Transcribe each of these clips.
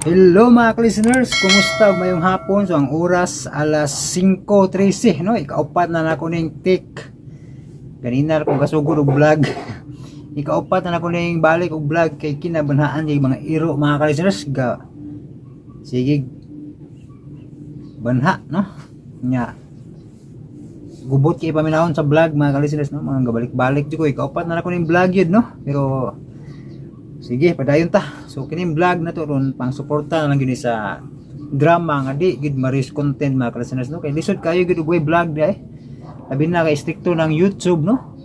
Hello, mga listeners, kumusta mayong hapon? So ang oras, alas 5:13, no? Ikaupat na nako ning take. Ganina kong kasugod og vlog. Ikaupat na nako ning balik og vlog kay kinabanhaan kay mga iro, mga listeners, ga sige banha, no? Nya gubot kay paminawon sa vlog, mga listeners, no? Mga gabalik-balik jud ko, ikaupat na nako ning vlog yun, no? Pero sige, padayon ta. So kining vlog na to ron, pang suporta na lang gyud ni sa drama nga di gid ma-reuse content, mga listeners, no? Kay lisod kayo gid og way vlog di ay. Labi na kay strikto ng YouTube, no?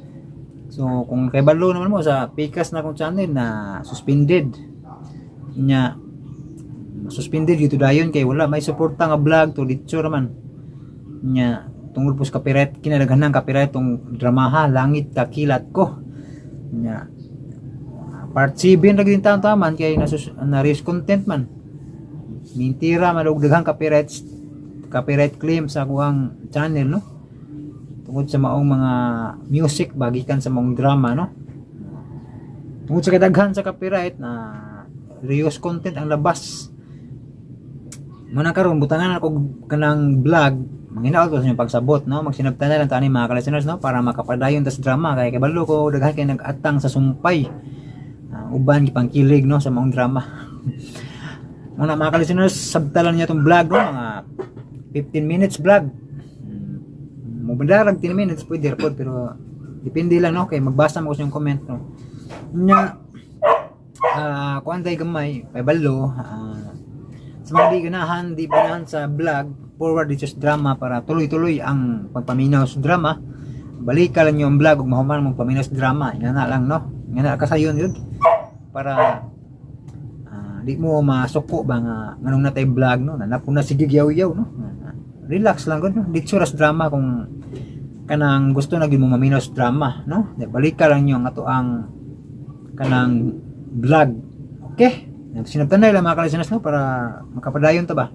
So kung kay balo naman mo sa pikas na akong channel na suspended. Nya suspended dito dayon kay wala may suporta nga vlog to ditso raman. Nya tungod po sa copyright, kinadaghan ng copyright tong dramaha Langit Kakilat Ko. Nya part 7 ra gyud taon taman kay na reuse content man. Mintira man og daghang copyright copyright claim sa akuang channel, no? Tungod sa maong mga music bagikan sa maong drama, no? Tungod sa kadaghan sa copyright na reuse content ang labas. Muna karon butangan ako kanang vlog, manghinaot ko sa inyong pagsabot, no? Magsinabtan na lang tani, mga ka-listeners, no? Para makapadayon tas drama kay kabalo ko daghan kay nag-atang sa sumpay. Uban gipangkilig, no, sa maong drama. Muna, mga ka-listeners, sabtalan niya tong vlog, no, mga 15 minutes vlog. Mo bandarag 10 minutes pwede ra pod, pero depende lang, no, kay magbasa mo ko sa inyong comment, no. Nya kuan day gamay pabalo, sa mga di ganahan, di ganahan sa vlog, forward dito sa drama para tuloy-tuloy ang pagpaminaw sa drama. Balikan lang niyo ang vlog ug mahuman mong paminaw sa drama. Nga na lang, no? Nga na kasayon yun para di mo masuko ba nga nganong natay vlog, no, nanapon na sige yaw-yaw, no? Relax lang gud, no? Ditso ra sa drama kung kanang gusto na gyud mo maminaw sa drama, no? Di, balik ka lang niyo ang ato ang kanang vlog. Okay, sinabtanay lang, mga kalisanas, no, para makapadayon ta ba,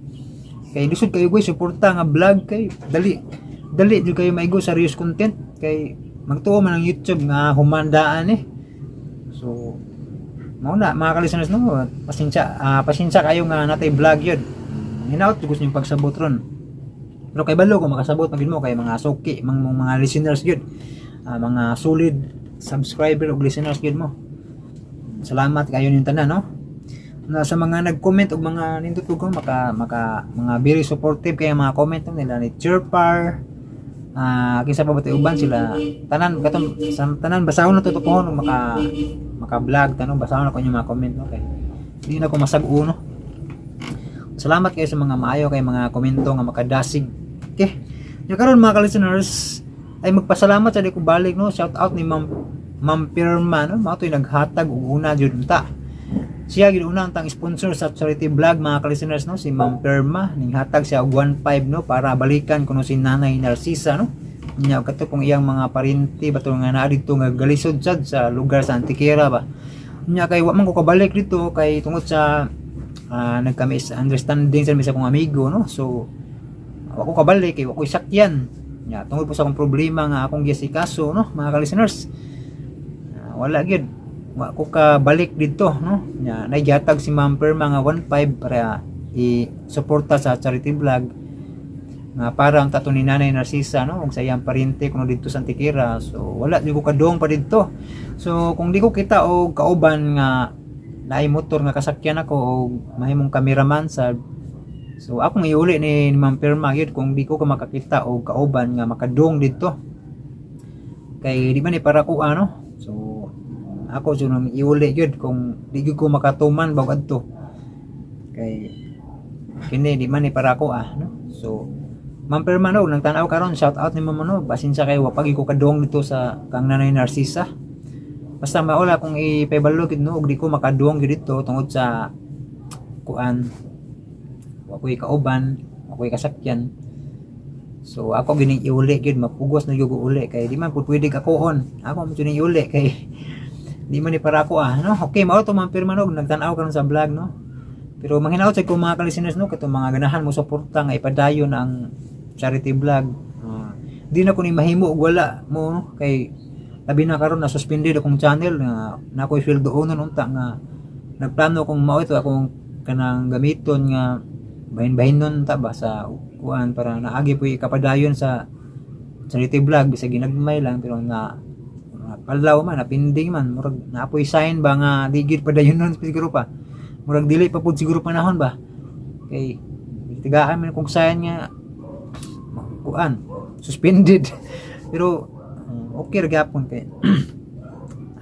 kay lisod kayo goy suporta nga vlog kay dali dali jud kayo maigo sa reuse content kay magtuo man ang YouTube nga humandaan eh. So mao na, mga ka-listeners, no? Pasensya, pasensya kayo nga natay vlog yun. Hinaot gusto niyo pagsabot ron, pero kay balo ko makasabot man gid mo kay mga suki mga listeners gyud. Mga solid subscriber ug listeners gyud mo. Salamat kayo ning tanan, no, na sa mga nag-comment og mga nindot ko maka maka mga very supportive kay mga comment, no, nila ni Chirpar, kinsa pa ba tayo uban, sila tanan katong sa tanan, basahon na tutukohon og maka maka vlog tanong, basahon ako inyong mga comment, no, kay hindi na ko masag-o, no? Salamat kayo sa mga maayo kay mga komento nga makadasig. Okay, nya karon, mga ka-listeners, ay magpasalamat sa di ko balik, no? Shout out ni Ma'am Pirma, no? Mao to'y naghatag og una jud ta. Siya gid una ang tang sponsor sa charity vlog, mga ka-listeners, no? Si Ma'am Pirma, ning hatag siya og 1.5, no, para balikan kuno si Nanay Narcisa, no? Nya kato kung iyang mga parinti ba to nga naa didto nga galisod sad sa lugar sa Antiquera ba. Nya kay wa man ko kabalik dito kay tungod sa nagka misunderstanding sa mi sa akong amigo, no? So wa ko kabalik kay wa ko sakyan. Nya tungod po sa akong problema nga akong giasikaso, no, mga ka-listeners, wala gyud, wa ko kabalik didto, no? Nya naghatag si Ma'am Perma nga 1.5 para i-suporta sa charity vlog nga para ang tato ni Nanay Narcisa, no, ug sa iyang parente kuno didto sa Antiquera. So wala jud ko kadong pa didto. So kung di ko kita og kauban nga naay motor nga kasakyan ako og mahimong cameraman sa, so akong iuli ni Ma'am Pirma gyud kung di ko ka makakita og kauban nga makadong didto kay di man ni para ko ano. So ako jud nang iuli gyud kung di gyud ko makatuman bag adto kay kini di man ni para ko no? So Ma'am Pirma, no, nang tan-aw karon, shout out ni Ma'am, no? Pasensya kayo, wa pagi ko kadong dito sa kang Nanay Narcisa. Basta maula kung ipaybalo gid, no, ug di ko makadong gid dito tungod sa kuan, wa ko'y kauban, wa ko'y kasakyan. So ako gining iuli gyud, mapugos na gyud ko uli kay di man pud pwede akoon. Ako mo jud iuli kay di man ni para ako no? Okay, mao to, Ma'am Pirma, no, nagtan-aw karon sa vlog, no? Pero manghinaot sa ko, mga ka-listeners, no, katong mga ganahan mo suporta nga ipadayon ang charity vlog. Di na ko ni mahimo og wala mo, no? Kay labi na karon na suspended akong channel nga na ako'y feel duonon unta nga nagplano kong mao ito akong Kanang gamiton nga bahin-bahinon ta ba sa kuan para naagi po kapadayon sa charity vlog, bisag ginagmay lang, pero na palaw man, napinding man, murag naapoy sign ba nga di gyud padayon nun. Siguro pa murag dili pa pud siguro panahon ba, kay tigaan man kung sign nga kuan, suspended. Pero okay ra gyapon kay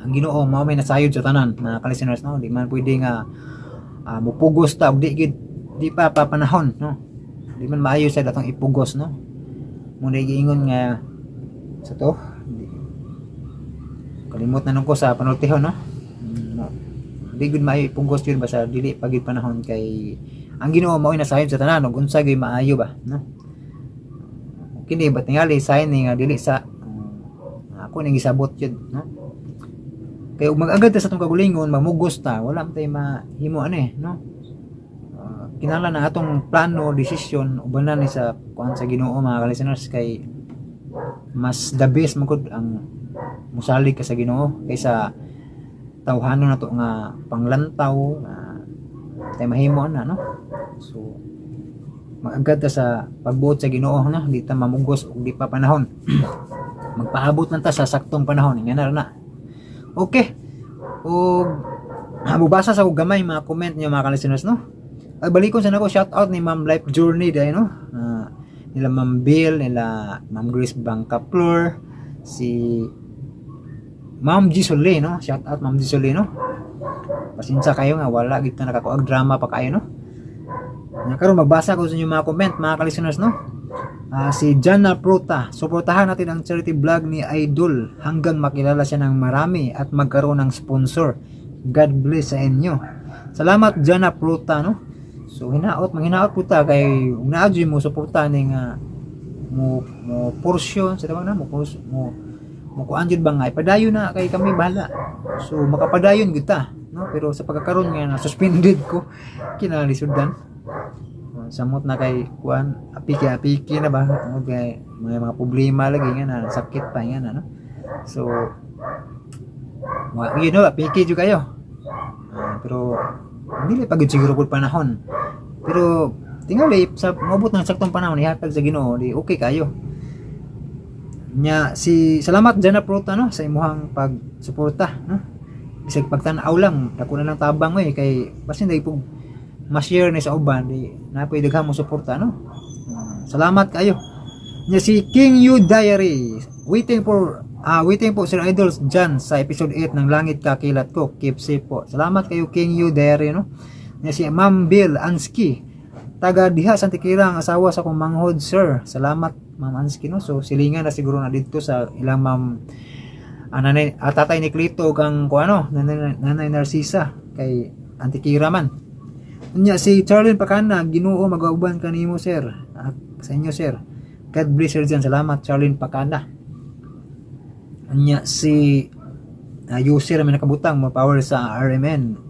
ang Ginoo mao may nasayod sa tanan, mga ka-listeners, no? Di man pwede nga mupugos ta og di gid, di pa pa panahon, no? Di man maayo sa datong ipugos, no? Mo na giingon nga sa to kalimot na nung ko sa panultihon, no? No. Di gud maayo ipugos yun basta dili pa gid panahon, kay ang Ginoo mao nasayod sa tanan ug unsa gyud maayo ba, no? Kini ba tingali sign ni nga dili sa ako ning gisabot yun, no? Kay ug mag-agad ta sa atong kagulingon, mamugos ta, wala man tay mahimo ano eh, no? Kinahanglan ang atong plano, desisyon, ubanan ni sa kuan sa Ginoo, mga ka-listeners, kay mas the best man gud ang musalig ka sa Ginoo kaysa tawhanon nato nga panglantaw nga tay mahimo na, no? So mag-agad ta sa pagbuot sa Ginoo, no? Di ta mamugos og di pa panahon. Magpaabot lang ta sa saktong panahon nga na na. Okay, ug mubasa sa kog gamay mga comment niyo, mga ka-listeners, no? Ay, balikon sa nako, shout out ni Ma'am Life Journey dahil, no? Nila Ma'am Bill, nila Ma'am Grace Bangkaplor, si Ma'am G Sole, no? Shout out Ma'am G Sole, no? Pasensya kayo nga wala gid ta nakakuag drama pa kayo, no? Nga karon magbasa ko sa inyo mga comment, mga ka-listeners, no? Si Jana Prota, "Suportahan natin ang charity vlog ni Idol hanggang makilala siya ng marami at magkaroon ng sponsor. God bless sa inyo." Salamat, Jana Prota, no? So hinaot, manghinaot po ta kay ug naa mo suporta ni nga mo mo porsyon sa tawag na mo mo mo kuan jud ba nga ipadayon na kay kami bahala. So makapadayon gyud ta, no? Pero sa pagkakaroon nga na suspended ko, kinalisudan. Samot na kay kuan, apiki apiki na ba tungod kay mga problema lagi nga na sakit pa nga na, no? So wa apiki jud kayo. Pero dili pa gud siguro pud panahon. Pero tingali sa moabot ng saktong panahon ihatag sa Ginoo, di okay kayo. Nya si salamat Jana Prota, no, sa imuhang pagsuporta, no? Bisag pagtan-aw lang, dako na lang tabang oy, kay basin dai pug ma-share ni sa uban, di na pwede daghan mo suporta, no? Salamat kayo. Nya si King U Diary, waiting po Sir Idols dyan sa episode 8 ng Langit Kakilat Ko. Keep safe po." Salamat kayo, King U Diary, no? Nya si Ma'am Bill Anski, "Taga diha sa Antikira ang asawa sa akong manghod, sir." Salamat, Ma'am Anski, no? So silingan na siguro na dito sa ilang ma'am, nanay, tatay ni Clito kang kuano, nanay Narcisa, kay Antikira man. Nya si Charlene Pacana, "Ginoo mag-auban kanimo, sir. At sa inyo, sir. God bless, sir dyan." Salamat, Charlene Pacana. Nya si user may nakabutang mo power sa RMN.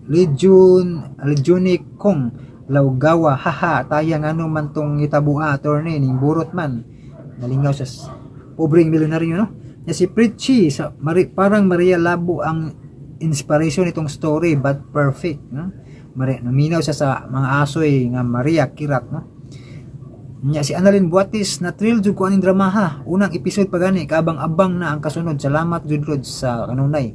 Legion Legionic Kong Laugawa, "Haha, taya ngano man tong itabua, attorney ning burot man." Nalingaw sa pobreng milyonaryo, no? Nya si Pritchie sa Mari, "Parang Maria Labo ang inspiration nitong story, but perfect," no? Mari, naminaw siya sa mga asoy nga Maria Kirat, no? Nya si Annalyn Buatis, "Na thrill jud ko aning drama ha. Unang episode pa gani, kaabang-abang na ang kasunod. Salamat jud Lods sa kanunay.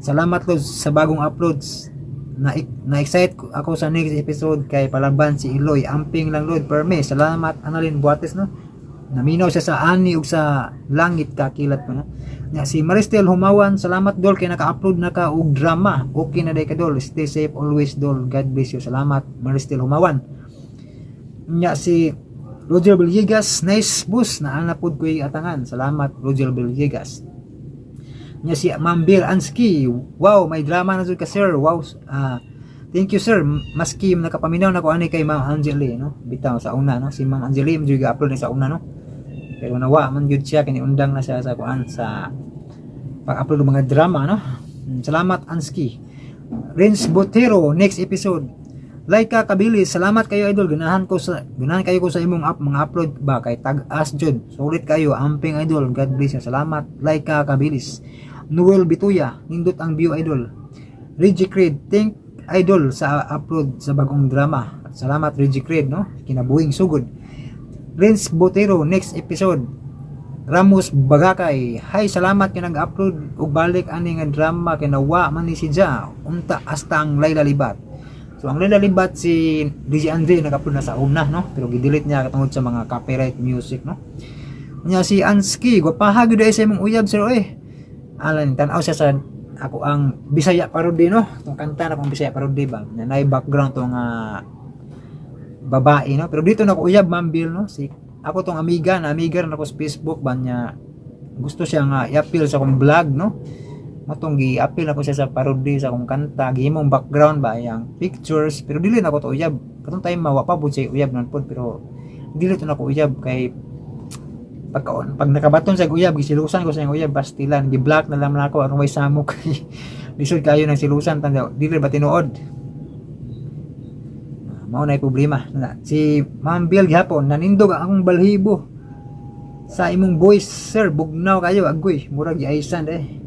Salamat Lods sa bagong uploads. Na na-excite ako sa next episode kay palaban si Eloy. Amping lang Lord perme." Salamat, Annalyn Buates, no? Naminaw siya sa ani ug sa Langit Kakilat Ko, no? Nya si Maristel Humawan, "Salamat dol kay naka-upload na ka og drama. Okay na day ka dol. Stay safe always dol. God bless you." Salamat, Maristel Humawan. Nya si Roger Villegas, "Nice bus na ana pod ko'y atangan." Salamat, Roger Villegas. Nya si Ma'am Bill Anski, "Wow, may drama na jud ka, sir. Wow, thank you, sir." Maski nakapaminaw na ko ani kay Ma'am Angeli, no? Bitaw sa una, no? Si Ma'am Angeli mo jud upload ni sa una, no? Pero nawa man jud siya kini undang na siya sa kuan sa pag-upload ng mga drama, no? Salamat, Anski. Renz Botero, "Next episode." Laika Kabilis, "Salamat kayo idol, ganahan kayo ko sa imong up, mga upload ba kay tag-as jud. Sulit kayo, amping idol. God bless you." Salamat, Laika Kabilis. Noel Bituya, "Nindot ang view, idol." Reggie Creed, "Think idol, sa upload sa bagong drama. Salamat, Reggie Creed, no? Kinabuhing sugod. Renz Botero, next episode. Ramos Bagakay, hi, salamat kay nag-upload og balik ani nga drama kay nawa man ni si Ja. Unta hasta ang Layla Libat. So ang Layla Libat, si DJ Andre nag-upload na sa una, no? Pero gi-delete niya tungod sa mga copyright music, no? Nya si Anski, gwapaha gyud sa imong uyab, sir, oy. Alan tan-aw siya sa ako ang Bisaya parody, no? Tong kanta na akong Bisaya parody ba. Na nay background to nga babae, no? Pero dito na ako uyab, Ma'am Bill, no? Si ako tong amiga na amiga rin ako sa Facebook ba niya, gusto siya nga i-appeal sa akong vlog, no? Matong gi-appeal ako siya sa parody sa akong kanta, gihimong background ba yang pictures, pero dili na ako to uyab. Katong time mawa pa pud siya uyab nun pod, pero dili to na ako uyab kay pag nakabaton sa uyab, gisilusan ko sa iyang uyab, pastilan, gi-block na lang nako aron way samok kay lisod kayo ng silusan tanda dili ba tinuod. Ah, mao na problema na si Ma'am Bill gihapon, nanindog ang akong balhibo sa imong voice, sir, bugnaw kayo, agoy, murag giaisan eh.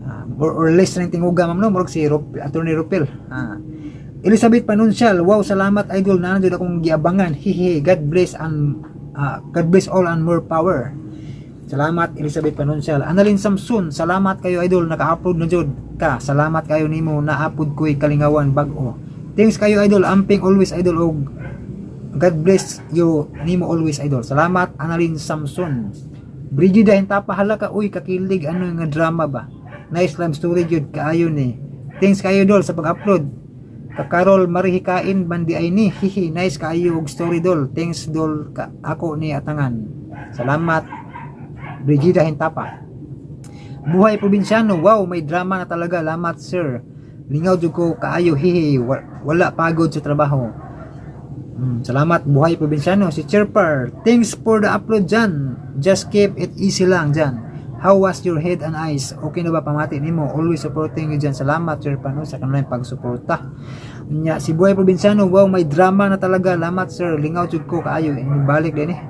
Ah, more or less ning tinguga, ma'am, no? Murag si Attorney Rupel. Ah. Elizabeth Panuncial, wow, salamat, idol, na jud akong giabangan, hihi, God bless and God bless all and more power. Salamat, Elizabeth Panuncial. Annalyn Samson, salamat kayo, idol, naka-upload na jud ka. Salamat kayo nimo, naapod ko'y kalingawan bag-o. Thanks kayo, idol, amping always, idol, og God bless you nimo always, idol. Salamat, Annalyn Samson. Brigida Hintapa, hala ka uy, kakilig ano nga drama ba. Nice love story jud kaayo ni. Thanks kayo, idol, sa pag-upload. Kakarol marihikain bandi ay ni, hihi, nice kaayo og story, dol. Thanks, dol, ka, ako ni atangan. Salamat, Brigida Hintapa. Buhay probinsyano, wow, may drama na talaga. Salamat, sir. Lingaw jud ko kaayo, hihi, wala pagod sa trabaho. Salamat, Buhay Probinsyano. Si Chirper, thanks for the upload dyan. Just keep it easy lang dyan. How was your head and eyes? Okay na ba pamati nimo? Always supporting you dyan. Salamat, Chirper, no, sa kanilang pagsuporta. Nya, si Buhay Probinsyano, wow, may drama na talaga. Salamat, sir. Lingaw jud ko kaayo. Balik din eh.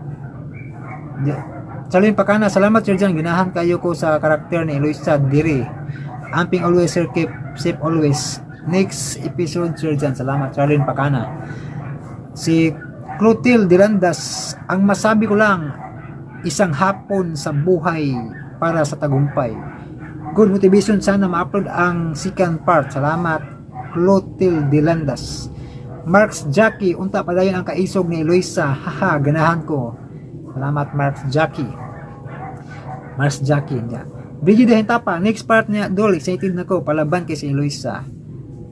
Salin Pakana, salamat, sir dyan. Ginahan kayo ko sa karakter ni Eloisa Diri. Amping always, sir, keep safe always. Next episode, sir dyan. Salamat, Charlene Pakana. Si Clotilde Dirandas, ang masabi ko lang, isang hapon sa buhay para sa tagumpay. Good motivation, sana ma-upload ang second part. Salamat, Clotilde Dilandas. Marks Jackie, unta padayon ang kaisog ni Eloisa. Haha, ganahan ko. Salamat, Marks Jackie. Marks Jackie. Yeah. Brigida Hintapa, next part niya, dol, excited na ko, palaban kay si Eloisa.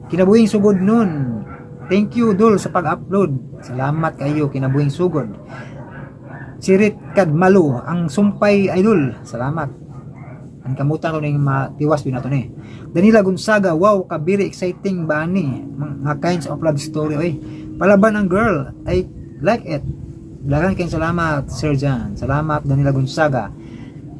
Kinabuhing sugod nun. Thank you, dol, sa pag-upload. Salamat kayo, kinabuhing sugod. Sirit Kadmalo, ang sumpay, idol. Salamat. Ang kamutan ko ning matiwas yun nato ni. Danila Gonzaga, wow, kabiri exciting ba ni? Mga kinds of love story, oy. Palaban ang girl, I like it. Daghang kayong salamat, Sir Jan. Salamat, Danila Gonzaga.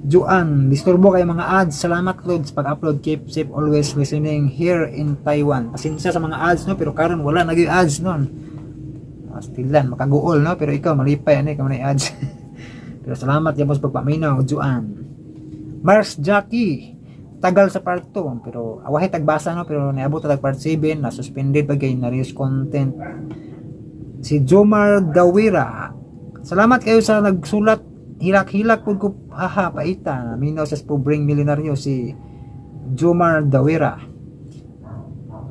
Juan, disturbo kay mga ads. Salamat, Claude, sa pag-upload. Keep safe always, listening here in Taiwan. Pasensya sa mga ads, no, pero karon wala na gyud ads nun. Pastilan, makaguol, no, pero ikaw malipay ani kamo na ads. Pero salamat gyud sa pagpaminaw, Juan. Mars Jackie, tagal sa part 2, pero awahi tagbasa, no, pero niabot tag part 7 na suspended pa kay na reuse content. Si Jomar Dawira, salamat kayo sa nagsulat, hilak-hilak pud ko, haha, paita minaw sa pobreng milyonaryo, si Jomar Dawira.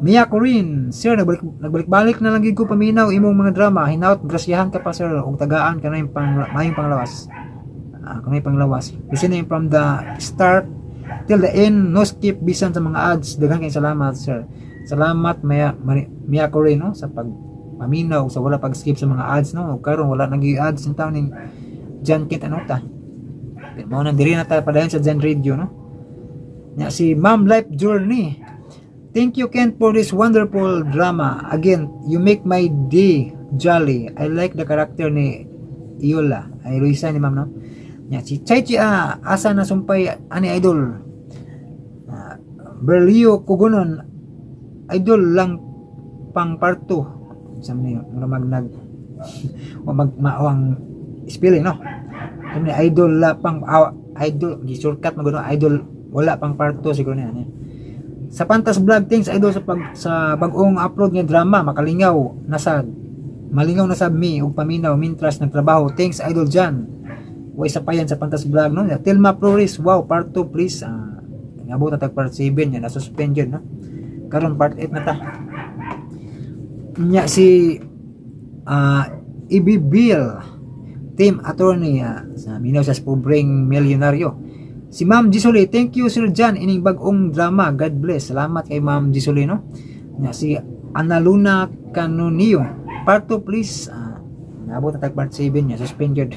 Mia Corinne, sir, nagbalik-balik na lang gid ko paminaw imong mga drama. Hinaut grasyahan ka pa, sir, ug tagaan ka na yung mayong panglawas. Ah, kanay panglawas. Listening from the start till the end, no skip bisan sa mga ads. Daghan kay salamat, sir. Salamat, Mia, Mia Corinne, no, sa pag paminaw sa wala pag-skip sa mga ads, no. Ug karon wala nag ads ng taon ning John Kit ano ta. Pero mao nang diri na ta padayon sa Jan Radio, no. Nya si Ma'am Life Journey. Thank you, Kent, for this wonderful drama. Again, you make my day jolly. I like the character ni Iola. Ay, Luisa ni ma'am, no? Nya si Chai Chia, asa na sumpay ani, idol? Ah, Berlio Kugunon, idol lang pang part 2. Sa ni mura mag nag o mag mao ang spelling, no? Sabi ni idol la pang idol gi shortcut man gud, idol wala pang part 2 siguro niya. Sa Pantas Vlog, thanks, idol, sa bag-ong upload nga drama, makalingaw nasad. Malingaw na sab mi ug paminaw mintras nagtrabaho. Thanks, Idol Jan. Way sapayan sa Pantas Vlog, no. Tilma Flores, wow, part 2 please. Ngabot na tag part 7 yan, na-suspend yun, no. Karon part 8 na ta. Nya si Ibi Bill, team attorney, sa minaw sa pobreng milyonaryo. Si Ma'am Gisoli, thank you, Sir John, ining bag-ong drama. God bless. Salamat kay Ma'am Gisoli, no. Nya si Analuna Canonio, part 2 please. Nabot na tag part 7 niya, suspended.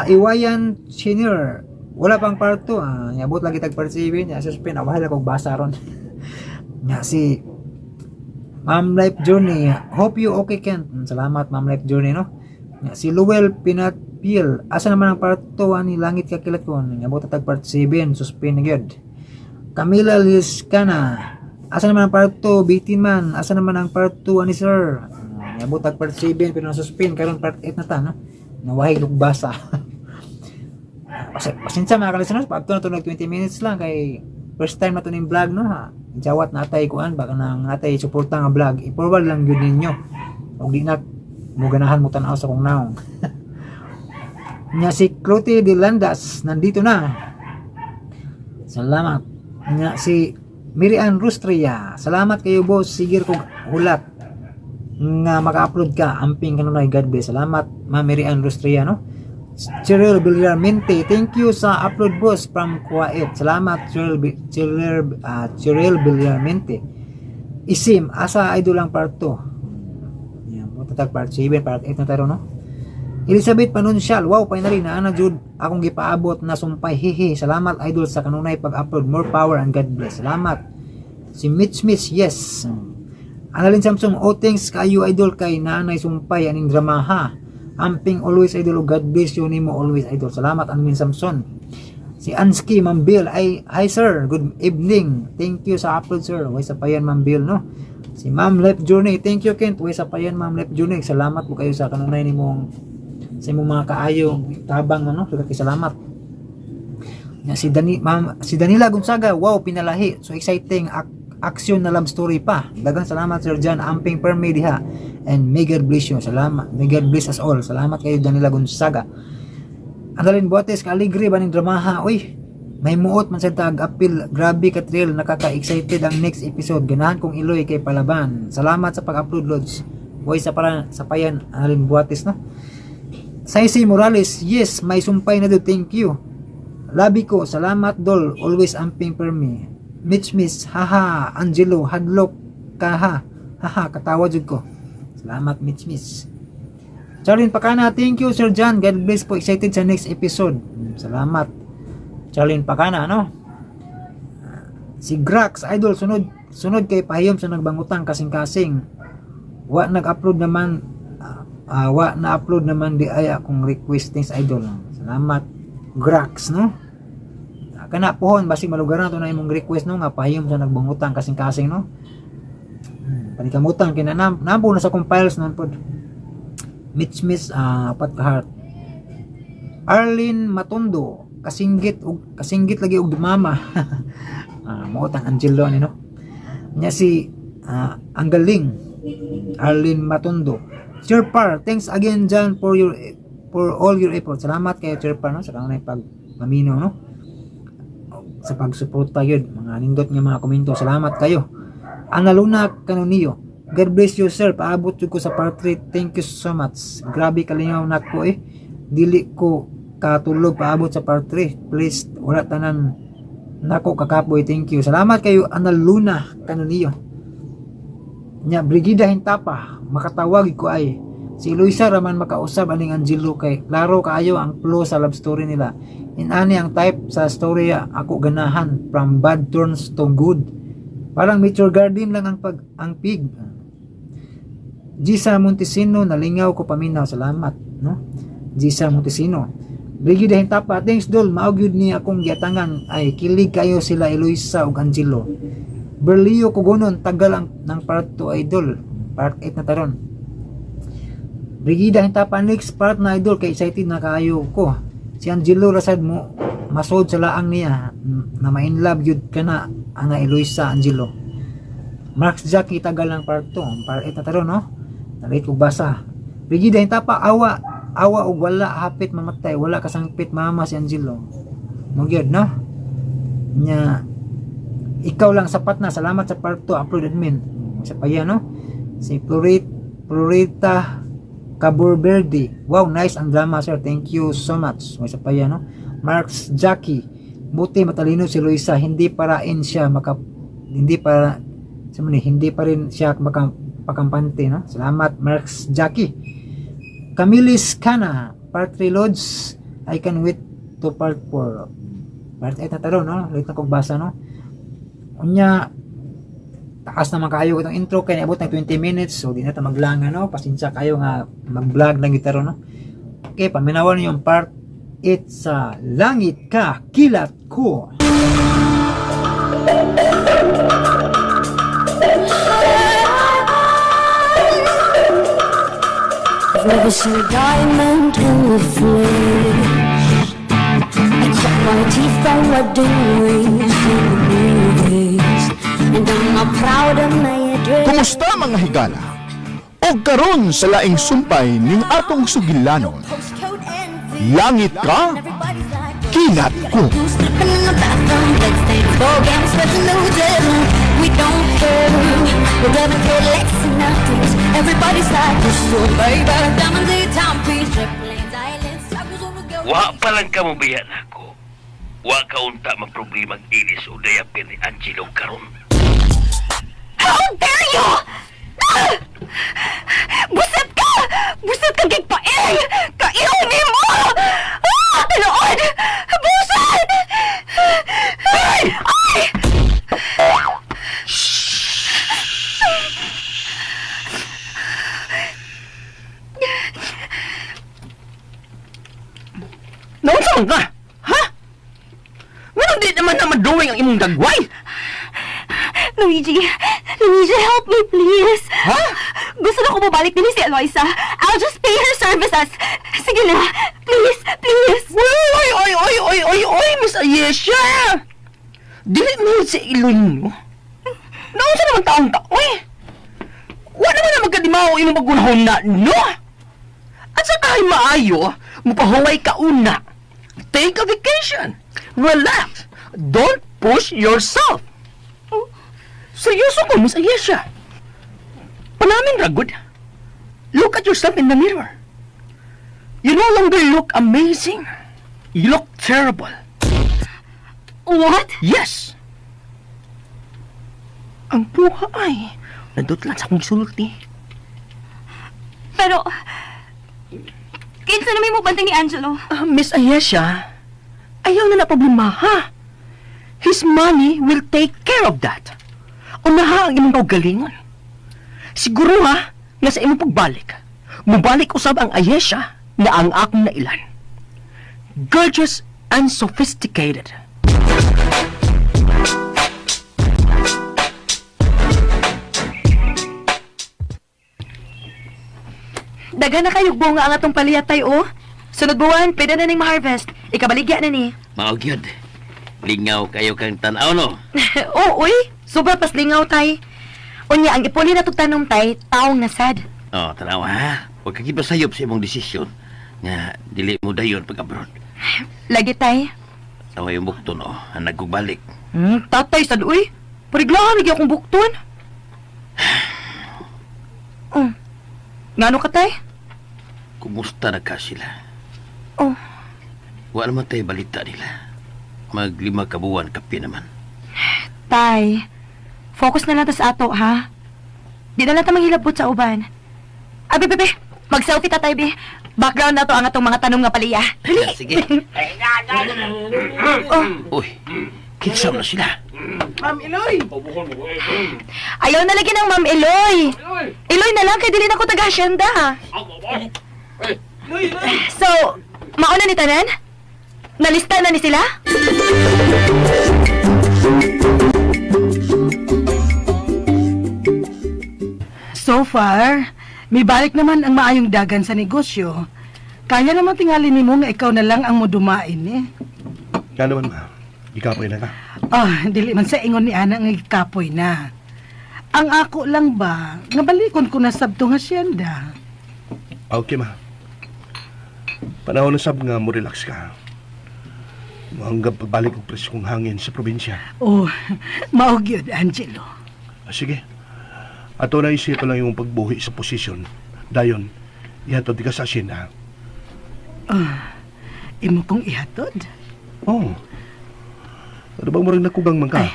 Iwayan Senior, wala pang part 2. Niabot lagi tag part 7 niya, suspend. Wala kog basa ron. Nya si Ma'am Life Journey, hope you okay, Kent. Salamat, Ma'am Life Journey, no. Nya si Luel Pinatpil, asa naman ang part 2 ani Langit Kakilat ko? Niabot na tag part 7, suspend na gyud. Camila Liscana, asa naman ang part 2? Bitin man, asa naman ang part 2 ani sir? Niabot tag part 7 pero na-suspend. Karon part 8 na ta, no. Nawahi og basa. Pasensya, mga ka-listeners, pag na to nag 20 minutes lang kay first time na to ning vlog, no, ha. Jawat natay kuan baka nang natay suporta nga vlog, i-forward lang gyud ninyo. Ug di na mo ganahan mo tan-aw sa kong naong. Nya si Clote de Landas, nandito na. Salamat. Nya si Mirian Rustria, salamat kayo, boss, sige kog hulat nga maka-upload ka, amping kanunay, God bless. Salamat, Ma'am Mirian Rustria, no. Cheryl Villarmente, thank you sa upload, boss, from Kuwait. Salamat, Cheryl Villarmente. Isim, asa, idol, ang part 2? Yan, punta tag part 7, part 8 na tayo, no? Elizabeth Panuncial, wow, finally, naana jud akong gipaabot na sumpay, hihi. Salamat, idol, sa kanunay pag-upload. More power and God bless. Salamat. Si Mitch Mitch, yes. Annalyn Samsung, oh, thanks kayo, idol, kay naanay sumpay aning drama ha. Amping always, idol, God bless you nimo always, idol. Salamat, Annalyn Samson. Si Anski Mambil, ay hi sir, good evening. Thank you sa upload, sir. Way sapayan, Ma'am Bill, no. Si Ma'am Left Journey, thank you, Kent. Way sapayan, Ma'am Left Journey. Salamat po kayo sa kanunay nimong sa imong mga kaayo tabang, ano. Kay salamat. Ya, si Dani, Ma'am, si Danila Gonzaga, wow, pinalahi. So exciting action na love story pa. Daghang salamat, Sir John, amping permi diha. And may God bless you. Salamat. May God bless us all. Salamat kayo, Danila Gonzaga. Annalyn Boates, kaaligre ba ning dramaha? Uy, may muot man sa tag apil. Grabe ka thrill, nakaka-excited ang next episode. Ganahan kong iloy kay palaban. Salamat sa pag-upload, Lods. Boy sa para sa payan, Annalyn Boates, no. Saisi Morales, yes, may sumpay na do. Thank you. Labi ko, salamat, dol. Always amping per me. Mitch Miss, haha, Angelo, hadlok ka ha. Haha, katawa jud ko. Salamat, Mitch Miss. Charlene Pacana, thank you, Sir John. God bless po. Excited sa next episode. Salamat. Charlene Pacana, no? Si Grax, idol, sunod sunod kay pahiyom sa nagbangutang kasing-kasing. Wa nag-upload naman, wa na-upload naman di ay akong request, thanks, idol. Salamat, Grax, no? Kana pohon basig malugaran to na imong request, no, nga pahiyom sa nagbangutang kasing-kasing, no? Panikamutan kina nampo na sa compiles noon pod. Mitch Miss, apat ka heart. Arlene Matondo, kasinggit og kasinggit lagi og dumama. Mao tang Angelo ni, no. Nya si ang galing Arlene Matondo. Sir Par, thanks again, John, for all your effort. Salamat kayo, Sir Par, no, sa kanang pag mamino, no. Sa pagsuporta yun, mga nindot nga mga komento. Salamat kayo. Ana Luna Canonio. God bless you, sir. Paabot jud ko sa part 3. Thank you so much. Grabe kalingaw nako eh. Dili ko katulog, paabot sa part 3. Please, wala tanan nako kakapoy. Thank you. Salamat kayo, Ana Luna Canonio. Nya Brigida Hintapa, makatawag ko ay si Luisa raman makausab aning Angelo kay klaro kaayo ang flow sa love story nila. Inani ang type sa story ako ganahan, from bad turns to good. Parang Meteor Garden lang ang pag ang pig. Gisa Montesino, nalingaw ko paminaw. Salamat, no? Gisa Montesino. Brigida Hintapa, thanks, dol. Mao gyud ni akong giatangan ay kilig kayo sila Eloisa ug Angelo. Berlio Kugonon, tagal ang ng part 2, idol. Part 8 na taron. Brigida Hintapa, next part na, idol, kay excited na kayo ko. Si Angelo rasad mo Masod sa laang niya na ma-inlove yun ka na ang Eloisa Angelo. Marx Jackie tagal ng part 2. Part 8 na taro, no? Nalit kog basa. Brigida pa awa awa og wala hapit mamatay, wala kasangpit mama si Angelo. Mo gyud, no? Nya ikaw lang sapat na. Salamat sa part 2 upload admin. Sa pa yan, no? Si Florita Caborverde. Wow, nice ang drama, sir. Thank you so much. May isa pa yan, no? Marx Jackie. Buti matalino si Luisa. Hindi para sa ni, hindi pa rin siya makapakampante, no? Salamat, Marx Jackie. Camilis Kana, part 3 loads. I can wait to part 4. Part 8 na taro, no? Late na kong basa, no? Unya, taas naman kayo itong intro kay niabot ng 20 minutes, so di na ta maglang, ano, pasensya kayo nga mag-vlog ng gitaro, no? Okay, paminawan niyo yung part 8 sa Langit Ka Kilat Ko. I've never seen a diamond in the flesh. I cut my teeth on wedding rings in the movies, and I'm not proud of my address. Kumusta, mga higala? O karon sa laing sumpay ning atong sugilanon, Postcode envy. Langit Ka, Everybody's like, Kilat Ko. who's slipping in the bathroom? Bloodstains, ball gowns, sweats and nudism. We don't care. We're driving Cadillacs and Altis. Everybody's like, crystal, baby. Diamonds, a timepiece, jet planes, islands, tacos on the go. Wa pa lang ka mobiya nako. Wa ka unta maproblema ang ilis o dayapin ni Angelo karon. How dare you! Ah! Busot ka! Busot ka gigpaing! Kaiyaw ni mo! Ah! Tinuod! Busot! Ay! Ay! Naunsa man ka? Ha? Nganong di naman na maduwing ang imong dagway? Luigi! Luigi, help me, please! Ha? Gusto na ko mabalik din si Eloisa. I'll just pay her services. Sige na. Please, please. Oy, oy, oy, oy, oy, oy, Miss Ayesha! Dili mo si Iloy no? Naunsa naman taong ta, oy? Wa naman na magkadimaw imong paggunahon na, no? At sa kahay maayo, mupahuway ka una. Take a vacation. Relax. Don't push yourself. Seryoso ko, Miss Ayesha. Panamin ragod. Look at yourself in the mirror. You no longer look amazing. You look terrible. What? Yes! Ang buha ay nandot lang sa akong gisulti. Pero, kinsa na may mubantay ni Angelo? Ah, Miss Ayesha, ayaw na na problema, ha? His money will take care of that. Unaha ang imong kaugalingon. Siguro ha, nga sa imong pagbalik, mubalik usab ang Ayesha na ang akong nailan. Gorgeous and sophisticated. Daghan na kayo bunga ang atong paliyatay, oh. Sunod buwan, pwede na ning ma-harvest. Ikabaligya na ni. Mao gyud. Lingaw kayo kang tan-aw, no? oh, uy. Sobra pas lingaw, tay. Unya, ang ipuli na tanom, tay, taong nasad. Oh, tanaw ha. Huwag ka gipasayop sa imong desisyon nga dili mo dayon pag abroad. Lagi, tay. Taway yung bukton, oh, ang nagkugbalik. Tatay, sad, uy. Pariglahan, lagi akong bukton. Oh. Ngano ka, tay? Kumusta na ka sila? Oh. Wa naman tayo balita nila. Maglima ka buwan kapi naman. Tay, focus na lang ta sa ato, ha? Di na lang ta manghilabot sa uban. Abi, bebe, mag-selfie ta, tay, be. Background na to ang atong mga tanong nga paliya. Dali. Sige. Oh. Uy, kinsa na sila? Ayaw na lagi ng Ma'am Eloy. Eloy na lang kay dili na ko taga hasyenda. So, mauna ni tanan? Nalista na ni sila? So far, mibalik naman ang maayong dagan sa negosyo. Kaya naman tingali nimo nga ikaw na lang ang modumain eh. Nga naman, ma. Gikapoy na ka. Ah, dili man sa ingon ni ana nga gikapoy na. Ang ako lang ba, nga balikon ko na sabtong hasyenda. Okay, ma. Panahon na sab nga mo relax ka. Hanggang pagbalik og preskong hangin sa probinsya. Oh, mao gyud, Angelo. Ah, sige. Ato na isip lang yung pagbuhi sa posisyon. Dayon, ihatod ka sa asyenda. Imo kong ihatod. Oh. Ano bang murag nakugang man ka?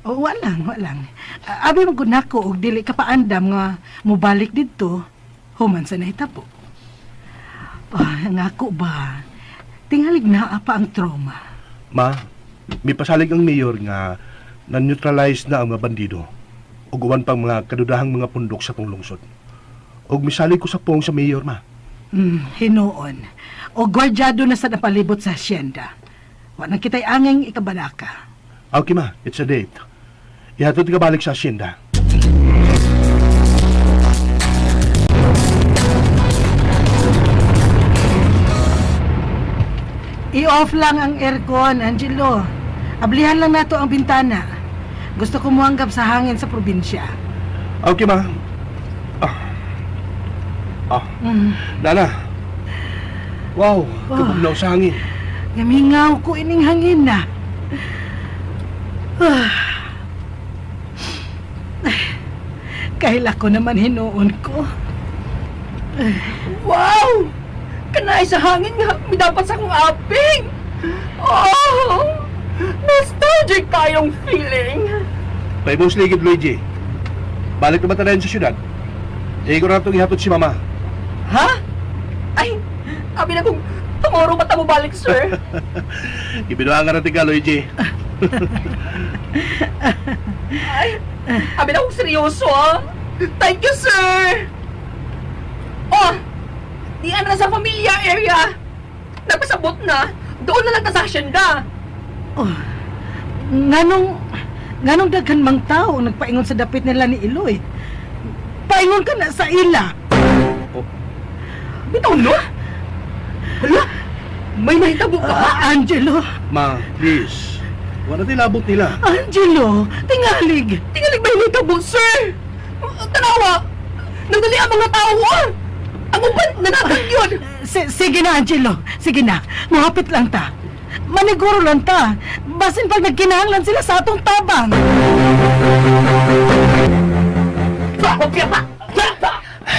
Oh, walang, walang. Abi mo gud nako og dili ka paandam nga mobalik didto human sa nahitabo. Ah, ang ako ba, tingalig naa pa ang trauma. Ma, may pasalig ang mayor nga na-neutralize na ang mga bandido ug uban pang mga kadudahang mga pundok sa tong lungsod. Ug misalig ko sa pong sa mayor, ma. Hinuon. O gwardyado na sa napalibot sa hasyenda. Wa nang kita'y angeng ikabalaka. Okay, ma. It's a date. Ihatod ka balik sa asyenda. I-off lang ang aircon, Angelo. Ablihan lang nato ang bintana. Gusto ko muanggap sa hangin sa probinsya. Okay, ma. Ah. Ah. Nana. Wow, kabugnaw sa hangin. Gamingaw ko ining hangin na. Ah. Kahil ako naman hinuon ko. Wow! Kanay sa hangin nga, may dapat sa akong aping! Oh! Nostalgic tayong feeling! Paibos ligid, Luigi. Balik na ba tayo sa syudad? Eh, ko na itong ihatod si Mama. Ha? Ay, abi na kung tomorrow ba ta mo balik, sir? Ibinuangan natin ka, Luigi. Ay, abi na kung seryoso, ah. Thank you, sir! Oh, di na sa familia area. Nagpasabot na. Doon na lang ta sa hacienda. Oh, nganong, nganong daghan mang tao ang nagpaingon sa dapit nila ni Iloy. Paingon ka na sa ila. Bitaw, no? Hala, may nahitabo ka ba? Ah, Angelo, Ma, please. Wala tayo labot nila. Angelo, tingalig. Tingalig may nahitabo, sir! Tanawa! Nagdali ang mga tao, ah! Ang uban, nanatag yun! Sige na, Angelo. Sige na. Muhapit lang ta. Maniguro lang ta. Basin pag nagkinahanglan sila sa atong tabang.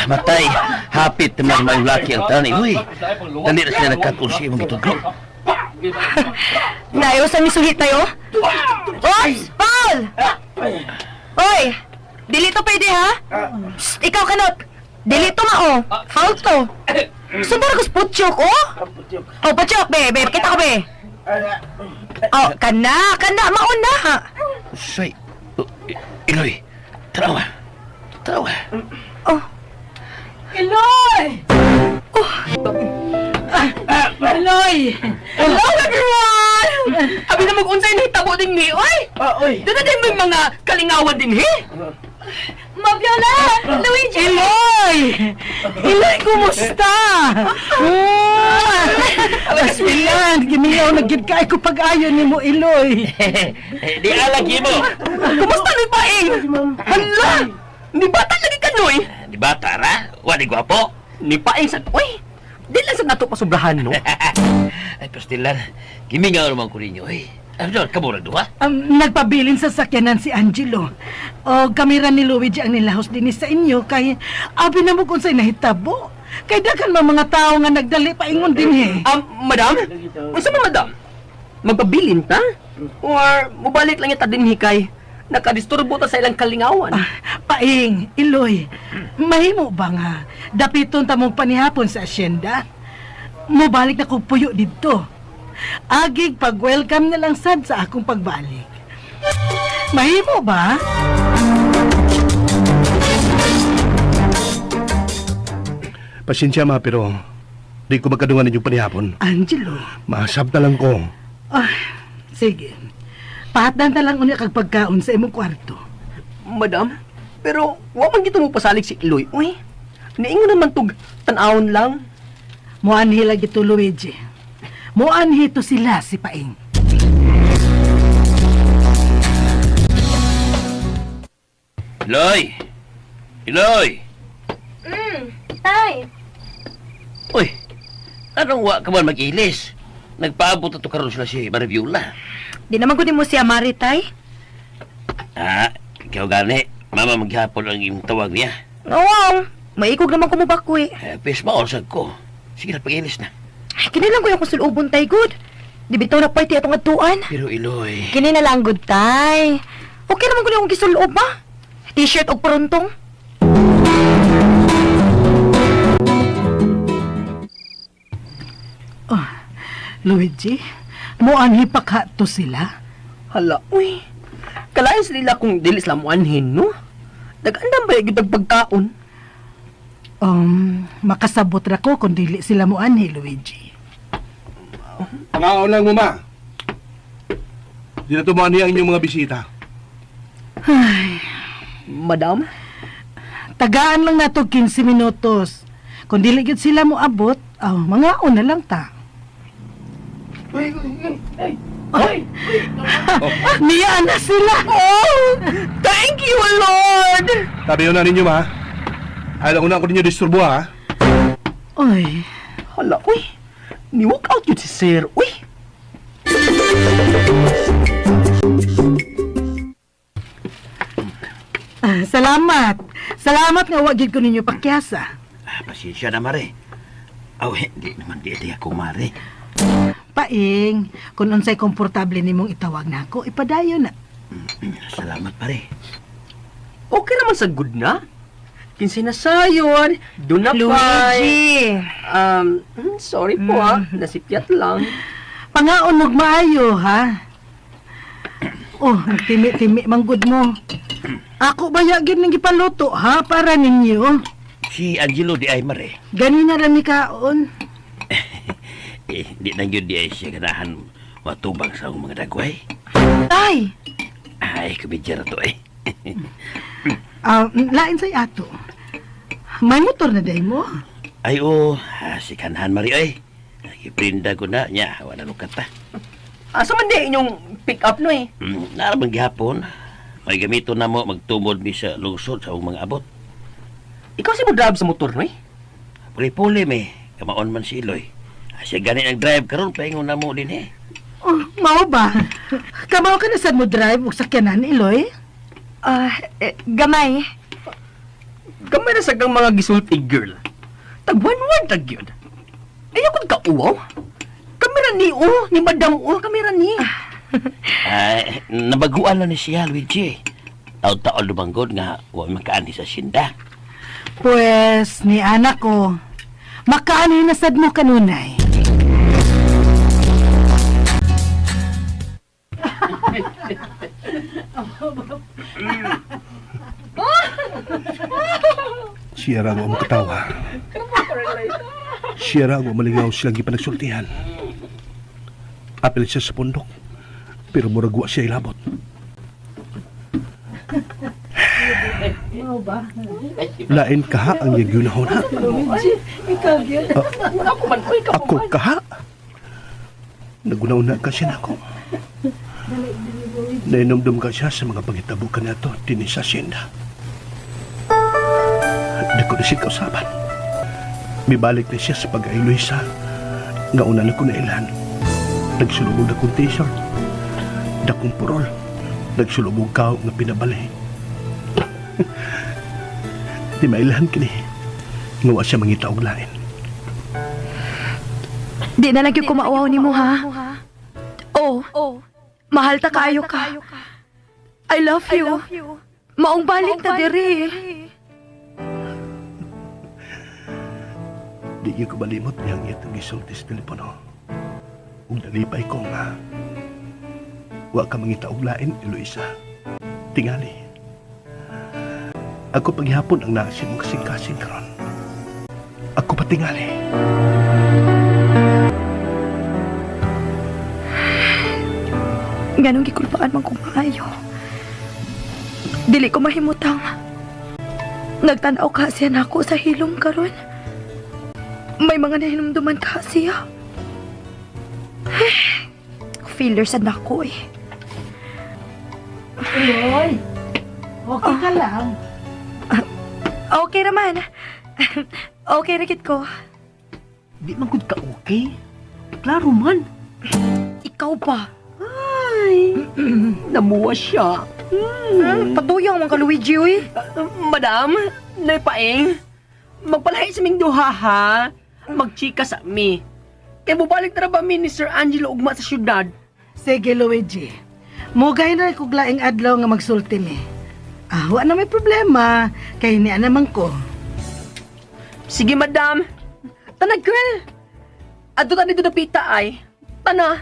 Matay, hapit naman mga laki ang tanan. Uy, dali na sila nagkatun sa imong gitudlo. Nayo sa misuhit tayo? Oy, Paul! Oy, dili to pwede ha? Psst, ikaw kanot. Dili to mao. Foul to. Sundar ko sa putsyok, oh. Oh, putsyok, be, be. Kita ko, be. Oh, kana, kana, mauna. Say, oh, Iloy, tarawa. Tarawa. Oh, Eloy! Oh. Eloy! Hello, everyone! Abi na mag-unsay nahitabo din ni, oy! Doon na din may mga kalingawan din, he? Mabiola! Luigi! Eloy! Eloy, kumusta? Ilan, gimingaw na gid kay ko pag-ayo nimo, Eloy. Di alagi mo. Kumusta ni Paing? Hala! Ni bata lagi ka, noy! Di ba, Tara? Wala gwapo. Ni Paing sa, oy! Di lang sa nato pasubrahan, no? Ay, pastilan. Gimingaw naman ko ninyo, eh. Ano, kamo duha? Nagpabilin sa sakyanan si Angelo. O kamera ni Luigi ang nilahos din sa inyo kay abi na mo kung sa'y nahitabo. Kay daghan man mga tao nga nagdali paingon din eh. Madam? Unsa man, madam? Magpabilin ta? Or mubalik lang yata din hikay? Nakadisturbo ta sa ilang kalingawan. Ah, paing, Iloy, mahimo ba nga dapiton ta mong panihapon sa asyenda? Mubalik na kong puyo didto. Agig pag-welcome na lang sad sa akong pagbalik. Mahimo ba? Pasensya, ma, pero di ko magkadungan ninyong panihapon. Angelo, Masab na lang ko. ah, sige. Pahatdan ta lang unya kag pagkaon sa imong kwarto. Madam, pero wa man gito mo pasalig si Iloy. Uy, niingon naman tug tan-awon lang. Muanhi lagi to, Luigi. Muanhi to sila si Paing. Iloy! Iloy! Tay. Uy, anong wa ka man mag-ilis? Nagpaabot na to karon sila si Maribiola. Di naman gud mo siya mari, tay. Ah, ikaw gani. Mama maghapon ang imong tawag niya. Oo. Maikog naman ko mo bakoy. Eh, pes mausag ko. Sige na, pag-ilis na. Ay, kini lang ko yung kusulubon, tay, good. Di bitaw na party atong adtuan. Pero Iloy, Kini na lang good, tay. Okay naman ko yung gisulob ba? T-shirt og paruntong. Oh, Luigi, muanhi pa ka to sila. Hala, uy. Kalain sa nila kung dili sila muanhin, no? Nag-andam ba yung pagkaon? Makasabot ra ko kung dili sila muanhi, Luigi. Pangaon lang mo, ma. Di na tumani ang inyong mga bisita. Madam? Tagaan lang nato 15 minutos. Kung dili gyud sila moabot, aw, mangaon na lang ta. Niya na sila. Oh! Thank you, Lord! Tabi na ninyo, ma. Ayaw ko na ako ninyo disturbo, ha? Oy, Hala, uy. Ni-walk out yun si sir, uy. ah, salamat. Salamat nga wa gyud ko ninyo pakyasa. ah, pasensya na, Mare. Aw, hindi naman di iti ako, Mare. Paing, kung unsay komportable nimong itawag nako, ipadayon na. Salamat, pare. Okay naman sa good na. Kinsi na sayon, doon na Luigi. Sorry po ah, nasipyat lang. Pangaon og maayo, ha? Oh, nagtimi-timi manggod mo. Ako ba gyud ning gipaluto, ha? Para ninyo. Si Angelo di ay, Mare. Ganina ra ni kaon. Eh, di na yun di ay siya ganahan matubang sa akong mga dagway. Tay. Ay, kumidya na to eh. Ah, lain say ato. May motor na day mo. Ay, oh, ah, si Kanhan, Mare, ay. Giprinda ko na niya, wala lukat ta. Asa man di inyong pick up no eh? Naramang gihapon. May gamito na mo magtumod mi sa lungsod sa akong mga abot. Ikaw si mo drive sa motor no eh? Puli-puli mi, kamaon man si Iloy. Ah, siya gani nag-drive karon paingon na mo din eh. Oh, mao ba? Kamaw ka na sad mo drive og sakyanan, Iloy? Ah, eh, gamay. Gamay na sa kang mga gisulti girl. Tag one tag yun. Ay ako ka uwaw. Kamera ni oh, ni madam oh, kamera ni. Ay, nabaguan na ni siya, Luigi. Taon-taon lumanggod nga, wa makaani sa sinda. Pues, ni anak ko, makaano na sad mo kanunay. Siya ra ang makatawa. Siya ra ang malingaw silang gipanagsultihan. Apil siya sa pundok, pero murag wa siya ilabot. Lain kaha ang iyang ginahon ha. Ako man, oy, ka Ako kaha. Naguna-una ka siya nako. Nainomdom ka siya sa mga pangitabo ka nato dinhi sa asyenda. Dako na siya kausaban. Mibalik na siya sa pag-ailoy sa nga una na ko nailan. Nagsulubog na kong t-shirt. Dakong purol. Nagsulubog kao nga pinabali. Di mailan kini. Nga wa siya mangita og lain. Di na lang yung kumauaw ni mo, ha? Oh, mahal ta kaayo ka. I love you. Maong balik na diri. Di gyud ko malimot niyang itong gisulti sa telepono. Ug nalipay ko nga wa ka mangita og lain, Eloisa. Tingali. Ako paghihapon ang naa sa imong kasing-kasing karon. Ako patingali. Ganong gikulpaan man kong maayo. Dili ko mahimutang. Nagtanaw ka siya nako sa hilom karon. May mga nahinumduman ka siya. Failure sad nako eh. Iloy! Okay ka lang? Okay naman. Okay ra gid ko. Di man gud ka okay. Klaro man. Ikaw pa. Ay, namuwa siya. Patuyang man ka, Luigi, uy. Madam, naipaing, magpalahi sa ming duha ha. Magchika sa mi. Kay bubalik na ra ba mi ni Sir Angelo ugma sa syudad? Sige, Luigi. Mugay na kog laing adlaw nga magsulti mi. Ah, wa na may problema. Kay niya naman ko. Sige, madam. Tana, girl. Adto ta dito napita ay. Tana.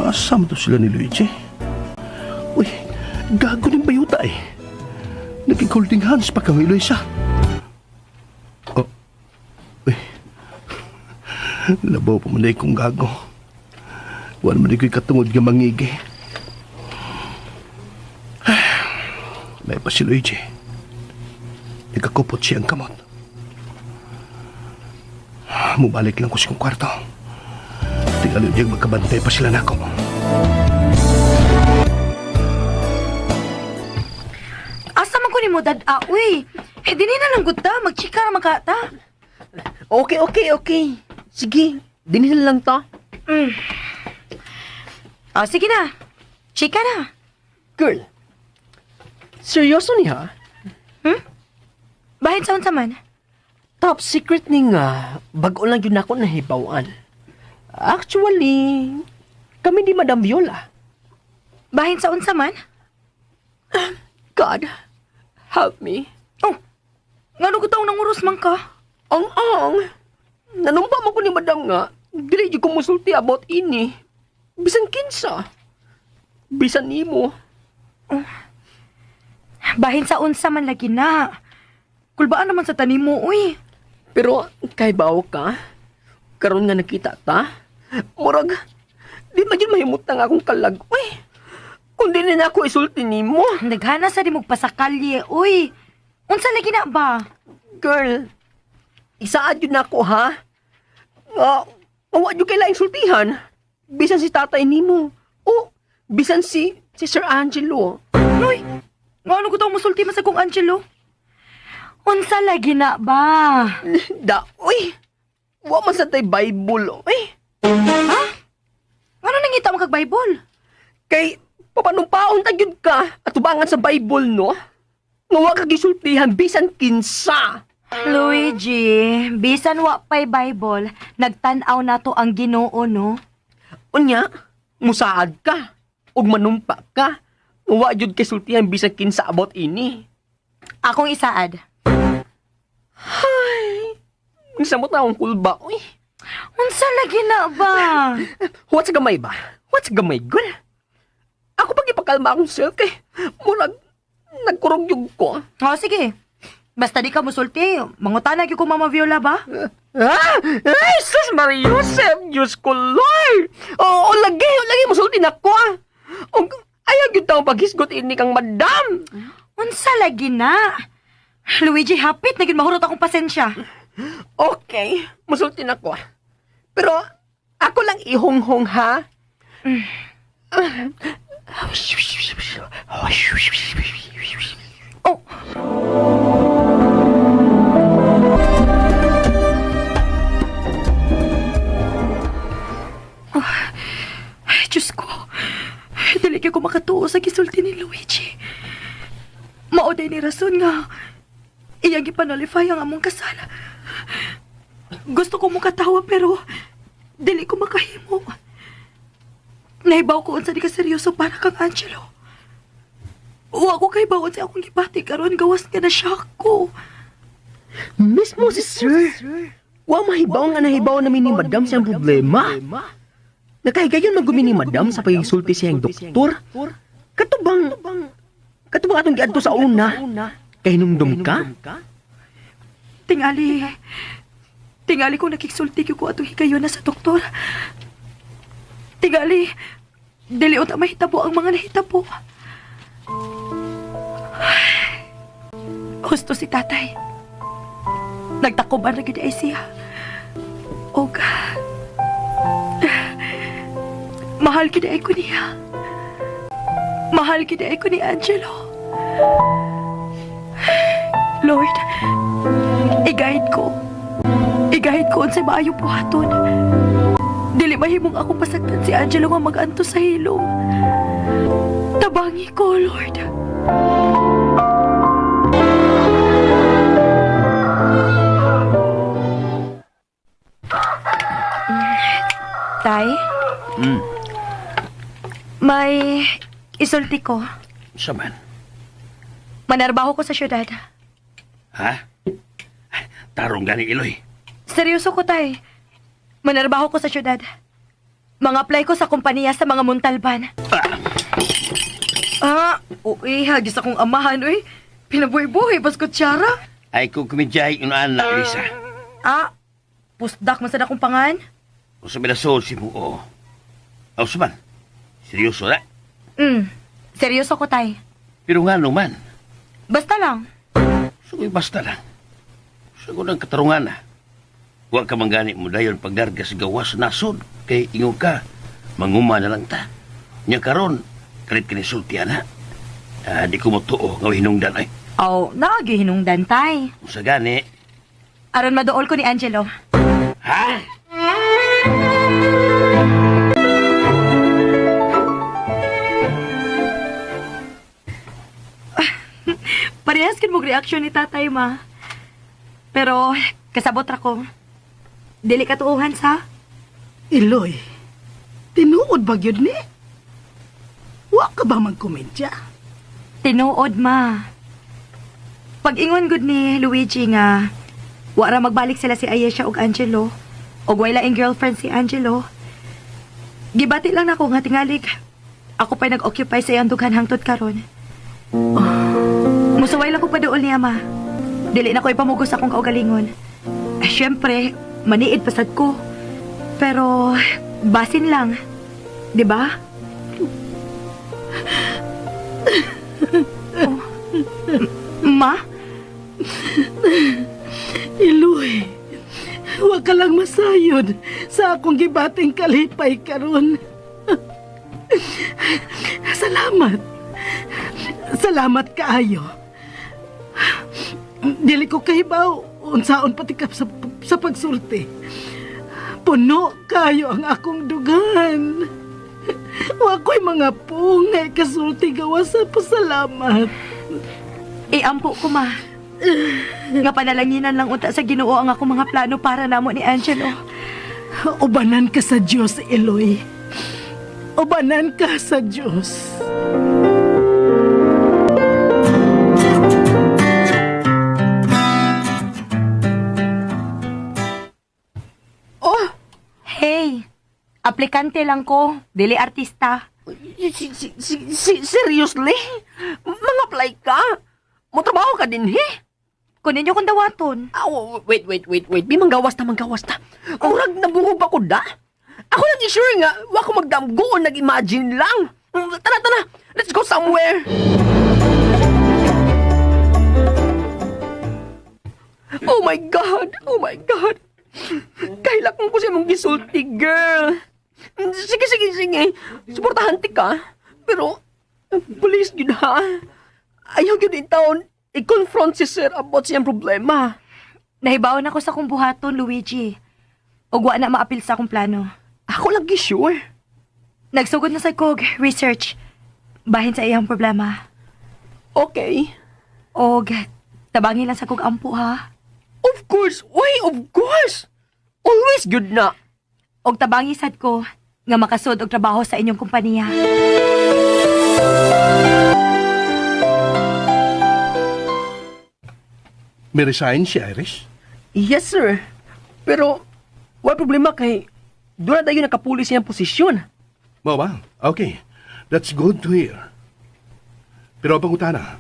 Asa man to sila ni Luigi? Uy, gago ng bayuta eh. Naging holding hands pa kang Eloisa. Oh, uy. Labaw pa man kong gago. Wala man ko'y katungod nga mangigi. May pa si Luigi. Nagkakupot siya ang kamot. Mubalik lang ko sa kong kwarto. Tingali niya magkabantay pa sila nako. Asa man ko ni mo dad-a, uy. Eh, dili na lang gud ta. Magchika ra man ka ta. Okay, okay, okay. Sige, dinhin lang ta. Oh, sige na. Chika na. Girl, seryoso niya? Bahin sa unsa man. Top secret ni nga, bago lang yun ako nahibawan. Actually, kami ni Madam Viola. Bahin sa unsa man. God, help me. Oh, ngano ko taong nanguros man ka? Ang ang, nanumpa mo ko ni Madam nga, dili jud ko musulti about ini. Bisan kinsa. Bisan nimo. Bahin sa unsa man lagi na. Kulbaan naman sa tanimo, uy. Pero kay bawo ka, karon nga nakita ta, murag, di man jud mahimutang akong kalag. Uy, kung di na ako isulti nimo. Naghana sa di magpasakalye, uy. Unsa lagi na ba? Girl, isaad yun ako ha. Nga, wa jud kay laing sultihan. Bisan si tatay nimo. O, bisan si Sir Angelo. Uy, ngano ko taong musulti man sa kong Angelo? Unsa lagi na ba? Da, uy. Wa man sa tay Bible, uy. Ngano nangita mo kag Bible? Kay papanumpaon ta gyud ka at tubangan sa Bible no. Nga wa ka gisultihan bisan kinsa. Luigi, bisan wa pay Bible, nagtan-aw nato ang Ginoo no. Unya, musaad ka ug manumpa ka. Nga wa jud kay sultihan bisan kinsa about ini. Akong isaad. Samot na akong kulba, uy. Unsa lagi na ba? What's gamay ba? What's gamay, girl? Ako pag ipakalma akong self kay murag nagkurog yung ko. Oh, sige. Basta di ka musulti, mangutana gyud ko Mama Viola ba? Ah! Ay, sus Maria Joseph! Diyos ko, Lord! Oo, lagi, lagi, musulti na ko, ah. Og, ayaw yun taong paghisgot ini kang madam. Unsa lagi na? Luigi, hapit na gyud mahurot akong pasensya. Okay, musulti na ko. ah. Pero, ako lang ihonghong, ha? Oh. Oh, ay, Diyos ko. Dili kay ko makatuo sa gisulti ni Luigi. Mao day ni rason nga iyang gipanalify ang among kasal. Gusto ko mukatawa pero dili ko makahimo. Nahibaw ko unsa di ka seryoso para kang Angelo. Wa ko kay bawon sa akong gibati karon gawas nga na shock ko. Mismo si sir. Wa mahibaw nga nahibaw namin ni madam siyang problema. Nakahigayon magumi ni madam sa pagigsulti siyang doktor. Katubang, katubang atong giadto sa una. Kahinumdum ka? Tingali. Tingali ko nakiksulti ko atong higayon na sa doktor. Tingali. Dili unta mahitabo ang mga nahitabo. Ay, husto si tatay. Nagtakuban na gyud ay siya. Og Mahal gid ay ko niya. Mahal gid ay ko ni Angelo. Lord, i-guide ko. I-guide ko unsay maayo buhaton. Dili mahimong akong pasagdan si Angelo nga mag-antos sa hilom. Tabangi ko, Lord. Tay? May isulti ko. Sa man? Manarbaho ko sa syudad. Ha? Tarong gani, Iloy. Seryoso ko, Tay. Manarbaho ko sa syudad. Mga apply ko sa kompanya sa mga Montalban. Ah, uy, hagis akong amahan, uy. Pinabuhi-buhi, bas kutsara. Ay kung kumidyahe inaan na, Elisa. Ah, pusdak man sad akong pangan. Kung sa binasol si mo, oo. Aw, man. Seryoso na. Seryoso ko, Tay. Pero nga naman, Basta lang. sugoy basta lang. Sugoy ng katarungan na. Huwag ka manggani mo dayon pagdarga sa gawas nasod. Kay ingon ka, manguma na lang ta. Nya karon, kalit ka ni sulti, ana. Ah, di ko mo tuo nga hinungdan ay. Oh, nagihinungdan, Tay. Sa gani, Aron maduol ko ni Angelo. Ha? Parehas kin mong reaksyon ni tatay, ma. Pero, kasabot ra ko. Dili ka tuuhan sa? Iloy, tinuod ba gyud ni? Wa ka ba magkomedya? Tinuod, ma. Pag-ingon gud ni Luigi nga, wara magbalik sila si Ayesha ug Angelo, ug way laing girlfriend si Angelo. Gibati lang nako nga tingalig. Ako pa'y nag-occupy sa iyang dughan hangtod karon. Oh, musuway lang ko paduol niya, ma. Dili na ko ipamugos akong kaugalingon. Eh, syempre, maniid pasad ko. Pero, basin lang. 'Di ba? Oh. Ma? Iloy, wa ka lang masayod sa akong gibating kalipay karon. Salamat. Salamat kaayo. Dili ko kahibaw unsaon pati ka sa pagsulti. Puno kayo ang akong dugan. Wa ko'y mga pungay kasulti gawa sa pasalamat. Iampo ko, ma. Nga panalanginan lang unta sa Ginoo ang akong mga plano para namo ni Angelo. Ubanan ka sa Diyos, Eloy. Ubanan ka sa Diyos. Oh! Hey, aplikante lang ko, dili artista. Seriously? Mga apply ka? Motrabaho ka din, he? Kunin niyo kong dawaton. Ah, wait, wait, wait, wait. Bi, manggawas ta, manggawas ta. Murag nabungog pa ko da. Ako lang i-sure nga, wa ko magdamgo nag-imagine lang. Tara, tara. Let's go somewhere. Oh my God! Oh my God! Kailak ko sa imong gisulti, girl. Sige, sige, sige. Suportahan ti ka. Pero, please, gyud ha. Ayaw gyud in town. I-confront si sir about siyang problema. Nahibaon ako sa akong buhaton, Luigi. Ug wa na maapil sa akong plano. Ako lang gi-sure. Nagsugod na sa kog research bahin sa iyang problema. Okay. Og tabangi lang sa kog ampo ha. Of course. Uy, of course. Always good na. Og tabangi sad ko nga makasud og trabaho sa inyong kompanya. May resign si Iris? Yes, sir. Pero, wala problema kay doon na tayo nakapuli siyang posisyon. Mao ba? Okay. That's good to hear. Pero pangutana,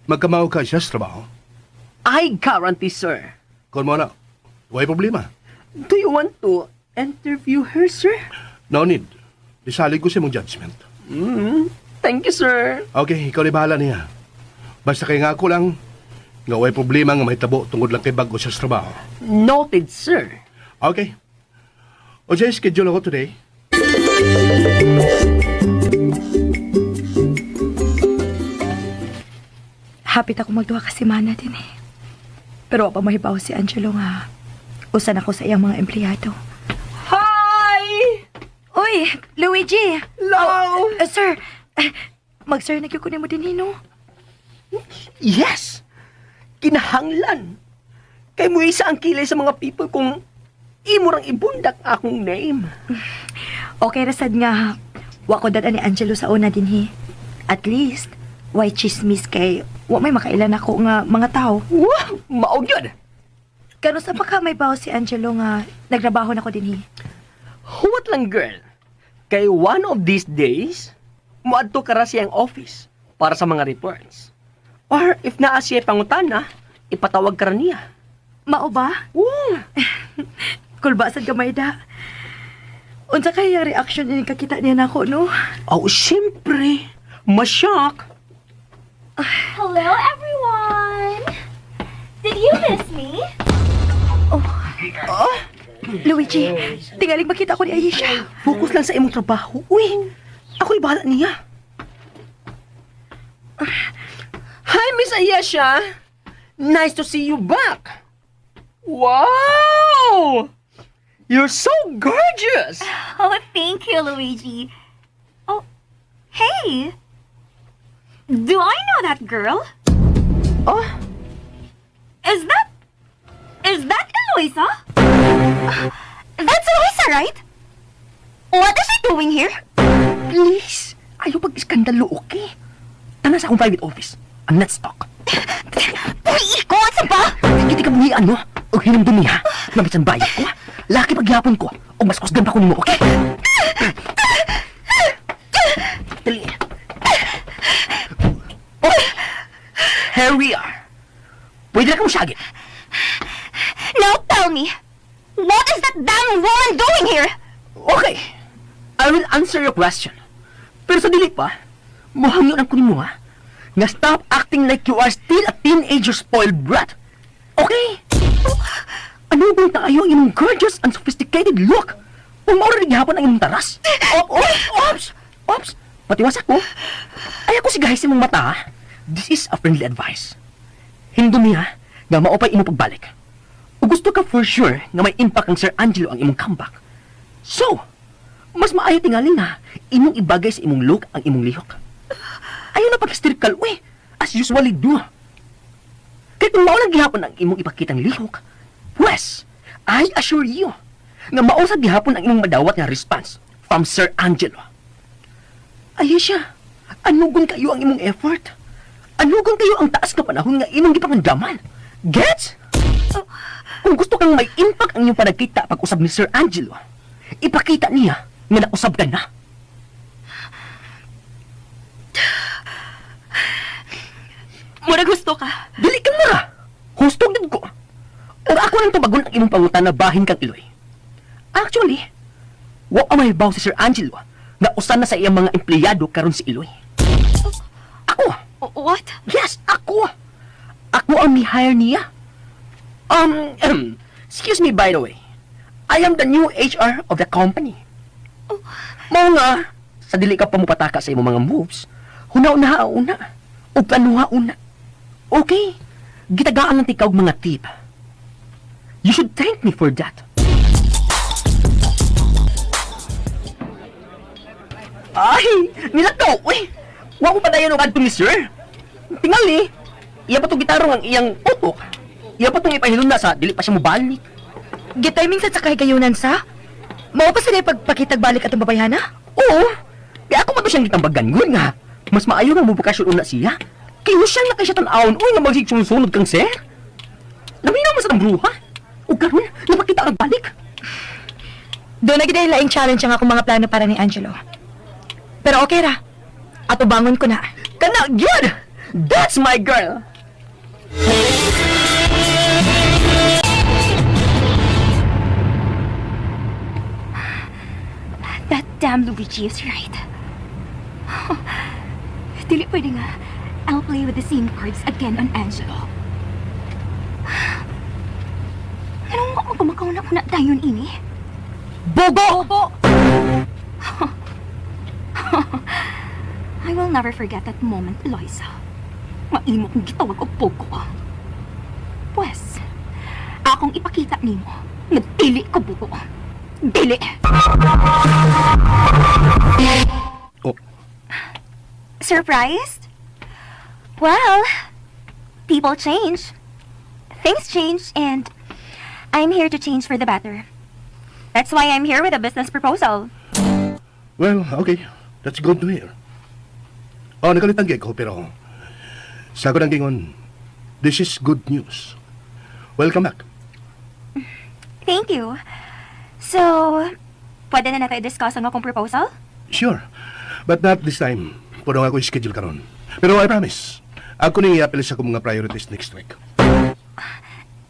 magkamao ka siya sa trabaho? I guarantee, sir. Kung mo na, way problema. Do you want to interview her, sir? No need. Isalig ko sa imong judgment. Thank you, sir. Okay, ikaw na bahala niya. Basta kay nga ako lang, nga way problema nga mahitabo tungod lang kay bago siya sa trabaho. Noted, sir. Okay. O siya, schedule ako today. Hapit ako magduha ka semana din eh. Pero wa pa mahibaw si Angelo nga usan ako sa iyang mga empleyado. Hi! Uy, Luigi! Hello! Sir, mag-sir na ko nimo din no? Yes! Kinahanglan! Kay mo isa ang kilay sa mga people kung imo rang ibundak akong name. Okay ra sad nga wa ko dad ni Angelo sa una dinhi. At least why chismis kay wa may makailan ako nga mga tao. Wow! Maog yun! Kano sa pa ka may bawo si Angelo nga nagtrabaho na ko dinhi. Huwat lang, girl. Kay one of these days, muadto ka ra siyang office para sa mga reports. Or if naa siya pangutana, ipatawag ka ra niya. Mao ba? Wow! Kulba sad gamay da. Unsa kay ang reaction ni kakita niya nako no? Oh, siyempre. Mashock. Hello, everyone! Did you miss me? Luigi, tingaling makita ko ni Aisha. Focus lang sa imong trabaho. Uy, ako'y bahala niya. Hi, Miss Ayesha. Nice to see you back. Wow! You're so gorgeous! Oh, thank you, Luigi. Oh, hey! Do I know that girl? Oh, Is that... Is that Eloisa? That's Eloisa, right? What is she doing here? Please. Ayaw pag-iskandalo, okay? Tana sa akong private office. And let's talk. Uy, ikaw, ano ba? Hindi ka buhian, no? O hinumdumi, ha? Mabit ang bayad ko, ha? Laki pagyapon ko. O mas kusgan pa ko nimo, okay? Dali. Okay. Here we are. Pwede na kang syagit. Now tell me, what is that damn woman doing here? Okay. I will answer your question. Pero sa dili pa, muhangyo ang kunin mo, ha? Nga stop acting like you are still a teenager spoiled brat. Okay? Ano bang tayo ang imong gorgeous and sophisticated look? Kung maura rin gihapon ang imong taras. Op, op, ops! Ops! Patiwas ako. Ay ako si guys imong mata, ha? This is a friendly advice. Hindumi, ha, nga maupay imong pagbalik. O gusto ka for sure nga may impact ang Sir Angelo ang imong comeback. So, mas maayo tingali nga imong ibagay sa imong look ang imong lihok. Ayaw na pag-hysterical, uy, as usually do. Kaya kung mao lang gihapon ang imong ipakitang lihok, pues, I assure you, nga mao sa gihapon ang imong madawat nga response from Sir Angelo. Alicia, anugon kayo ang imong effort? Anugon kayo ang taas nga panahon nga imong gipangandaman? Gets? Kung gusto kang may impact ang iyong panagkita pag-usab ni Sir Angelo, ipakita niya nga nausab ka na. Mura gusto ka. Dili ka mura. Hustog din ko. Or ako nang tubagon ang imong pangutana bahin kang Iloy. Actually, wa pa may si Sir Angelo nga usan na sa iyang mga empleyado karon si Iloy. Ako. What? Yes, ako. Ako ang ni-hire niya. Excuse me, by the way. I am the new HR of the company. Mao nga, sa dili ka pa mupataka sa imong mga moves, huna-una una, o planuha una. Okay, gitagaan lang ikaw og mga tip. You should thank me for that. Ay, nilakaw, uy! Wa ko padayon og adto ni sir. Tingali, iya pa tong gitarong ang iyang utok. Iya pa tong ipahilom na sa dili pa siya mobalik. Gitiming sad sa kahigayunan sa? Mao pa sila pagpakitag balik atong babayhana? Oo. Kaya ako man to siyang gitambagan gud nga. Mas maayo nga mobakasyon una siya. Kay siya na kay siya tan-awon uy nga magsigsunod kang sir. Naminaw man sa tang bruha. Ug karon napakita ang balik. Doon na gid ay laing challenge ang akong mga plano para ni Angelo. Pero okay ra. Ato bangon ko na. Kana gyud. That's my girl. That damn Luigi is right. Dili pwede nga. I'll play with the same cards again on Angelo. Anong magkumakaw na una dayon ini? Bobo! Bobo! will never forget that moment, Eloisa. Nga imo kong gitawag og pogo. Pues, akong ipakita nimo nga dili ko bugo. Dili! Oh. Surprised? Well, people change. Things change, and I'm here to change for the better. That's why I'm here with a business proposal. Well, okay. That's good to hear. Oh, nakalitan kay ko, pero sa ako nang gingon, this is good news. Welcome back. Thank you. So, pwede na nato i-discuss ang akong proposal? Sure. But not this time. Puno ako schedule karon. Pero I promise, ako ning i-apil sa akong mga priorities next week.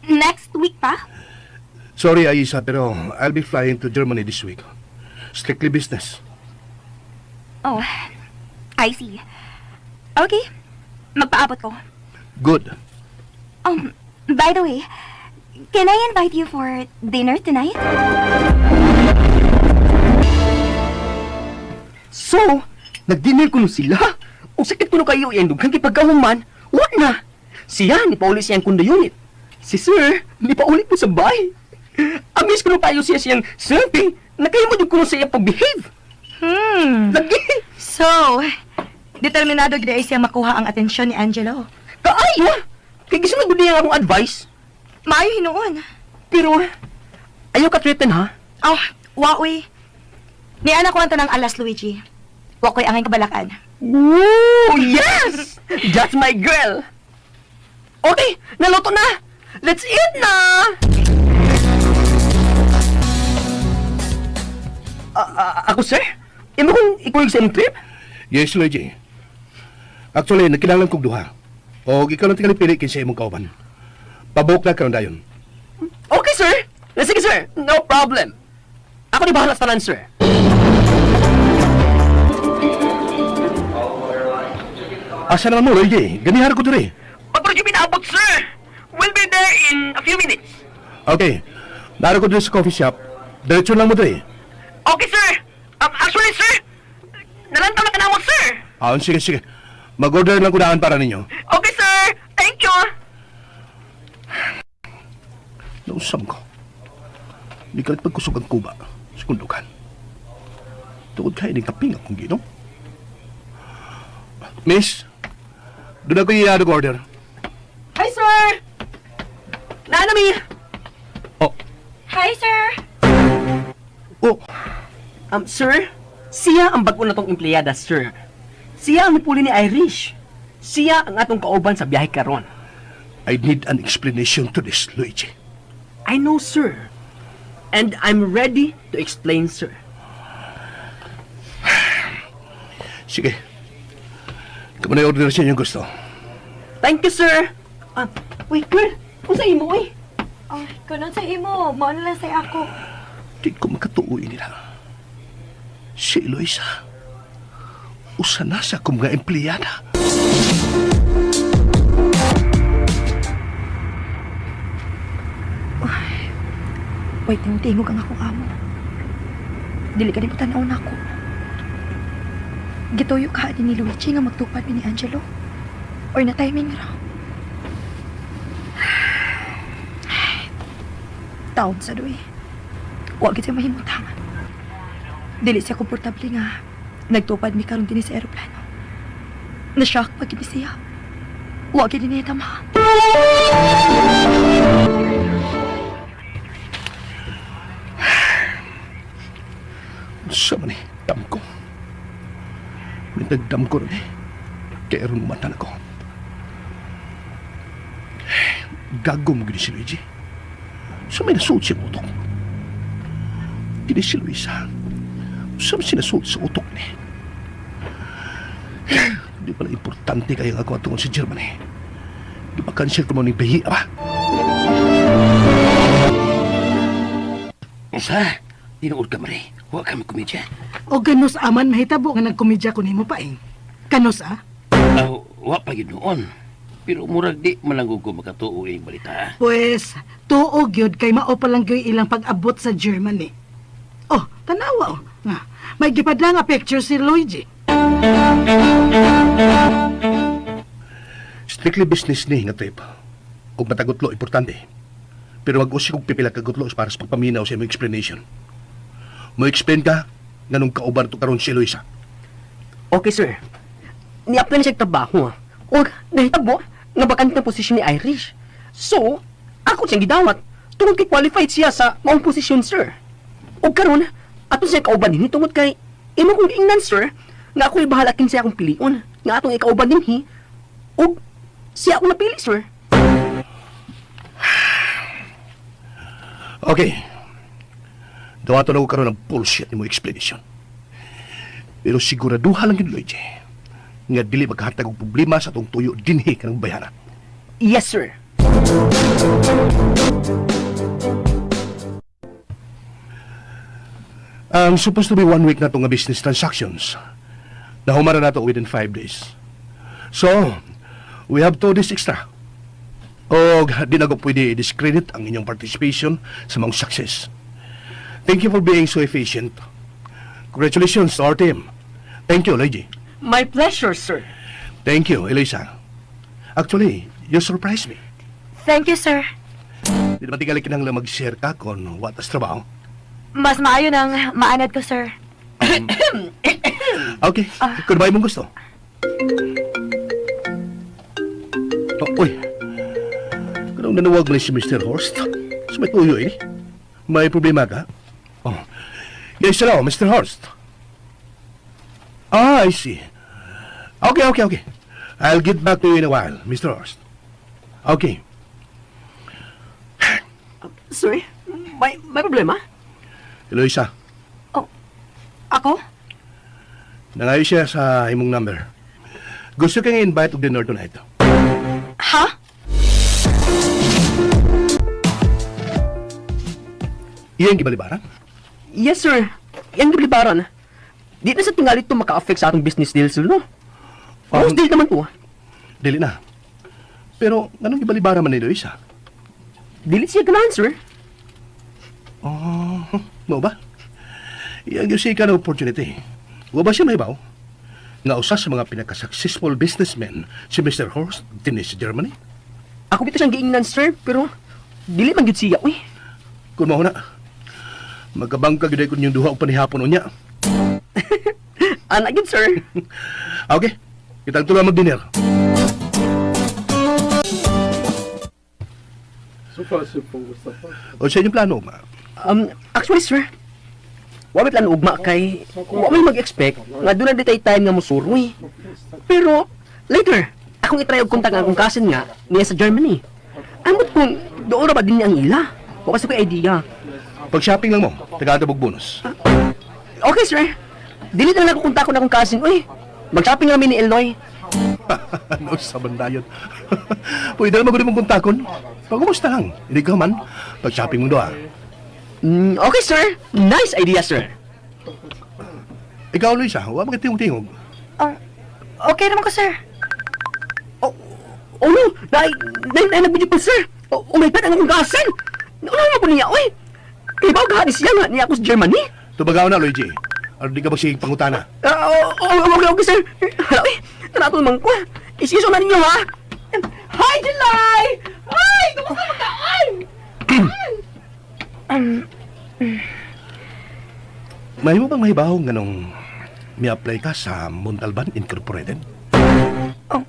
Next week pa? Sorry, Aisa, pero I'll be flying to Germany this week. Strictly business. Oh, I see. Okay. Magpaabot ko. Good. By the way, can I invite you for dinner tonight? So, nag-dinner kuno sila. Og sakit kuno kayo iyang dughan kay pagkahuman, wa na. Siya ni pauli siyang kundo unit. Si sir, ni pauli po sa bahay. Amis kuno kayo siya siyang surfing, nakahimo jud kuno sa iyang pag-behave. Lagi. So, determinado gid ay siya makuha ang atensyon ni Angelo. Kaayo. Kay gisunod gud niya ang akong advice. Maayo hinuon. Pero ayaw ka threaten ha. Oh, waoy. Ni anak ko ang tanang alas, Luigi. Wa ko'y angay kabalakan. Woo! Yes! That's my girl. Okay, naluto na. Let's eat na. Ako sir? Imo kong ikuyog sa imong trip? Yes, Luigi. Actually, nagkinahanglan kog duha. O ikaw lang tingali pili kinsa imong kauban. Pabuok na karon dayon. Okay, sir. Sige, sir. No problem. Ako ni bahala sa tanan, sir. Asa naman mo, Luigi? Ganihar ko diri. Pagpuro pinaabot, sir. We'll be there in a few minutes. Okay. Naro ko diri sa coffee shop. Diretso lang mo diri. Okay, sir. Actually, sir, nalantaw na ka na mo, sir. Ah, sige, sige. Mag-order lang ko daan para ninyo. Okay, sir. Thank you. Nausam ko. Di ka pagkusog ang kuba sa kundukan. Tungod kay ning kaping akong ginoo. Miss, doon ako i-order order. Hi, sir. Naana mi. Oh, Hi, sir! oh, Sir, siya ang bago na tong empleyada, sir. Siya ang mipuli ni Irish. Siya ang atong kauban sa biyahe karon. I need an explanation to this, Luigi. I know, sir. And I'm ready to explain, sir. Sige. Kamo na order sa inyong gusto. Thank you, sir. Ah, wait, girl. Kung sa imo, eh? Oh, kunon sa imo. Mao na lang sa ako. Di ko makatuoy nila. Si Eloisa. Usa na sa akong mga empleyada. Wait, tingog ang akong amo. Dili ka din mo tanaw na ako. Gituyo ka din ni Luigi nga magtupad mi ni Angelo. Or na timing ra. Taon sa doy. Wa gid siya mahimutang. Dili siya komportable nga nagtupad mi karon dinhi sa eroplano. Na-shock pag gid siya. Wa gid niya tama. Sa man eh, dam ko. May nagdam ko rin eh. Kaya ron mata na ko. Gago mo gini si Luigi. Sa may nasuot siya utok. Gini si Luisa. Sa may sinasuot sa utok ni. Di pala importante kaya nga ako atungod sa Germany. Di ba cancel ko mo ni Behi, ba? Unsa? Tinuod ka, Mare. Wa ka magkomedya. O ganus aman mahitabo nga nagkomedya ko nimo paing. Kanus ah? Ah, wa pa gyud noon. Pero murag di malanggog ko makatuo ing balita. Ah. Pues, tuo gyud kay mao pa lang gyud ilang pag-abot sa Germany. Oh, tanawa oh. Nga, may gipadla nga picture si Luigi. Strictly business ni nga trip. Ug matagutlo importante. Pero mag-usik og pipila ka gutlo para sa pagpaminaw sa imong explanation. Mo explain ka nganong kauban to karon si Eloisa. Okay, sir. Ni-apply na siya og trabaho. Og nahitabo nga bakante ang posisyon ni Irish. So, ako siyang gidawat tungod kay qualified siya sa maong posisyon, sir. Og karon, ato siya kauban dinhi tungod kay imo kong giingnan, sir, nga ako bahala kinsa akong pilion, nga atong ikauban dinhi og siya akong napili, sir. Okay. Dawato na ko karon ang bullshit nimo explanation. Pero siguraduha lang yun, Luigi, nga dili magkahatag og problema sa atong tuyo dinhi kanang bayana. Yes, sir. Ang supposed to be one week na itong nga business transactions. Nahumara na to within 5 days. So, we have 2 days extra. O di na ko pwede i-discredit ang inyong participation sa mga success. Thank you for being so efficient. Congratulations to our team. Thank you, Luigi. My pleasure, sir. Thank you, Elisa. Actually, you surprised me. Thank you, sir. Di naman tingali kinahanglan mag-share ka kung what as trabaho. Mas maayo nang maanad ko, sir. Okay, kung ba imong gusto? Oh, uy. Kanang nanawag man si Mr. Horst? Sa may tuyo eh. May problema ka? Oh. Yes, hello, Mr. Horst. Ah, I see. Okay. I'll get back to you in a while, Mr. Horst. Okay. Sir, may problema? Eloisa, Ako? nangayo siya sa imong number. Gusto kang invite og dinner tonight. Ha? Iyang gibalibaran? Yes, sir. Yang giblibaran. Di na sa tingali ito maka-affect sa atong business deal, sir, no? Close deal naman to. Dili na. Pero, anong gibalibaran man ni Eloisa? Dili siya ganahan, sir. Oh, mao ba? Iyang gyud siya ng opportunity. Wa ba siya mahibaw? Nga usa sa mga pinaka-successful businessmen si Mr. Horst dinhi sa Germany. Ako bitaw siyang giingnan, sir, pero dili man gyud siya, uy. Kung mao na, magkabangka gyud ay kun yung duha og panihapon unya. Ana gyud, sir. Okay, kitang tulo mag-dinner. O sa inyong plano, ma? Actually, sir, wa may plano ugma kay wa may mag-expect nga doon na di tay time nga musuroy. Pero later, akong itry og kontak ang akong cousin nga niya sa Germany. Amot kung doon ra ba din niya ang ila. Wa kasi ko'y idea. Pag-shopping lang mo, taga og bonus. Okay, sir. Dili na lang ako kontakon akong cousin. Uy, mag-shopping kami ni Eloy. Ano sa bandayon? Pwede na maguli mong kontakon. Pagkumusta lang? Hindi ka man. Pag-shopping mo doha. Okay, sir. Nice idea, sir. Ikaw, Luisa, huwag magkatingog-tingog. Oh, okay naman ko, sir. Oh, oh no! Nay, nay, nay, nag-video pa, sir! Oh, oh my God, ang akong cousin! Nauna mo po niya, oy! Kaya ba, gahani siya nga, niya ako sa Germany? Tubagaw na, Luigi. Ano di ka magsigig pangutana? Ah, oh, oh, okay, sir. Hala, oy! Tanato naman ko. Isiso na ninyo, ha? Hi, July! Hi! Kumusta mo ka? Ay! May mo bang mahibaw nga nung mi-apply ka sa Montalban Incorporated? Oh.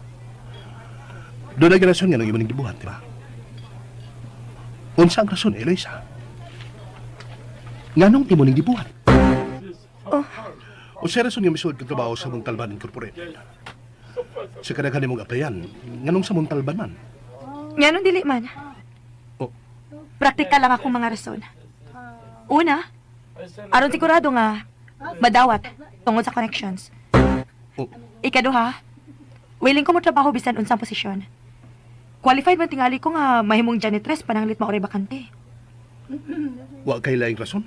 Doon ay rason nga nung imong gibuhat, di ba? Unsa ang rason, Eloisa? Nga nung imo ning gibuhat? Oh. Unsa rason nga misuod kag trabaho sa Montalban Incorporated? Sa kadaghan nimong applyan, nganong sa Montalban man? Nganong dili man. Oh. Praktikal lang akong mga rason. Una, aron sigurado nga madawat tungod sa connections. Oh. Ikaduha, willing ko mo trabaho bisan unsang posisyon. Qualified man tingali ko nga mahimong janitress pananglit maoray bakante. Wa kay laing rason?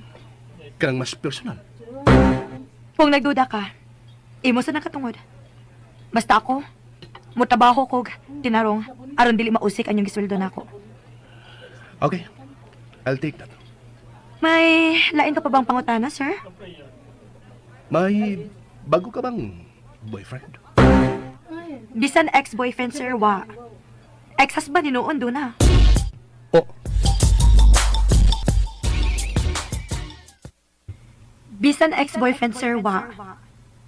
Kanang mas personal. Kung nagduda ka, imo sa nakatungod. Basta ako, motrabaho kog tinarong aron dili mausik ang inyong gisweldo nako. Okay. I'll take that. May lain ka pa bang pangutana, sir? May bago ka bang Boyfriend? Bisan ex-boyfriend, sir, wa. Ex-husband hinuon doon na. Oh, Bisan ex-boyfriend, sir, wa.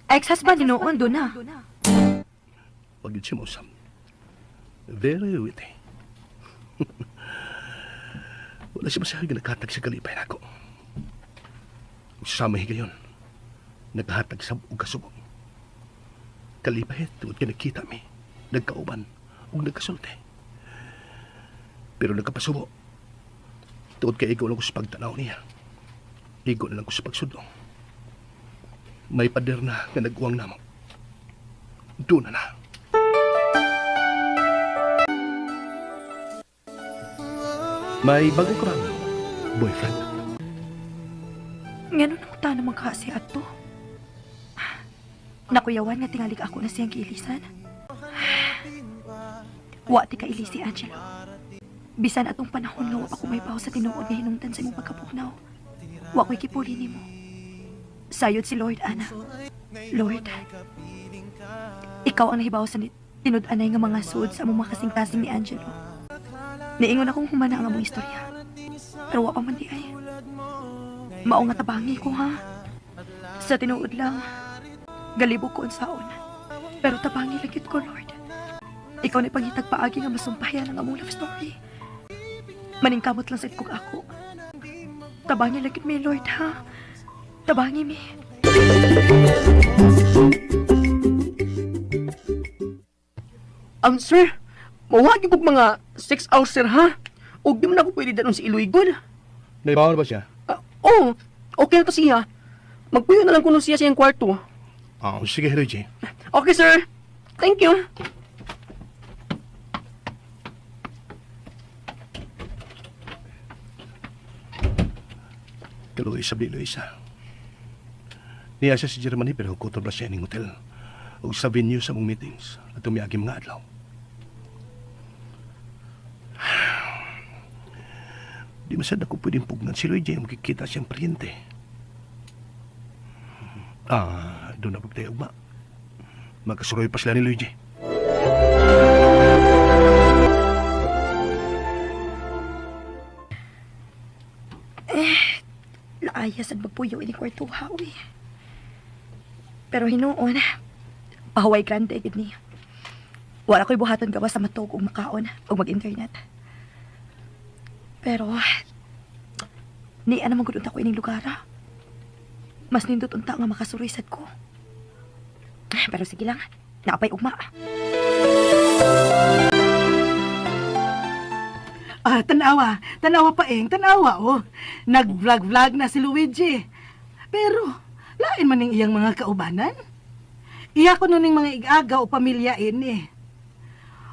Ex-husband hinuon doon na. wag yun siya mausap. Very witty. Wala siya masyadong naghatag sa kalipay na ako. Sama higayon. Naghatag sa ug kasubo. Kalipay tungod kay nagkita mi. Nagkauban ug nagkasulti. Pero nagkapasubo. Tungod kay igo lang ko sa pagtanaw niya. Igo na lang ko sa pagsudong. May pader na nga nag-uwang namo. Doon na na. May bago ka bang boyfriend? Ngano nang ta naman ka si ato? Nakuyawan nga tingali ako na siyang giilisan. Wa ti kaili si Angelo. Bisan atong panahon nga wa pa ko may sa tinuod nga hinungdan sa imong pagkapugnaw. Wa ko'y kipuli nimo. Sayod si Lord, Ana. Lord, ikaw ang nahibaw sa tinud-anay nga mga suod sa among mga kasing-kasing ni Angelo. Niingon akong humana ang among istorya. Pero wa pa man di ay. Mao nga tabangi ko ha. Sa tinuod lang, galibog ko ang saon. Pero tabangi lang gyud ko, Lord. Ikaw na pangitag paagi nga masumpayan ang among love story. Maningkamot lang sa kog ako. Tabangi lang gyud mi, Lord, ha? Tabangi mi. Sir, mawagi kog mga 6 hours, sir, ha? Og di man ako pwede danon si Iloy gud. Naibaw na ba siya? Ah, oh, okay na to siya. Magpuyo na lang kuno siya sa iyang kwarto. Ah, sige, Luigi. Okay, sir. Thank you. Kaluoy sa di Luisa. Niya siya sa Germany pero kutob ra siya ning hotel. Ug sa venue sa mong meetings at tumiagi mga adlaw. Di masad ako pwedeng pugnan si Luigi makikita siyang paryente. Ah, doon na pagtayo ugma. Magkasuroy pa sila ni Luigi. Laaya sad magpuyo ini kwarto ha, uy. Pero hinuon, pahuway grande gid ni. Wala ko'y buhaton gawas sa matug ug makaon ug mag-internet. Pero ni ana man gud unta ko ining lugar ha. Mas nindot unta nga makasuroy sad ko. Pero sige lang, naapay ugma. Ah, tanawa. Tanawa pa eng, tanawa oh. Nag-vlog-vlog na si Luigi. Pero lain man ning iyang mga kaubanan. Iya ko ning mga igaga o pamilya ini.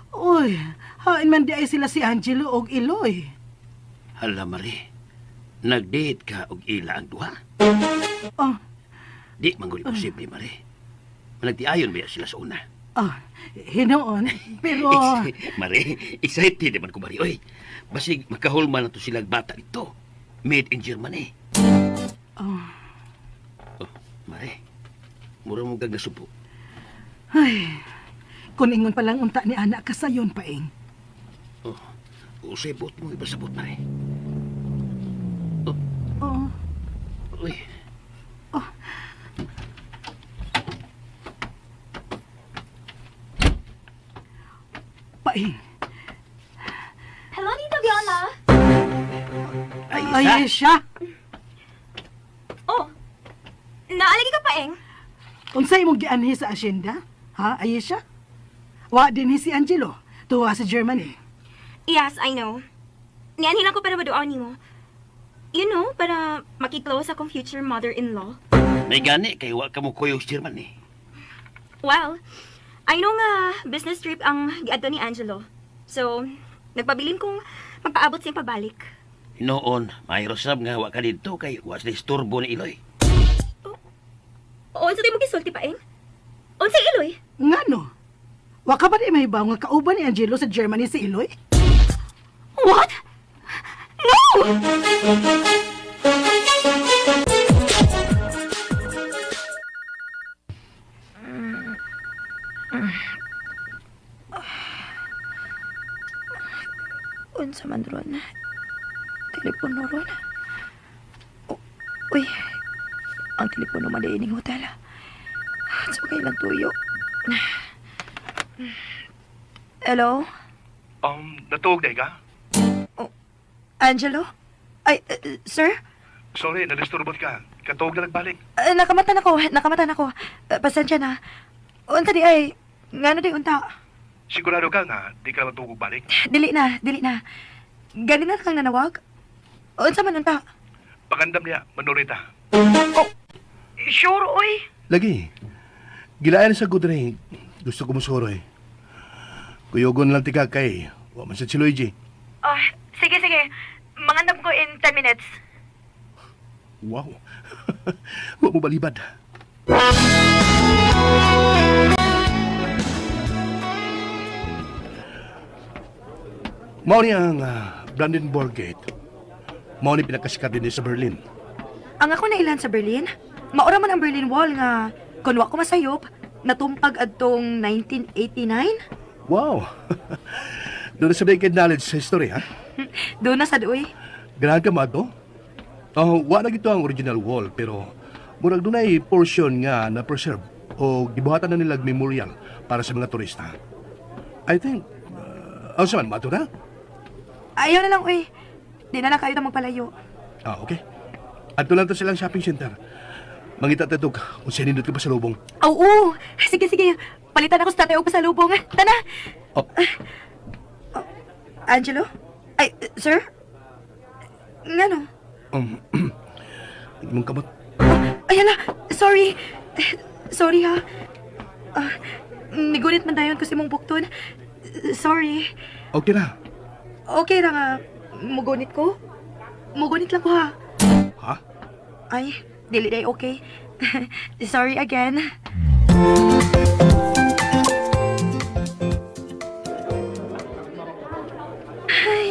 Uy, hain man di ay sila si Angelo og Iloy. Hala, Marie. Nag-date ka og ila ang duha. Oh, Di man gud posible, Marie. Managtiayon ba sila sa una? ah, hinuon. Pero Marie, excited naman ko, Marie. Oy, basig makahulman na to silang bata dito. Made in Germany. Oh. Oh, Marie, mura mo kag nasubo. Ay, kun ingon pa lang unta ni anak kasayon pa eng. Oh, usay buot mo ibasabot, Marie. Oh, Uy, paing. Hello, Tita Viola. ay, Ay, isa. siya. Oh, naalagi ka pa, Eng? Unsa imong gianhi sa asyenda? Ha, Ayesha? Wa dinhi si Angelo, tuwa sa Germany. Yes, I know. Nianhin lang ko para maduaw nimo. You know, para makiklose akong future mother-in-law. May gani kay wa ka mo kuyog sa Germany. Well, I know nga business trip ang giadto ni Angelo. So, nagpabilin kong magpaabot siyang pabalik. Noon, mayro sab nga wa ka didto kay wa sila isturbo ni Iloy. O, unsa mo gisulti pa, Eng? Unsa Iloy? Ngano? Wa ka ba di mahibaw nga kauban ni Angelo sa Germany si Iloy? What? No! Unsa man ron? Telepono ron? Oh, uy, ang telepono man diining hotel. Sa kailang tuyo. Hello? Natuog day ka? Angelo? Ay, sir? Sorry, nadisturbot ka. Katuog na nagbalik. Nakamata na ko, nakamata na ko. Pasensya na. Unta di ay, ngano di unta? Sigurado ka nga, di ka matugog balik. Dili na, dili na. Gani na kang nanawag? Unsa man unta? Pagandam niya, manorita. Sure, oy. Lagi. Gilaan sa good rin. Gusto ko musuro eh. Kuyugon lang tika kay. Wa man sa si Luigi. Ah, sige, sige. Mangandam ko in 10 minutes. Wow. Wa mo balibad. Mao ni ang Brandenburg Gate. Mao ni pinakasikat din sa Berlin. Ang ako na ilan sa Berlin, maura man ang Berlin Wall nga kun wa ko masayop, natumpag adtong 1989. Wow. Doon na sa naked knowledge sa history, ha? Doon na sa duoy. Ganahan ka mo? Oh, wa na gito ang original wall, pero murag dunay portion nga na preserve o gibuhatan na nilag memorial para sa mga turista. I think, sa man, mato na? Ayaw na lang, uy. Di na lang kayo na magpalayo. Ah, okay. Adto lang to silang shopping center. Mangita tatog kung sa nindot ka pa sa lubong. Oo, sige, sige. Palitan ako sa tatay og pasalubong. Tana! Oh. Angelo? Ay, sir? Ngano? Imong kamot. Ay, hala. Sorry. Sorry, ha. Ah, nigunit man dayon ko si mong bukton. Sorry. Okay na. Okay ra nga. Mugunit ko? Mugunit lang ko, ha. Ha? Ay, dili day okay. Sorry again. Ay,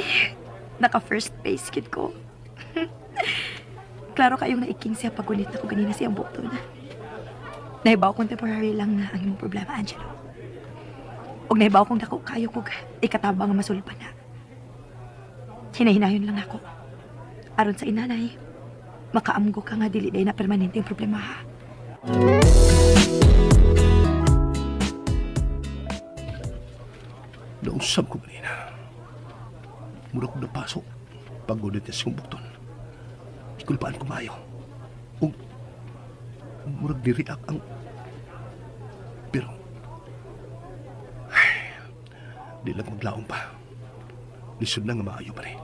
naka first base kid ko. Klaro kayong naiking siya pagunit na ko ganina siyang bukton. Naibaw kong temporary lang na ang imong problema, Angelo. Og naibaw kong dako kayo kog ikatabang nga masulpan na. Hinahinayon lang ako. Aron sa inanay, makaamgo ka nga dili day na permanente ang problema ha. Nausap ko kanina. Mura ko napasok. Paggunit niya siyang bukton. Ikulpaan ko mayo. Ug murag di-react ang... Pero... Ay, di lang maglaong pa. Lisod na nga maayo pa rin.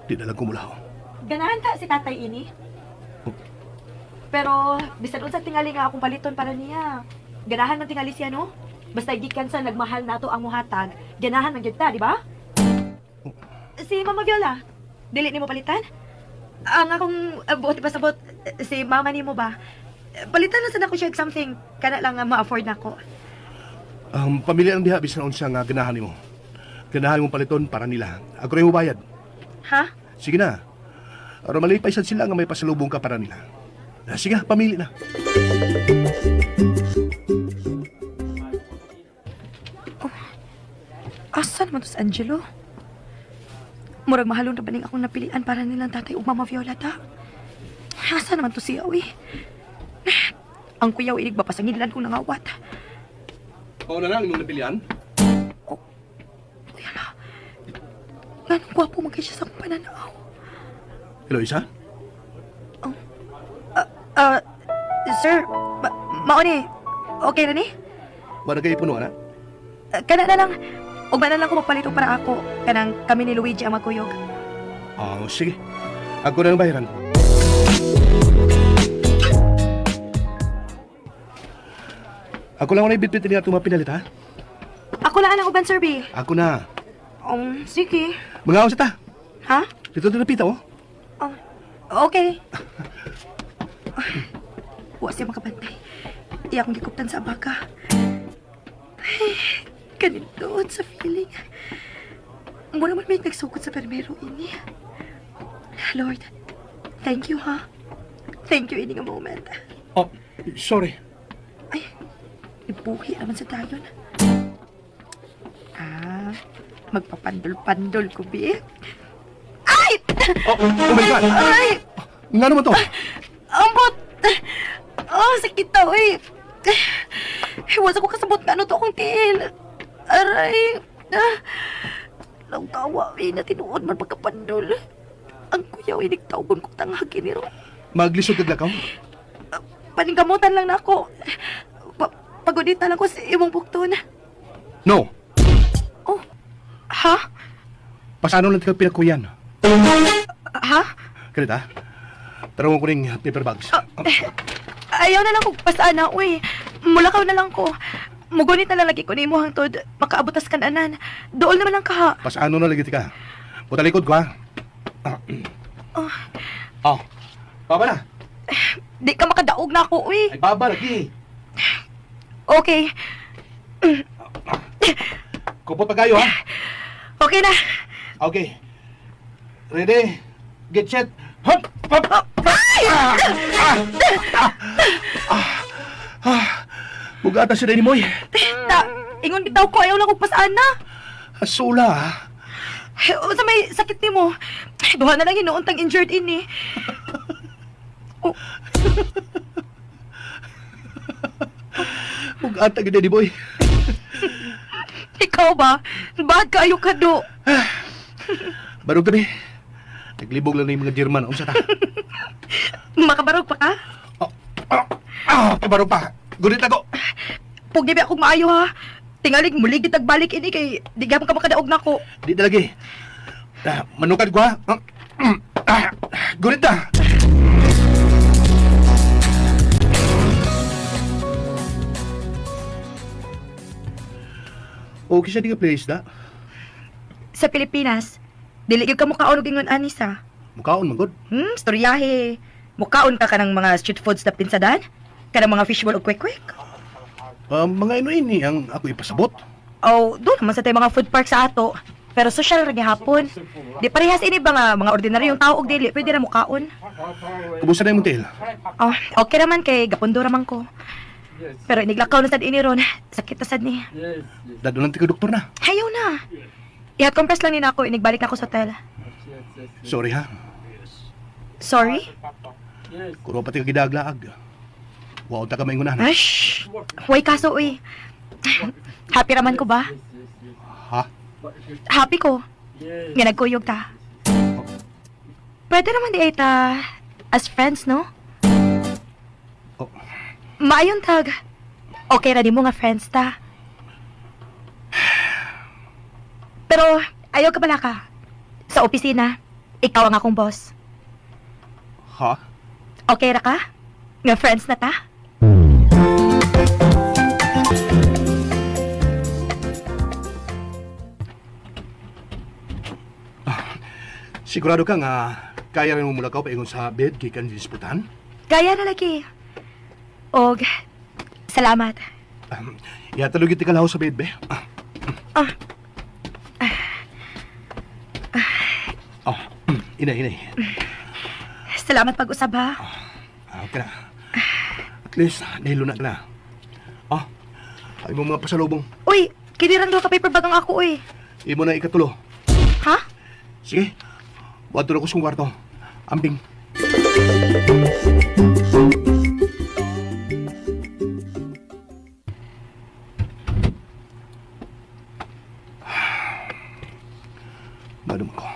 Di na lang kumulaw. Ganahan ta si tatay ini. Pero bisan unsa tingali nga akong paliton para niya. Ganahan man tingali siya no? Basta gikan sa nagmahal nato ang muhatag, ganahan man gyud ta, di ba? Si Mama Viola, dili nimo palitan? Ang akong buot pasabot si mama nimo ba? Palitan na sad ako siya og something kana lang nga ma-afford nako. Pamilya ang diha bisan unsa nga ganahan nimo. Ganahan mo paliton para nila. Ako rin bayad. Ha? Sige na. Aron malipay sad sila nga may pasalubong ka para nila. Ah, sige, pamili na. Asa naman to si Angelo? Murag mahalong na baning akong napilian para nilang tatay ug Mama Viola ta. Asa naman to siya, uy? Ang kuyaw inig bapasangilan kong nangawat. Mao na lang imong napilian. Uy, ala. Nganong gwapo man kay siya sa akong pananaw. Eloisa? Ah, sir, mao ni. Okay na ni? Wala kayo puno, ana? Kana na lang. Ugma na lang ko magpalit og para ako. Kanang kami ni Luigi ang magkuyog. Ah, sige. Ako na ang bayaran. Ako lang wala bitbit niya itong mga pinalit, ha? Ako na ang uban, sir B. Ako na. Sige. Mga sa ta. Ha? Dito na napita, oh. Oh, okay. Wa siya makabantay. Iya akong gikuptan sa abaka. Ay, kanindot sa feeling. Mura man may nagsukot sa permero ini. Lord, thank you ha. Thank you ini nga moment. Oh, sorry. Ay, Kinabuhi naman sa dayon. Ah, magpapandol-pandol ko, bi. Ay! Oh my God! Ay! Nga naman to? Ambot! Oh, sakit daw eh. Iwas ako kasabot nga ano to akong tiil. Aray! Ah, Langkawa eh, na tinuod man pagkapandol. Ang kuyaw eh, nagtawgon ko tanghag ini ro. Maglisod kag lakaw? Paningkamutan lang na ako. Pagunita lang ko sa imong bukton. No. Oh, ha? Pasano lang ka pinakuyan? Ha? Kanita, tarawon ko ning paper bags. Ayaw na lang kong pasaan na, uy. Mulakaw na lang ko. Mugunit na lang lagi ko nimo hangtod. Makaabot tas kananan. Dool naman lang kaha. Pasano na lagi ka? Putalikod ko ha. Oh. Oh. Baba na. Di ka makadaog na ako, uy. Ay, baba lagi. Okay. Kupot pa kayo ha. Okay na. Okay. Ready? Get set. Hop! Hop! Ay! Bugata si Danny Moy. Ta, ingon bitaw ko, ayaw lang kong pasaan na. Asula ha. Unsa may sakit nimo? Duha na lang hinuon tang injured ini. Oh, Bugata gid Danny Boy. ikaw ba? Bad kaayo ka do. Barog kami. Naglibog lang na yung mga German. Unsa ta? Makabarog pa ka? Ah, kabarog pa. Gunit ako. Pugdi ba akong maayo ha? Tingalig muli gitag balik ini kay di gyapon ka makadaog nako. Di talaga eh. Ah, manukad ko ha. Ah, ah, gunit na. Okay siya di ka place na. Sa Pilipinas, dili gyud ka mukaon og ingon ani sa. Mukaon man gud. Storyahe. Mukaon ka kanang mga street foods na pinsadan? Kanang mga fishball og kwek-kwek? Ah, mga ino-ini ang ako ipasabot. Oh, doon naman sa tayo mga food park sa ato. Pero social ra gihapon. Di parehas ini ba nga mga ordinaryong tao og dili pwede ra mukaon. Kumusta na yung tail? Oh, okay raman kay gapundo raman ko. Pero iniglakaw na sad ini ron. Sakit na sad ni. Dadulan ti ka doktor na. Hayaw na. Ihat compress lang ni nako inigbalik na ako sa hotel. Sorry ha. Sorry? Kuro pati ka gidaglaag. Wow, ta ka maingunan. Ash! Huwag kaso uy. Happy raman ko ba? Ha? Happy ko. Nga nagkuyog ta. Pwede naman di ay ta as friends, no? Oh. Maayon tag. Okay ra di mo nga friends ta. Pero ayaw ka pala ka. Sa opisina, ikaw ang akong boss. Ha? Okay ra ka? Nga friends na ta? Sigurado ka nga kaya rin mo mulakaw paingon sa bed gikan disputan? Kaya na lagi. Og, salamat. Um, Ihatalog iti kalaho sa bed, be. Ah. Ah. Oh, inay, inay. Salamat pag-usab ha. Ah, okay na. At least, nahilo na ka na. Ah, ay mo mga pasalubong. Uy, kinirang daw ka paper bag ang ako uy. Imo na ikatulo. Ha? Sige, buhat na ko sa kong kwarto. Ambing. Madum ko.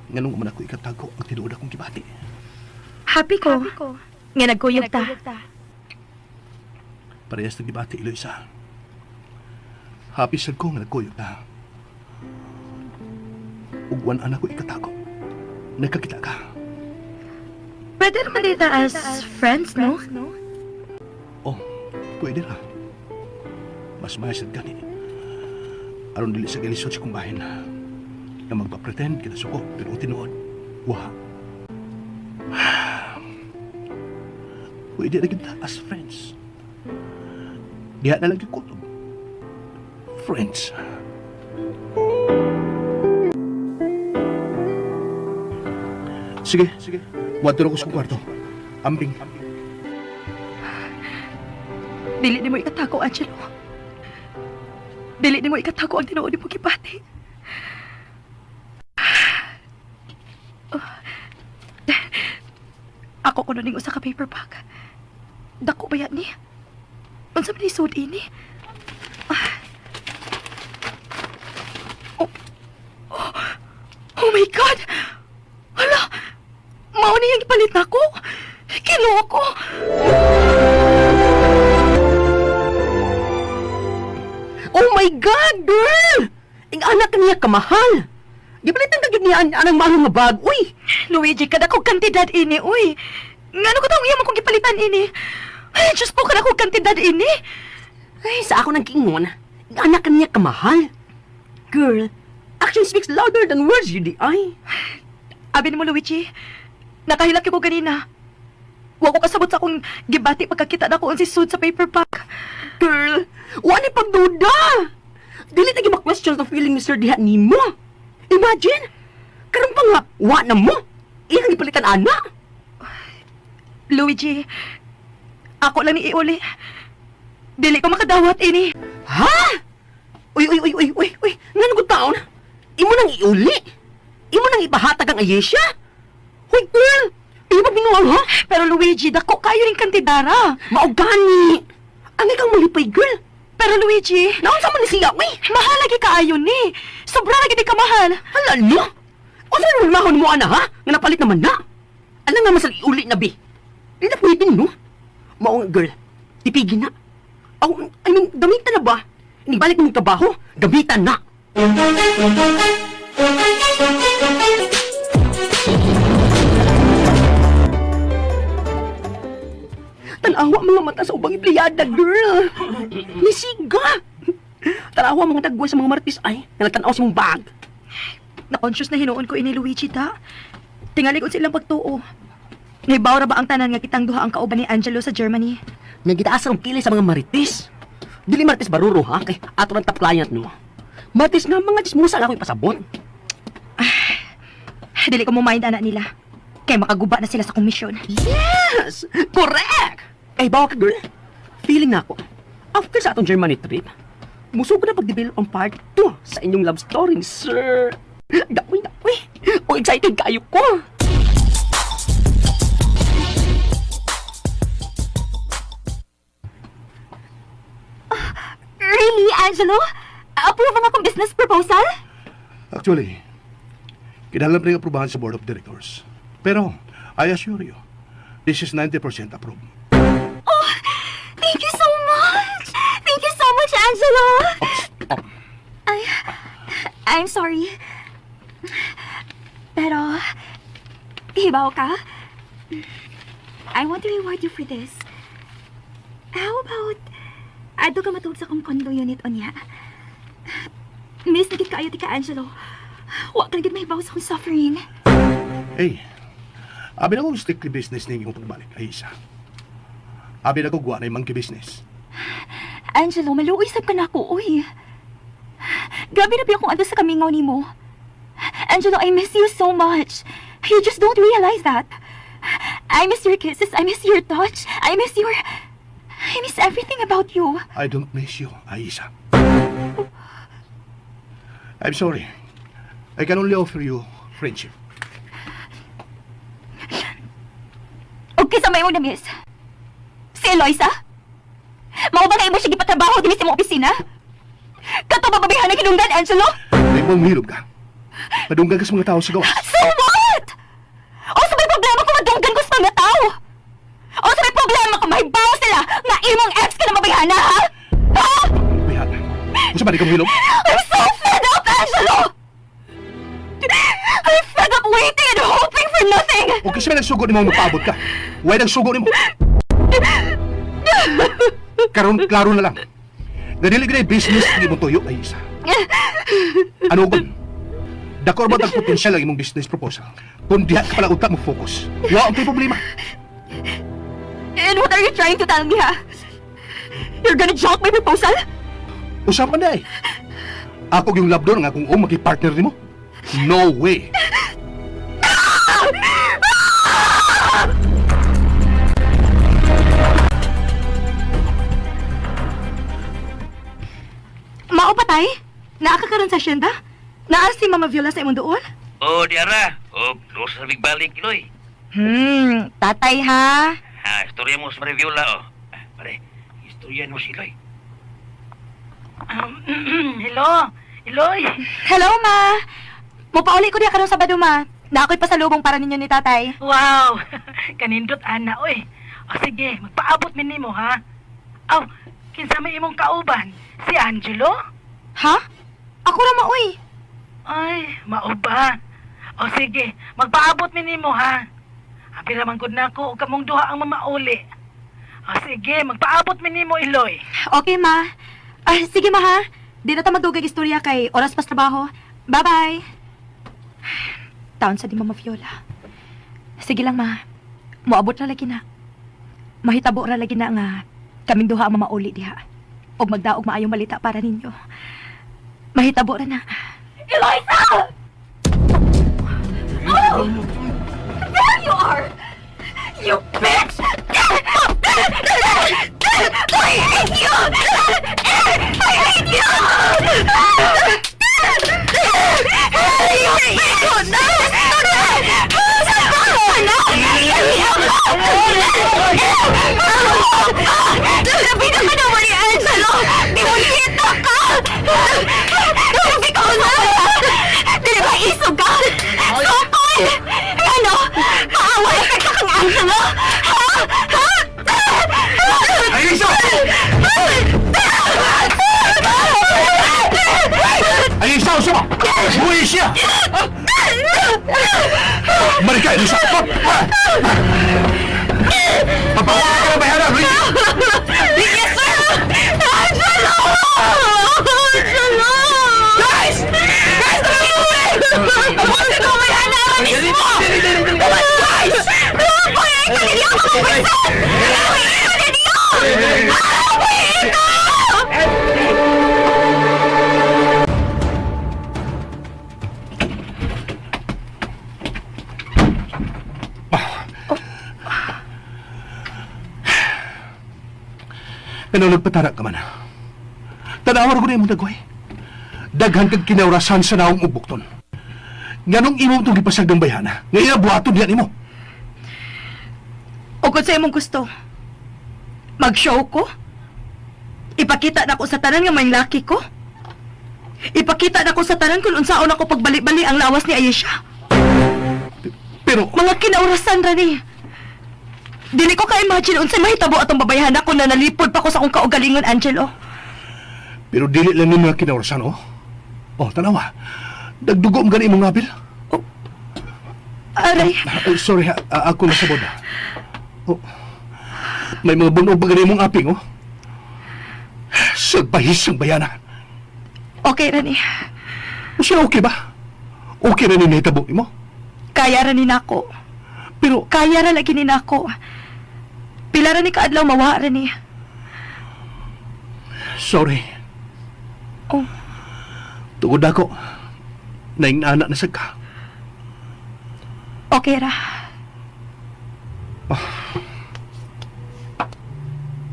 Nganong man ako ikatago ang tinuod akong gibati. Happy ko. Nga nagkuyog ta. Parehas ng gibati, Eloisa. Happy sad ko nga nagkuyog na. Ugwan anak ko ikatago. Nagkakita ka. Pwede naman dito as friends, no? Oh, pwede ra. Mas mahisad gani. Aron dili sa gilisod sa kumbahin. Na magpa-pretend kita suko pero ang tinuod, wa. Pwede ra kita as friends. Diha na lang yung kutob. Friends. Sige, sige. Buhat ko sa kwarto. Ambing. Dili nimo ikatako, Angelo. Dili nimo ikatako ang tinuod nimo gibati. Ako kuno ning usa ka paper bag. Dako ba yan ni? Unsa man ni sud ini? Ah. Oh. Oh. Oh my God! Hala! Mao ni ang gipalit nako. Kinuha ko. Oh my God, girl! Ing anak niya kamahal. Gipalitan ka gyud niya anang mahal nga bag. Uy, Luigi, kada ko kantidad ini, uy. Ngano ko taong iya mo kong gipalitan ini? Ay, Diyos ko, kada ko kantidad ini. Ay, sa ako nang kiingon, ing anak niya kamahal. Girl, action speaks louder than words, yun di ay. Abi nimo, Luigi, nakahilak ko ganina. Wa ko kasabot sa akong gibati pagkakita na ko si suit sa paper pack. Girl, wa ni pagduda. Dili na ma-question sa feeling ni Sir diha nimo. Imagine, karon pa nga, wa na mo. Iyang gipalitan ana. Luigi, ako lang ni iuli. Dili ko makadawat ini. Ha? Uy, uy, uy, uy, uy, uy, ngano ko taon? Imo nang iuli. Imo nang ipahatag ang Ayesha. Hoy, girl, iyo ba binuang ha? Pero Luigi, dako kayo ning kantidara. Maugani. Ang ikaw malipay, girl. Pero Luigi, Naunsa man ni siya, uy? mahal lagi kaayo ni. Sobra lagi di ka mahal. Hala, no? Unsa man mahon mo ana ha? Nga napalit naman na. Alam nga masal iuli na bi. Di na pwede no. Mao nga girl, tipigin na. Aw, I mean, gamitan na ba? Inibalik mo yung trabaho, gamitan na. Tanawa mga mata sa ubang empleyada, girl. Nisiga. Tanawa mga dagway sa mga martis ay, nga nagtanaw sa mong bag. Na-conscious na hinuon ko ini Luigi ta. Tingali ko silang pagtuo. Naibaw ra ba ang tanan nga kitang duha ang kauban ni Angelo sa Germany? Nga gitaas ang kili sa mga marites. Dili marites baruro ha, kay ato ng top client no. Marites nga mga chismosa lang ako ipasabot. Dili ko mo mind anak nila. Kay makaguba na sila sa komisyon. Yes! Correct! Eh, bawa ka girl. Feeling na ako, after sa atong Germany trip, musog na pag-develop ang part 2 sa inyong love story, ni sir. Dapoy, dapoy. O, excited kayo ko. Really, Angelo? Approve ang akong business proposal? Actually, kinahanglan pa rin aprobahan sa Board of Directors. Pero, I assure you, this is 90% approved. Oh, thank you so much! Thank you so much, Angelo! Ay, I'm sorry. Pero, hibaw ka? I want to reward you for this. How about, adto ka matulog sa akong condo unit unya? Miss, nagit kaayo ti ka, Angelo. Wa ka nagit mahibaw sa akong suffering. Hey, abi na kong strictly business ning imong pagbalik, ay isa. Abi na ko guwa na yung monkey business. Angelo, maluoy sab ka na ako, uy. Grabe na ba akong adto sa kamingaw nimo. Angelo, I miss you so much. You just don't realize that. I miss your kisses, I miss your touch, I miss everything about you. I don't miss you, Aisa. I'm sorry. I can only offer you friendship. Okay sa may na miss. Si Eloisa? Mao ba nga imo siya gipatrabaho dinhi sa imong opisina? Kato ba babihan ang hinungdan, Angelo? May mong hilog ka. Madunggan ka sa mga tao sa gawas. So what? O sa may problema kung madunggan ko sa mga tao? O sa may problema kung mahibaw sila nga imong ex ka na mabayhana, ha? Ha? Bayhan. Kung sa ba di ka mahilog? I'm so fed up, Angelo! I'm fed up waiting and hoping for nothing! O kasi may nagsugo nimo magpaabot ka. Why nagsugo nimo? Karon klaro na lang. Nga dili gyud business ang imong tuyo ay isa. Ano gon? Dako ba ang potensyal ang imong business proposal? Kung diha ka pala unta mo focus. Wa ang problema. And what are you trying to tell me, ha? You're gonna junk my proposal? Usapan na eh. Ako yung labdor nga kung um maki-partner nimo. No way. Tatay? Naa ka karon sa asyenda? Naa si Mama Viola sa imong duol? Oh, di ara. Oh, dos sa balik, Iloy. Tatay ha? Ha, istorya mo sa Mariviola, oh. Ah, pare, istorya mo si Iloy. Hello, Iloy. Hello, Ma. Mupauli ko diha karon Sabado, Ma. Na ako'y pasalubong para ninyo ni tatay. Wow, kanindot ana oy. O sige, magpaabot mi nimo ha. Aw, kinsa may imong kauban? Si Angelo? Ha? Ako ra, Ma, uy. Ay, mao ba? O sige, magpaabot mi nimo ha. Happy ra man gud nako og kamong duha ang mamauli. O sige, magpaabot mi nimo Iloy. Okay, Ma. Ah, sige, Ma, ha? Di na ta madugay istorya kay oras pas trabaho. Bye-bye. Taon sa di Mama Viola. Sige lang, Ma. Moabot ra lagi na. Mahitabo ra lagi na nga kaming duha ang mamauli diha. Og magdaog maayong balita para ninyo. Mahitabo ra na. Eloisa! Oh! There you are! You bitch! I hate you! I hate you! You bitch! Labi na ka naman ni Angelo! Dimulita ka! Labi ka na! Dili ba isog ka? Sokol! Ano? Paaway ka kang Angelo? Ha? Ha? Alisa! Alisa, usa mo! Buhi siya! Marika, Elisa! Papawa ka na bayaran, Luigi! Yes, sir! Angelo! Angelo! Guys! Guys, tumingin! Buti ko may anak mismo! Come on, guys! Boy, ay kanilyo ako mabasa! Kanilyo! Ah, ito! Ano nagpatara ka man? Tanawa ko na imong dagway. Daghan kag kinaurasan sa naong ubukton. Nganong imong itong gipasag ng bayhana? Nga iya buhaton diyan imo. O kung sa imong gusto, mag-show ko? Ipakita na ko sa tanan nga may laki ko? Ipakita na ko sa tanan kung unsaon ako pagbali-bali ang lawas ni Ayesha. Pero, Mga kinaurasan ra ni. Dili ko ka-imagine unsay mahitabo atong babayhan ako na nalipod pa ko sa akong kaugalingon, Angelo. pero dili lang ni mga kinaurasan, oh. Oh, tanawa. Dagdugo ang gani imong ngabil. Aray, Ay, sorry ha, ako nasabod. Oh. May mga bunog pa gani imong aping, oh. Sagbahis ang bayana. okay ra ni. Siya okay ba? Okay ra ni nahitabo imo? Kaya ra ni nako. Pero, Kaya ra lagi ni nako. Pila ra ni kaadlaw mawa ra ni. sorry. Oh, Tugod ako. Naing anak na sad ka. okay ra.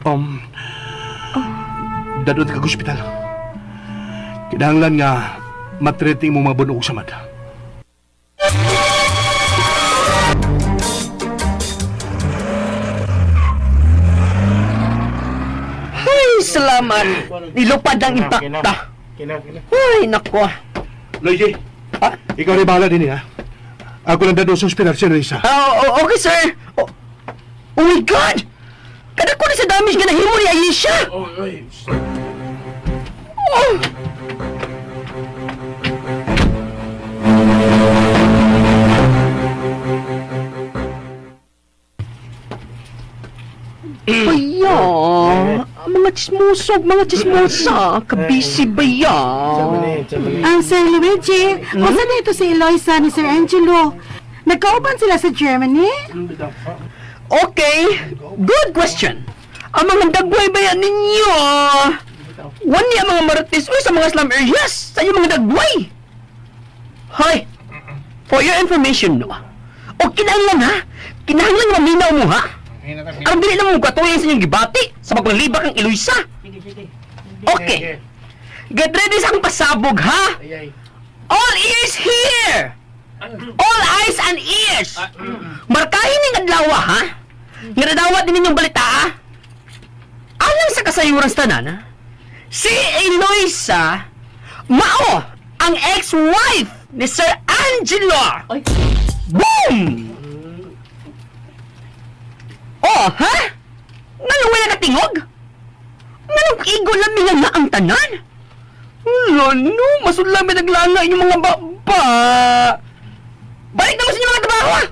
Um, dadon ka ospital. Kinahanglan nga matreat mo mga bunog samad. Ay, salamat. Nilupad ang impakta. Ay, nako. Luigi, ikaw rin bahala din eh, ha? Ako lang dadon sa ospital, si Luisa. Ah, okay, sir. Oh, oh my God! Kada ko na sa damage nga nahimo ni Ayesha! Oh! Baya, ang mga chismosog, mga chismosa, kabisi baya. Ang Sir Luigi, usa na ito si Eloisa ni Sir Angelo. Nagkauban sila sa Germany? Okay, good question. Ang mga dagway ba yan ninyo? One niya mga marites uy, sa mga slum areas, sa inyong mga dagway. Hoy, for your information, no? O kinahanglan ha? Kinahanglan maminaw mo ha? Ang dili na mo katuyin sa inyong gibati sa pagpanglibak ng Eloisa. Okay. Get ready sa akong pasabog, ha? All ears here! All eyes and ears! Markahin ning adlaw, ha? Nga nadawat din ninyong balita, ha? Alang sa kasayuran sa tanan, ha? Si Eloisa, mao ang ex-wife ni Sir Angelo! Boom! Oh, ha? Nganong wala katingog? Nganong igo lang nga na ang tanan? Wala no, masulami naglanga inyong mga baba. Balik na mo sa inyong mga trabaho ah!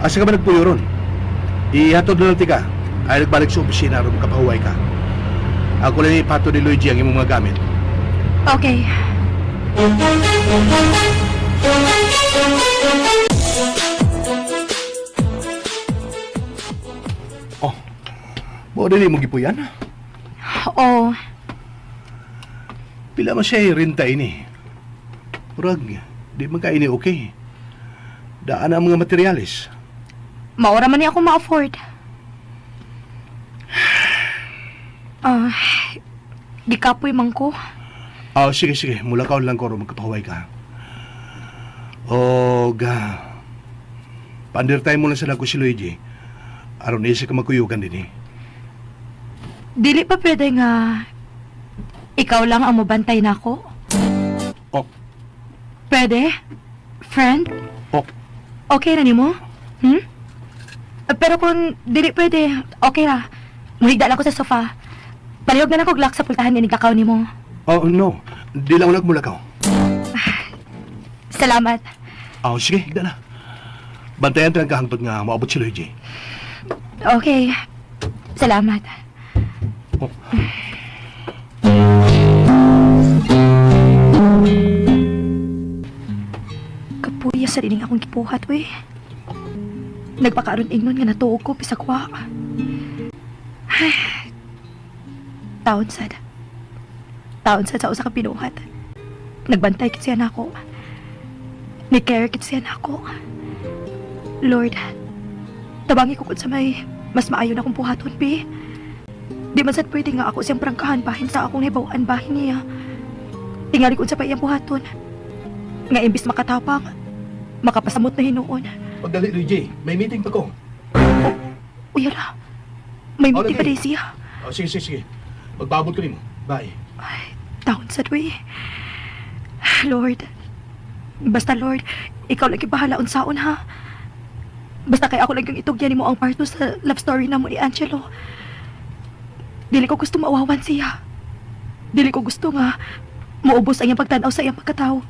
Asa ka ba nagpuyo ron? Ihatod na lang tika. Ay nagbalik sa opisina aron makapahuway ka. Ako lang ipato ni Luigi ang imong mga gamit. Okay. Oh. Mao dili mo gipuyan? Oo. Pila man siya renta ini. Murag, di man ka ini okay. Daan ang mga materyales. Maura man ni ako ma-afford. Ah, gikapoy man ko. Ah, sige, sige. Mula ka lang ko aron magkapahuway ka. O ga. Pandirtay mo lang sa ko si Luigi. Aron isa ka magkuyugan din eh. Dili pa pwede nga ikaw lang ang mobantay nako. Oh. Pwede? Friend? Oh. Okay na nimo? Hmm? Pero kung dili pwede, okay ra. Muhigda lang ko sa sofa. Palihog na lang kog lock sa pultahan ni nagkakaw nimo. Oh, no. Di lang ulag mulakaw. Salamat. Oh, sige, higda na. Bantayan tayo ang kahangtod nga maabot si Luigi. Okay. Salamat. Oh. Kapuya sa dining akong gibuhat, we. Nagpakaroon ingnon nga natuog ko bisag wa. Ay. Taon sad. Taon sad sa usa ka binuhat. Nagbantay kit siya nako. Ni-care kit siya nako. Lord, tabangi ko kung sa may mas maayo na akong buhaton, bi. Di man sad pwede nga ako siyang prangkahan bahin sa akong hibaw-an bahin niya. Tingali ko sa pa iyang buhaton. Nga imbis makatapang, makapasamot na hinuon. Pagdali, Luigi. May meeting pa ko. Uy, ala. May Oh, meeting pa lagi. din siya. Oh, sige, sige, sige. Magpaabot ko nimo. Bye. Taon sa dwi. Lord. Basta Lord, ikaw lagi bahala unsaon ha. Basta kay ako lang yung itugyan nimo ang part 2 sa love story namo ni Angelo. Dili ko gusto maawawan siya. Dili ko gusto nga muubos ang iyang pagtan-aw sa iyang pagkatao.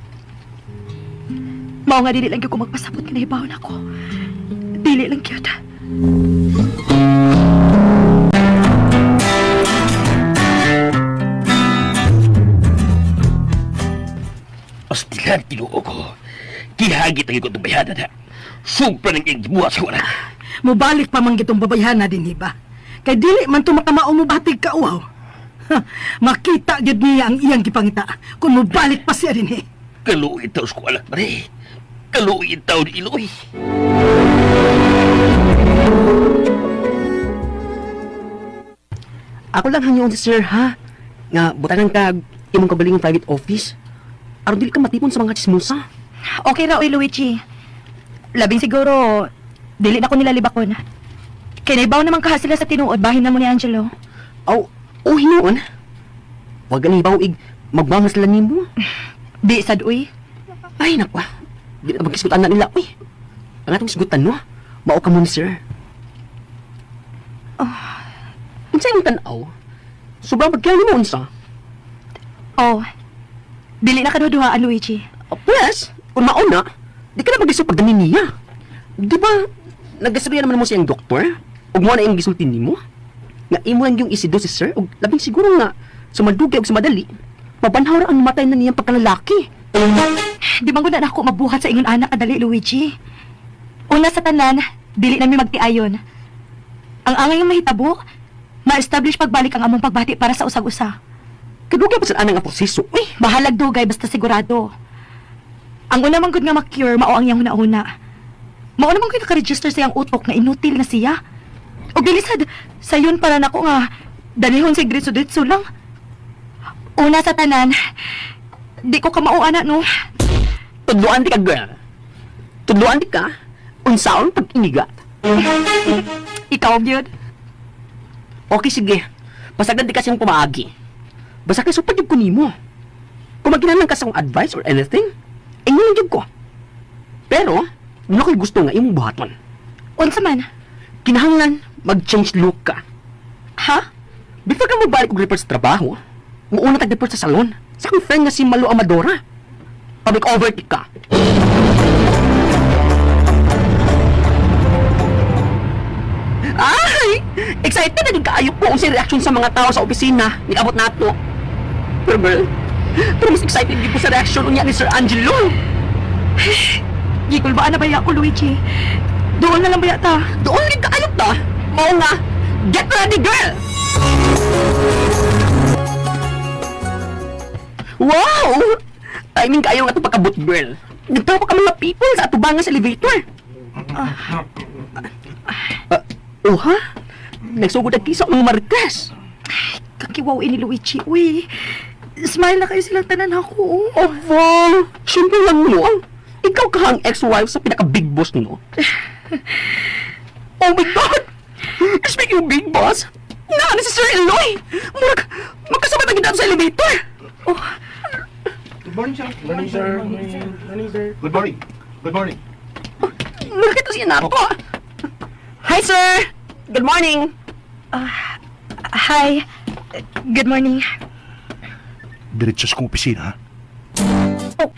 Mao nga dili lang gyud ko magpasabot nga nahibawon ako. Dili lang gyud. Astilan, tinuo ko. Gihagit ang ikot ng bayhanan, ha? Sobra ng iyang gibuhat sa wala. Mubalik pa man gitong babayhana din ba? Kay dili man to makamao mo batig ka uhaw. Ha, makita gyud niya ang iyang gipangita kung mubalik pa siya dinhi. Kaluoy taos ko alak, mare. Kaluoy taon ni Iloy. Ako lang hangyoon si sir, ha? Nga, butangan ka imong kabalingong private office. Aron dili ka matipon sa mga chismosa. Okay ra oy Luigi. Labing siguro dili na ko nila libakon. Kay naibaw naman kaha sila sa tinuod bahin na mo ni Angelo. Aw, oh, hinuon. Wag gani bawig, magbangas sila nimo. Di sad uy. Ay, naku. Ah. Di na magkisgutan na nila, uy. Ang atong isgutan, no? Mao ka mo ni sir. Oh. Unsa imong tan-aw? Sobrang pagkaya mo unsa? Oh. Dili na kaduduhaan Luigi. Oh, Pwes, kung mauna, di ka na mag-isip pagdani niya. Di ba, nagkasabihan naman mo siyang doktor? Ug mo na iyong gisulti nimo? Nga imo lang yung isido si sir, ug labing siguro nga, sumadugay ug sumadali, mabanhaw ra ang matay na niyang pagkalalaki. Di man gud na ako mabuhat sa ingon anak kadali Luigi. Una sa tanan, dili nami magtiayon. Ang angay nga mahitabo, ma-establish pagbalik ang among pagbati para sa usag-usa. Kadugay pa sa anang nga proseso, uy. Bahalag dugay basta sigurado. Ang una man gud nga ma-cure mao ang iyang huna-huna. Mao naman ko'y nakaregister sa iyang utok nga inutil na siya. O bilisad, sayon para nako nga danihon sig diretso-diretso lang. Una sa tanan, di ko kamao ana no. Tudluan di ka, girl. Tudluan di ka, unsaon pag-inigat. Ikaw gyud. Okay, sige. Pasagdan di kasi yung pumaagi. Basta kay supad yung kunimo. Kung magkinahanglan ka sa akong advice or anything, ingon lang jud ko. Pero, wala ko'y gusto nga imong buhaton. Unsa man? Kinahanglan, mag-change look ka. Ha? Before ka mabalik og report sa trabaho, muuna tag report sa salon. Sa akong friend nga si Malu Amadora. Public over ka. Ay! Excited na din kaayo ko sa reaction sa mga tao sa opisina. Niabot nato. Pero girl, pero mas excited din ko sa reaction unya ni Sir Angelo. Gikulbaan na baya ko, Luigi. Doon na lang baya ta. Doon din kaayo ta. Mao nga, get ready girl! Wow! Timing kayo nga itong pagkabot, girl. Nagtawa pa ka mga people sa atubangan sa elevator. Ah, oh ha? Nagsugod ang kisa mga Marquez. Kakiwaw ini Luigi. Uy, smile na kayo silang tanan ako. oh. Aba, siyempre lang no. Ikaw ka ang ex-wife sa pinaka-big boss no. Oh my God! Speaking of big boss, na si Sir Eloy! Murag, magkasabay tayo dito sa elevator! Oh, Good morning, sir. Good morning, sir. Good morning. Good morning. Nakita siya na ako. Hi, sir! Good morning! Hi. Good morning. Diretso sa kong opisina, ha? Oh.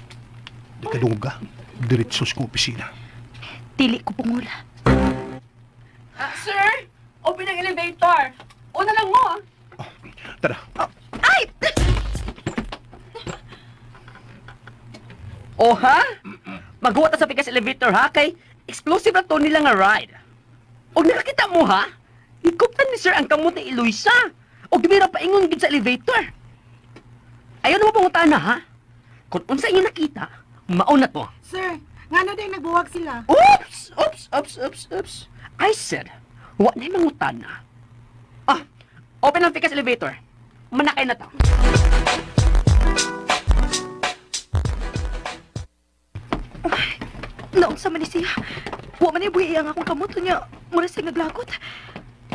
Di ka dungog ka. Diretso sa kong opisina. Dili ko pungol. Sir! Open ang elevator! Una lang mo, ah. Tara. Ay! Oh, ha? Maghuwat ta sa pikas elevator, ha? Kay exclusive na to nila nga ride. O nakakita mo, ha? Higuptan ni sir ang kamot ni Eloisa. O gibira paingon gid sa elevator. Ayaw na mo pangutan na, ha? Kung unsa inyo nakita, mauna to. Sir, ngano day nagbuwag sila? Oops! Oops! Oops! Oops! Oops! I said, wa na mangutan na. Ah, open ang pikas elevator. Manakay na to. Naon sa man ni siya. Wa man ni buhi ang akong kamot niya. Mura siya naglagot.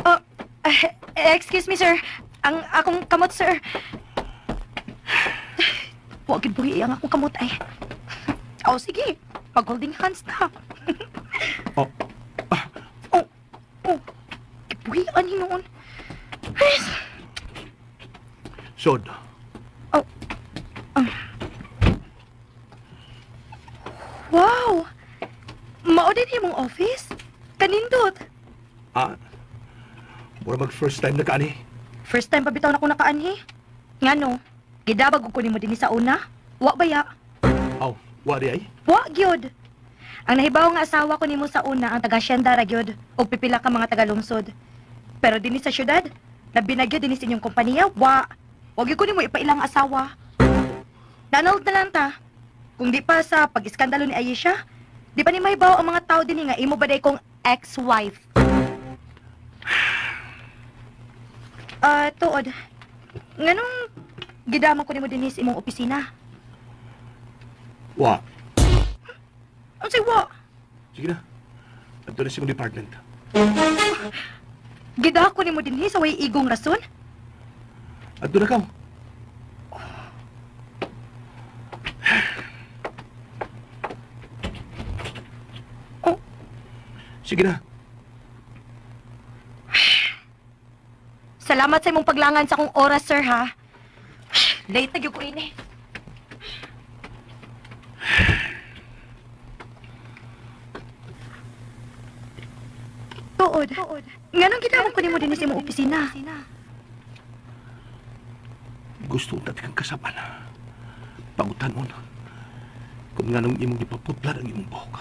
Ah, eh, excuse me, sir. Ang akong kamot, sir. Wa gid buhi ang akong kamot ay. Oh, sige. Pag holding hands na. Oh. Oh, oh. Gibuhian hinuon. Ay, Sod. Oh. Wow! Mao din imong office? Kanindot. Ah. Mura mag first time na ka, ani. First time pa bitaw na ko nakaanhi. Ngano? Gidabag ko nimo dinhi sa una. Wa baya? Aw, wa di ay. Wa gyud. Ang nahibaw nga asawa ko nimo sa una ang taga Asyenda ra gyud ug pipila ka mga taga lungsod. Pero dinhi sa syudad, labi na gyud dinhi sa inyong kompanya, wa. Wa gyud ko nimo ipailang asawa. Donald na lang ta. Kung di pa sa pag-iskandalo ni Ayesha, di pa ni mahibaw ang mga tao dinhi nga imo ba day kong ex-wife. Ah, tuod. Nganong gidama ko nimo dinhi sa imong opisina? Wa. Unsay wa? Sige na. Adto na sa imong department. Gidako nimo dinhi sa way igong rason? Adto na ka. Oh. Sige na. Salamat sa imong paglangan sa akong oras, sir, ha? Late na gyud ko ini. Tuod. Nganong gidamon ko nimo dinhi sa imong opisina? Gusto unta kang kasapan. Pangutan mo na. Kung nganong imong gipaputlan ang imong buhok.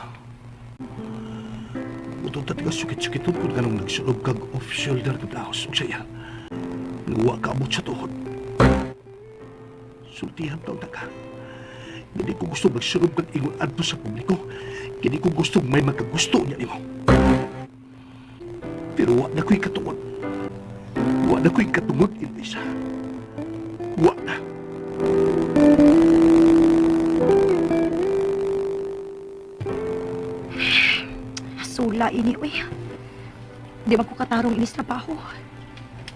Gusto unta ka sukit-sukiton kung nganong nagsulob kag off-shoulder ka blouse ug saya. Nga ka abot sa tuhod. Sultihan ta unta ka. Hindi ko gusto magsulob kag ingon adto sa publiko. Kini ko gusto may magkagusto niya nimo. Pero wa na ko'y katungod. Wa na ko'y katungod, Eloisa. Wa na. Sula ini, uy. Di man ko katarong inis trabaho.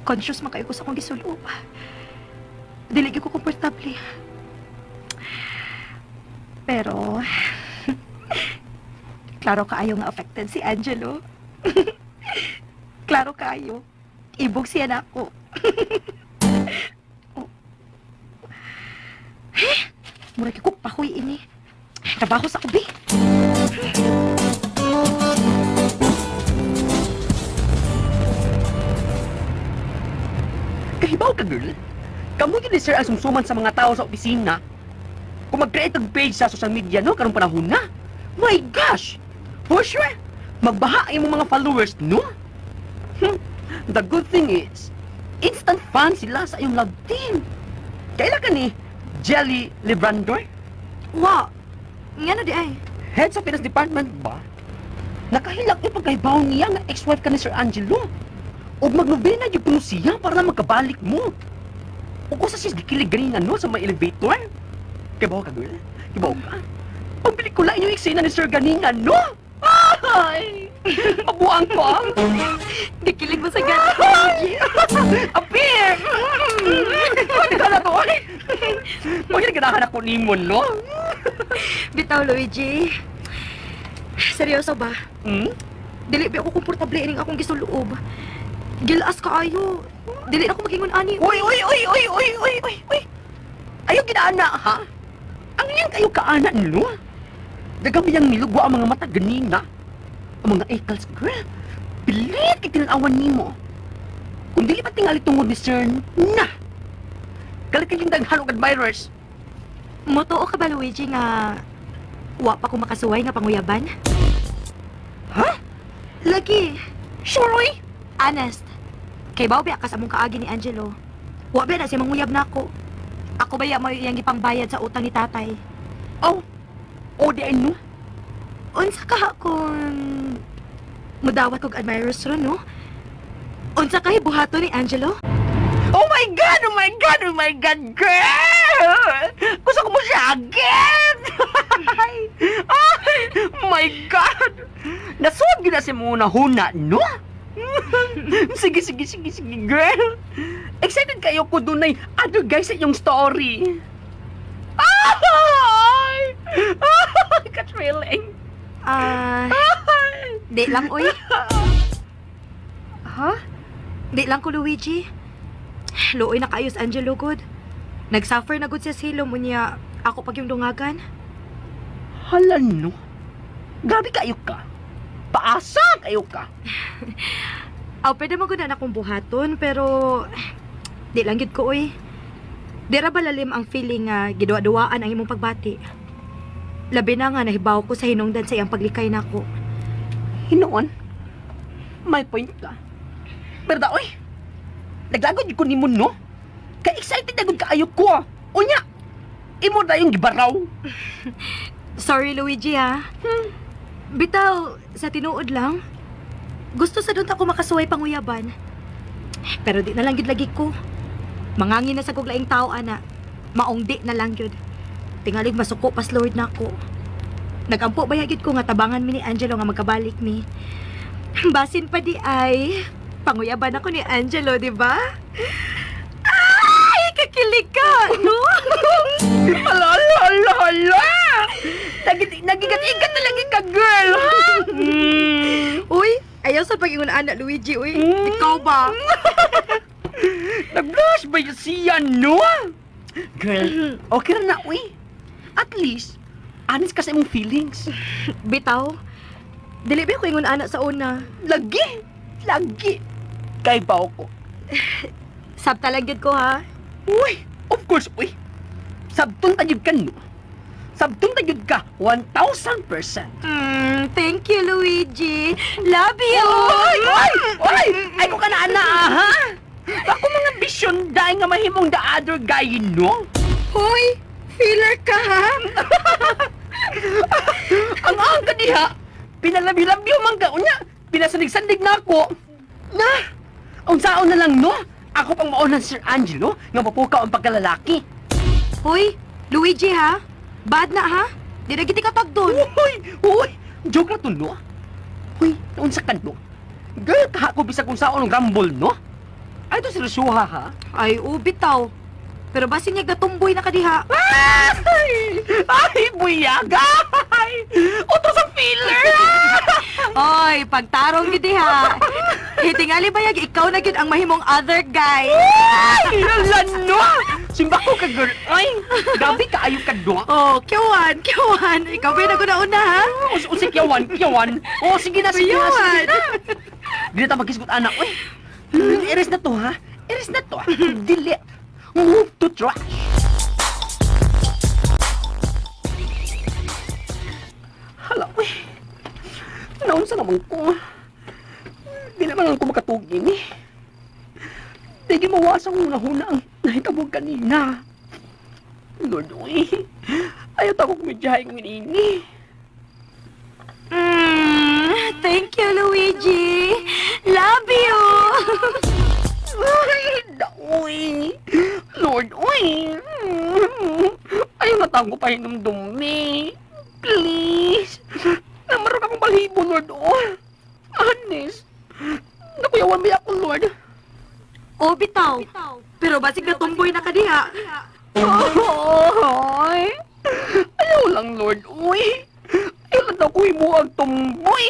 Conscious man kayo ko sa akong gisulob. Dili gyud ko komportable. Pero, klaro kaayo nga affected si Angelo. Klaro kaayo. Ibog siya na ako. Oh. Eh, murag ko pahoy ini. Trabaho sa ubi. Kahibaw ka, girl. Kamu yun ni sir ang sumsuman sa mga tao sa opisina. Kung mag-create og page sa social media, no, karong panahon na. My gosh! For sure, magbaha ang imong mga followers, no? The good thing is, instant fan sila sa iyong love team. Kaila ka ni Jelly Librandor? Wa. Ngano di ay? Head sa Finance Department ba? Nakahilak yung pagkahibaw niya nga ex-wife ka ni Sir Angelo. Ug magnobena yung kuno siya para na magkabalik mo. Ug usa siya gikilig ganina no sa may elevator. Kibaw ka, girl? Kibaw ka? Pagpelikula inyong eksena ni Sir ganina, no? Ay! Mabuang ko, ah! Gikilig mo sa gano'n. Apir! Pwede ka na to, ay! Pwede ganahan ako nimo, no? Bitaw, Luigi. Seryoso ba? Hmm? Dili ba ako komportable ining akong gisuloob. Gilas kaayo. Dili na ako magingon ani. Uy, uy, uy, uy, uy, uy, uy, uy. Ayaw ginaana, ha? Ang iyang kayo kaana, no? Dagami yang nilugwa ang mga mata ganina. Ang mga ekals, girl. Pilit kay tinanawan nimo. Kung dili pa tingali tungod ni Sir, na. Kalit kayong daghan og admirers. Motoo ka ba, Luigi, nga wa pa ko makasuway nga panguyaban? Ha? Lagi. Sure, uy. Honest. Kay bao biya ka sa among kaagi ni Angelo. Wa ba na siya manguyab nako. Ako ba ya mo iyang gipangbayad sa utang ni tatay? Oh, o di ay no. Unsa ka kung mudawat kog admirers ron, no? Unsa kay buhaton ni Angelo? Oh my God! Oh my God! Oh my God, girl! Gusto ko mo siya again! Ay, my God! Nasuod yun na si muna huna, no? Sige, sige, sige, sige, girl! Excited kayo ko dunay other guys sa iyong story. Ay! Ay! Ka-thrilling! Ah, Ay! di lang oy. Ha? Di lang ko, Luigi. Luoy na kaayos Angelo good. Nagsuffer na gud siya sa hilom unya ako pag yung dungagan. Hala, no? Grabe kayo ka. Paasa kayo ka. Aw, pwede mo gud na akong buhaton pero di lang gid ko oy. Di ra ba lalim ang feeling nga giduwa-duwaan ang imong pagbati. Labi na nga nahibaw ko sa hinungdan sa iyang paglikay nako. Hinoon, may point ka. Pero da, oy, naglagod ko nimo, no? Ka-excited na gud kaayo ko. Ah. Unya, imo na yung gibaraw. Sorry, Luigi, ha. Bitaw, sa tinuod lang, gusto sa doon ako makasuway panguyaban. Pero di na lang gyud lagi ko. Mangangin na sa kog laing tao, ana. Maong di na lang gyud. Tingalig masuko pas Lord nako. Nagampo ba gyud ko nga tabangan mi ni Angelo nga magkabalik mi. Basin pa di ay panguyaban ako ni Angelo, di ba? Ay, kakilig ka, no? Hala, hala, hala, hala! Nagigat-igat na lagi ka, girl, ha? Uy, ayaw sa pag-ingon ana, Luigi, uy. Ikaw ba? Nag-blush ba yun siya, no? Girl, okay ra na, uy. At least, honest ka sa imong feelings. Bitaw. Dili ba ko ingon ana sa una? Lagi, lagi. Kay ba ko? Sabta lang gyud ko ha. Uy, of course, uy. Sabton ta jud ka, no? Sabton ta jud ka, 1,000%. Thank you, Luigi. Love you. Oy, oy, oy! Ay ko ka na, ana, ah, ha? Ako mga bisyon dahil nga mahimong the other guy, no? Hoy, feeler ka ha. Ang ang ka diha, pinalabi-labyo man ka unya, pinasandig-sandig na ako. Na, unsaon na lang no? Ako pang mauna Sir Angelo nga mapukaw ang pagkalalaki. Hoy, Luigi ha? Bad na ha? Di na giti ka pagdon. Uy, uy, joke na to no? Uy, naunsa ka no? Girl, kaha ko bisag unsaon ang rumble no? Ay, ito seryosoha ha? Ay, ubitaw. Pero basin niya gatumboy na ka diha. Ay! Ay, buyaga! Ay! Uto sa filler! Oy, pagtarong gid diha. Hitingali bayag ikaw na gyud ang mahimong other guy. Ay, lano! Simba ko ka, girl. Ay, gabi ka ayo ka do. Oh, kiyawan, kiyawan. Ikaw ba yung naguna-una ha? Us kiyawan, kiyawan. Oh, sige na, sige na, sige na. Di na ta magkisgot, anak. Uy, iris na to, ha? Iris na to. Dili. Move to trash. Hala, uy. Naunsa naman ko. Di naman ako makatugin, eh. Di gimawas ang una-una ang nahitabog kanina. Lord, uy. Ayaw ta ko kumidyahay kung ini. Thank you, Luigi. Love you. Ay, daoy. Lord, uy. Ayaw na tango pa hinumdumi. Please. Namarok akong balhibo, Lord, oh. Honest. Nakuyawan ba ako, Lord? Oh, bitaw. Pero basig natumboy na ka diha. Ay. Ayaw lang, Lord, uy. Ayaw lang daw ko himuag tumboy.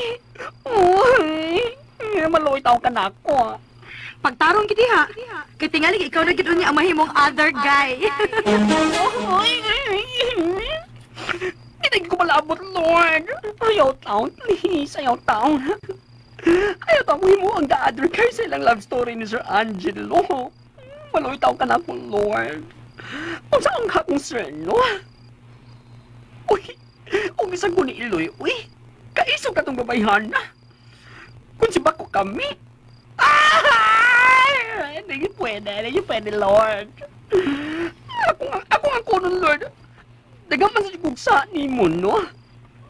Uy. Maluoy tao ka na ako. Pagtarong gid diha. Kay tingali ikaw na gid unya ang mahimong other guy. Ay, hindi ko malabot, Lord. Ayaw taon, please. Ayaw taon. Ayaw taon ko himo ang the other guy sa ilang love story ni Sir Angelo. Maloy taon ka na ako, Lord. Kung saan ka akong sir, no? Uy, kung isang ko ni Iloy, uy, kaisog ka tong babayhan na. Kung si Bako kami. Ah! Hindi pwede, hindi pwede, Lord. Ako ang kunon, Lord. Daghang man sa kugsa ni mo, no?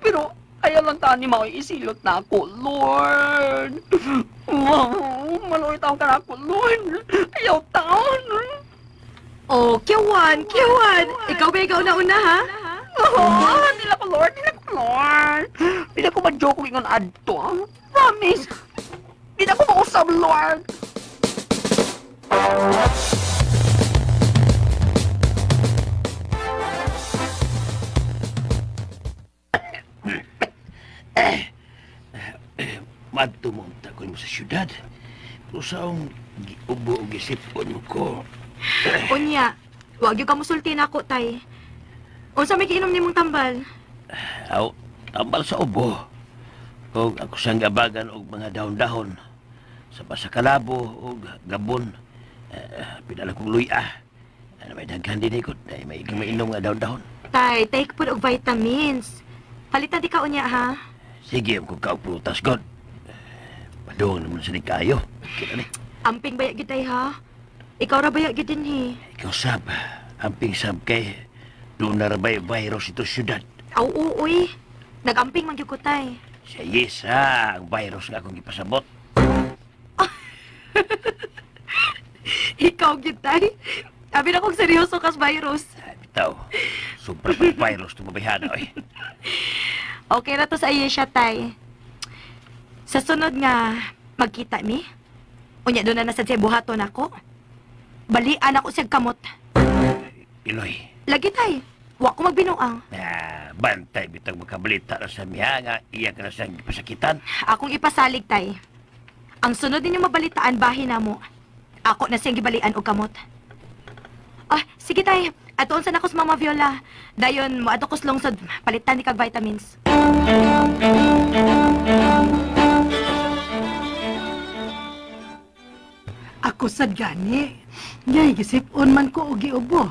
Pero ayaw lang ta ni Maoy isilot na ako, Lord. Maluoy taon ka na ako, Lord. Ayaw taon. Oh, kiyawan, kiyawan. Ikaw ba ikaw na una ha? Oh, dila ko, Lord. Dila ko, Lord. Dila ko ma-joke ingon adto. Ah. Promise. Dila ko mausab, Lord. Madto mo ang takoy mo sa syudad. Pero saong giubo o gisipon mo ko. Unya, wag gyud ka musulti nako, tay. Unsa may giinom nimong tambal? Aw, tambal sa ubo. Og ako siyang gabagan og mga dahon-dahon. Sa pasakalabo og gabon. Eh, pinala kong luya. Ano may daghan din ikot. Ay, may igang mainom nga dahon-dahon. Tay, take pud og vitamins. Palitan di ka unya ha. Sige, ang kong kauprutas, God. Padung naman sa kayo. Kita ni. Amping baya gyud tay ha. Ikaw ra baya gyud dinhi. Ikaw sab, amping sab kay doon na rabay virus ito syudad. Aw uy. Nagamping man gyud ko tay. Siya yes ha, ang virus nga akong gipasabot. Ikaw gyud tay. Abi na kong seryoso kas virus. Ay, bitaw, sobra pang virus tumabayhana oy. Okay ra to sa Ayesha tay. Sa sunod nga magkita mi. Unya doon na nasad siya buhaton ako. Balian ako siyang kamot. Iloy, Lagi tay. Wa ko magbinuang. na bantay bitag makabalita na sa miha nga iya ka na siyang gipasakitan. Akong ipasalig tay. Ang sunod ninyo mabalitaan bahin na mo. Ako na siyang gibalian og kamot. Ah, sige tay. Atuon sa nako sa Mama Viola. Dayon mo ato ko sa lungsod palitan ni kag vitamins. Ako sad gani. Ngay gisip-on man ko og giubo.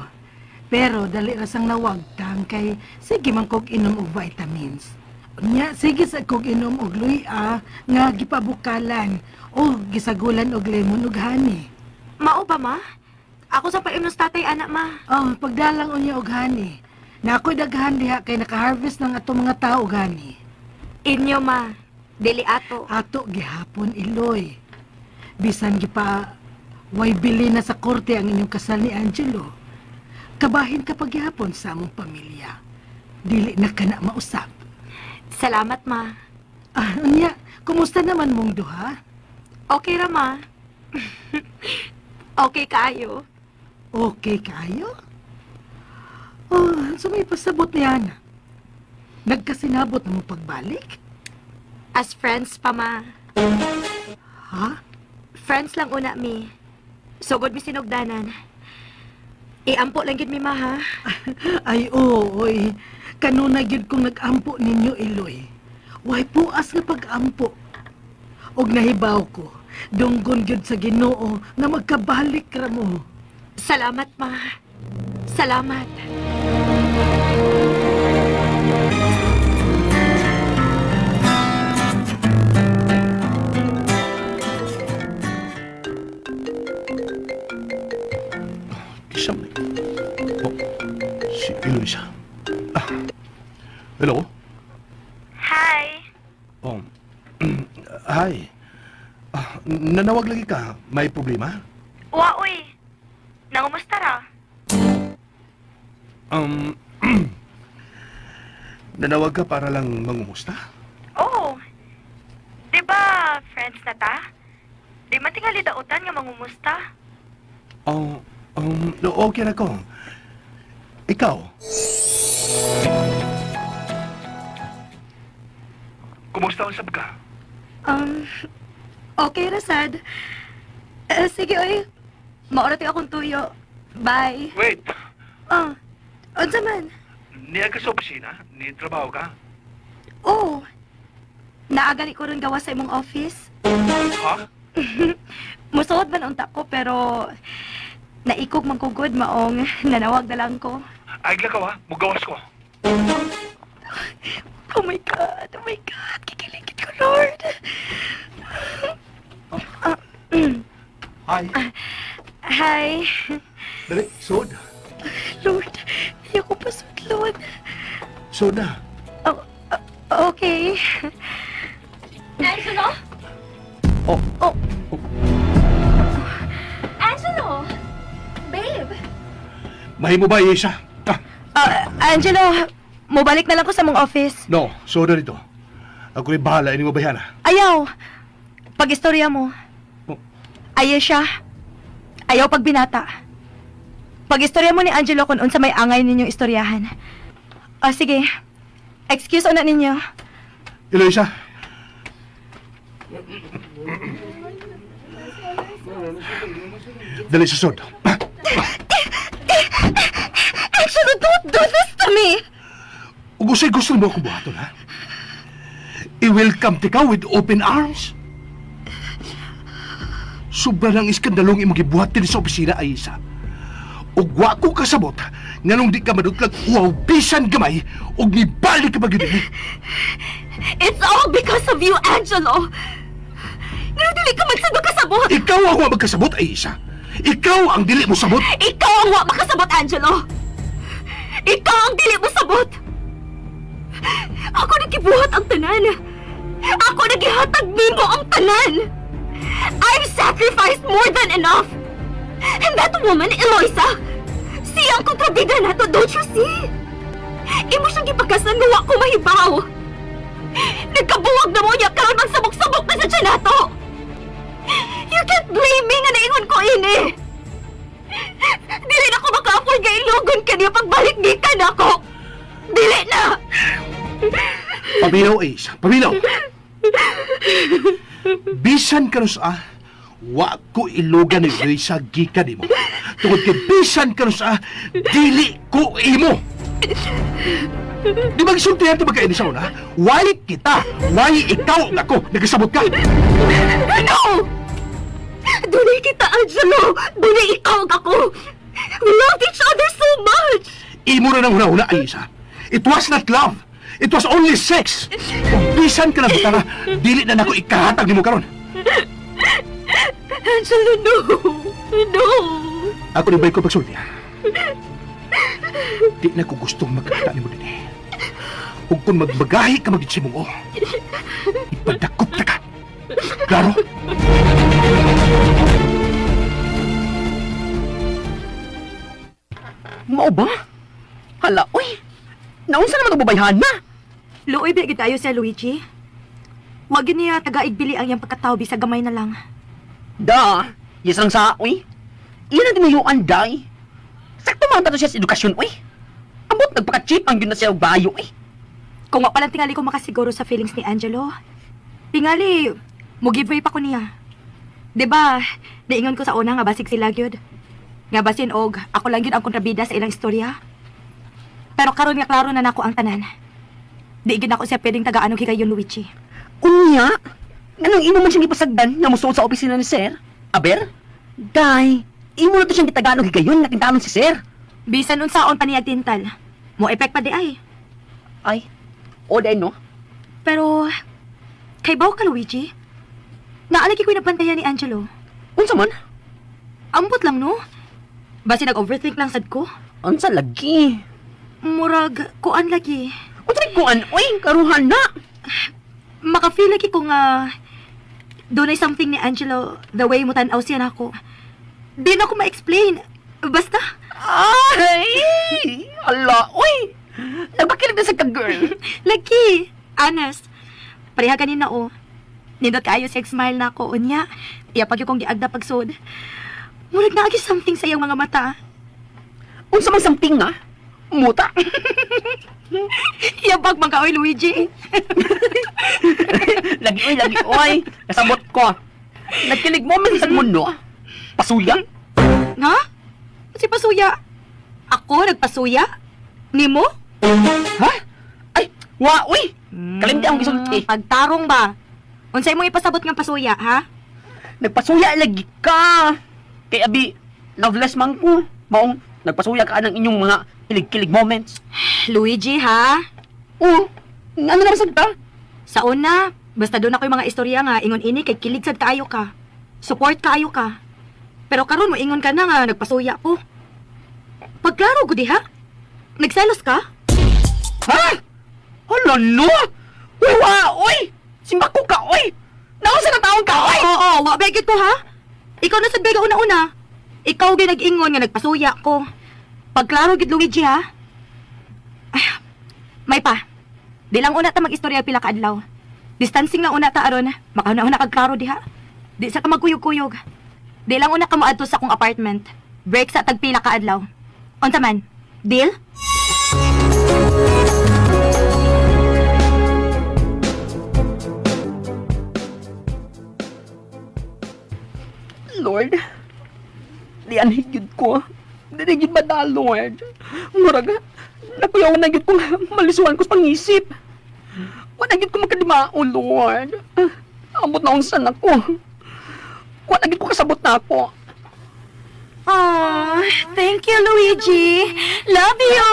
Pero dali ra sang nawagtang kay sige man kog inom og vitamins. Unya sige sa kog inom og luya nga gipabukalan o gisagulan og lemon ug honey. Mao ba ma? Ako sa paimnos tatay anak ma. Oh, pagdalang unya og honey. Na ako'y daghan diha kay naka-harvest ng ato mga tao gani. Inyo, ma. Dili ato. Ato gihapon, Iloy. Bisan gipa way bili na sa korte ang inyong kasal ni Angelo. Kabahin ka paghihapon sa among pamilya. Dili na ka na mausab. Salamat, ma. Ah, unya, kumusta naman mong duha? Okay ra, ma. Okay kaayo. Okay kayo? Oh, so may pasabot niya na. Nagkasinabot na mo pagbalik? As friends pa, ma. Ha? Friends lang una mi. Sugod mi sinugdanan. Iampo lang gid mi, ma, ha? Ay, oo, oy. Kanunay gyud kong nag-ampo ninyo, Iloy. Way puas nga pag-ampo. Og nahibaw ko, dunggon gyud sa Ginoo nga magkabalik ra mo. Salamat, ma. Salamat. Kisa man. Oh, si Eloisa. Ah, hello? Hi. Oh, hi. Ah, nanawag lagi ka. May problema? Wa, uy. Nangumusta ra? Nanawag ka para lang mangumusta? Oo. Di ba, friends na ta? Di man tingali dautan nga mangumusta. Oh, okay na ko. Ikaw? Kumusta usab ka? Okay ra sad. Eh, sige, oy. Maura akong tuyo. Bye. Wait! Oh, unsa man? Niya ka sa opisina? Ni trabaho ka? Oo. Naagali ko ron gawa sa imong office. Ha? Musuot man unta ko pero naikog man ko gud maong nanawag na lang ko. Ay, ka ha? Mugawas ko. Oh my God, kikiligid ko, Lord. Hi. Hi. Dali, sod. Lord, ayoko pa sudlon. Sod na. Oh, okay. Angelo? Oh. Oh. Angelo! Babe! Mahimo ba, Isa? Ah, Ah, Angelo, mobalik na lang ko sa mong office. no, sod na dito. Ako rin bahala, ini mo bayana. Ayaw. Pag-istorya mo. Oh. Ayaw siya. Ayaw pagbinata. Pag-istorya mo ni Angelo kung unsa may angay ninyong istoryahan. O sige. Excuse una ninyo. Eloisa. Dali sa sod. Angelo, don't do this to me! Ug usay gusto mo akong buhaton, ha? I-welcome ti ka with open arms. Sobra ng iskandalong imong gibuhat din sa opisina ay isa. Ug wa ko kasabot nganong di ka madutlag uwaw bisan gamay ug nibalik ka pa gyud eh. It's all because of you, Angelo! Nga dili ka man sad makasabot! Ikaw ang wa magkasabot ay isa. Ikaw ang dili mo sabot. Ikaw ang wa makasabot, Angelo! Ikaw ang dili mo sabot! Ako nagibuhat ang tanan! Ako nagihatag nimo ang tanan! I've sacrificed more than enough! And that woman, Eloisa, siya ang kontrabida nato, don't you see? Imo siyang gipakasan nga wa ko mahibaw! Nagkabuwag na mo niya karon magsabok-sabok na sa tiyan nato! You can't blame me nga naingon ko ini! Dili na ko maka-afford nga ilugon ka niya pagbalik gikan ako. Dili na! Paminaw, Ace. Paminaw. Bisan ka sa wa ko ilugan ni Luisa gikan nimo. Tungod kay bisan ka sa dili ko imo. Di ba gisultihan ito magkaini sa una? Why kita? Why ikaw ug ako? Nagkasabot ka? No! Dunay kita, Angelo! Dunay ikaw ug ako! We loved each other so much! Imo na nang una-una, Aisa. It was not love. It was only sex. Kung bisan ka na butara, dili na nako ikahatag nimo karon. Angelo, no! No! Ako ni ko pagsulti. Di na ko gustong magkita nimo dinhi. Ug kung magbagahi ka magid sa imong o, ipadakop ta ka. Klaro? Mao ba? Hala, oy! Naunsa naman ang babayhan na? Luoy ba gid tayo siya, Luigi? Wag yun niya taga-igbili ang iyang pagkatao bisag gamay na lang. Da, yes lang sa, oy. Iyan ang tinuyuan, day. Sakto man tato siya sa edukasyon, oy. Ambot, nagpaka-cheap ang yun na siya og bayo, oy. Kung wa palang tingali ko makasiguro sa feelings ni Angelo, tingali, mo give way pa ko niya. 'Di ba? Diingon ko sa una nga basig sila gyud. Nga basin og ako lang gyud ang kontrabida sa ilang istorya. Pero karon nga klaro na nako ang tanan. Di gyud ako siya pwedeng tagaan og higayon, Luigi. Unya, anong imo man siyang ipasagdan nga musuod sa opisina ni sir? Aber, day, imo na to siyang gitagaan og higayon nga kintanon si sir. Bisan unsaon pa niya tintal. Mo epek pa di ay. Ay, o day no? Pero kay baw ka, Luigi. Naalagi ko'y nabantayan ni Angelo. Unsa man? Ambot lang no. Basi nag-overthink lang sad ko. Unsa lagi? Murag kuan lagi. Unsa ni kuan, oy, karuhan na. Makafeel lagi ko nga dunay something ni Angelo the way mo tan-aw siya nako. Di na ko ma-explain. Basta, Ay! Ala, oy! Nagpakilig na sa ka-girl. lagi. Honest. Pareha ganin na oh. Nindot kaayo siya smile na ako. Unya, iya pag kong giagda pagsud. Murag naagi something sa iyang mga mata. Unsa man something nga? Muta. Iyabag man ka, oy, Luigi. Lagi oy, lagi oy. Kasabot ko. Nagkilig mo man sa mundo. Pasuya. Nga? Si Pasuya. Ako nagpasuya? Nimo? Ha? Ay, wa oy. Kalimti ang gisulti. Pagtarong ba? Unsay mo ipasabot nga pasuya, ha? Nagpasuya lagi ka. Kay abi, loveless man ko. Maong nagpasuya ka ng inyong mga kilig-kilig moments. Luigi, ha? Oo. Ano na sad ka? Sa una, basta doon ako yung mga istorya nga, ingon ini kay kilig sad kaayo ka. Support kaayo ka. Pero karon mo ingon ka na nga nagpasuya ko. Pagklaro gud ha? Nagselos ka? Ha? Hala no! Uy, wa, oy! Simbako ka, oy! Nausa na taon ka, oy! Oo, wa begit ko ha. Ikaw na sad bega una-una. Ikaw gyud nag-ingon nga nagpasuya ko. Pagklaro gid Luigi ha. Ay, may pa. Di lang una ta mag-istorya pila ka adlaw. Distancing lang una ta aron, makauna-una kag klaro diha. Di sa ka magkuyog-kuyog. Di lang una ka moadto sa akong apartment. Break sa tagpila ka adlaw. Unsa man? Deal? Lord, di anhig yun ko. Di na yun bada, Lord. Murag, nakuyaw na yun ko malisuan ko sa pangisip. Wala yun ko magkadimao, Lord. Amot na unsan ako. Wala yun ko kasabot na ako. Aw, thank you, Luigi. Love you.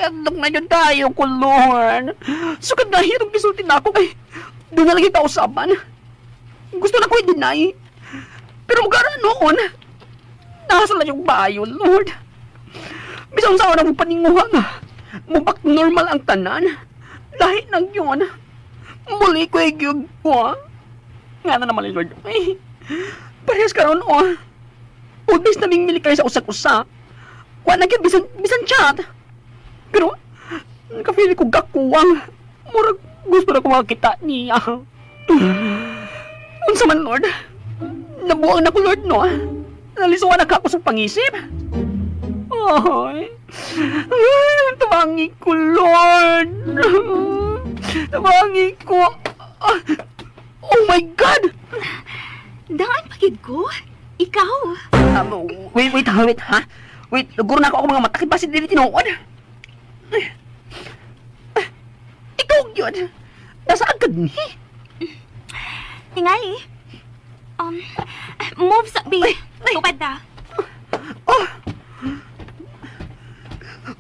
Andok na yun tayo ko, Lord. Sukad na hirap gisulti na ako kay doon na lagi kausapan. Gusto na ko i-deny. Pero magara noon, nasa lang yung bayo, Lord. Bisan sa na mo paninguha nga. Mubak normal ang tanan. Lahi nang yun. Muli ko igyog ko. Nga na naman, Lord. Ay, parehas karon oh. Udis na ming milikay sa usag-usa. Wa na gyud bisan bisan chat. Pero nakafeel ko gakuwang. Murag gusto na ko makita niya. Unsa man Lord? Nabuang na ko Lord no. Nalisuan na ka ako sa pangisip. Ay, ay, tabangi ko Lord. Tabangi ko. Ah, oh my God! Daan pagid ko? Ikaw? Wait, wait, ha, wait, ha? Wait, luguro na ako ako mga mata. Kaya basi dili tinuod. Ay, ay, ikaw yun. Nasa agad ni. Tingali. Move sa B. Tupad na. Oh!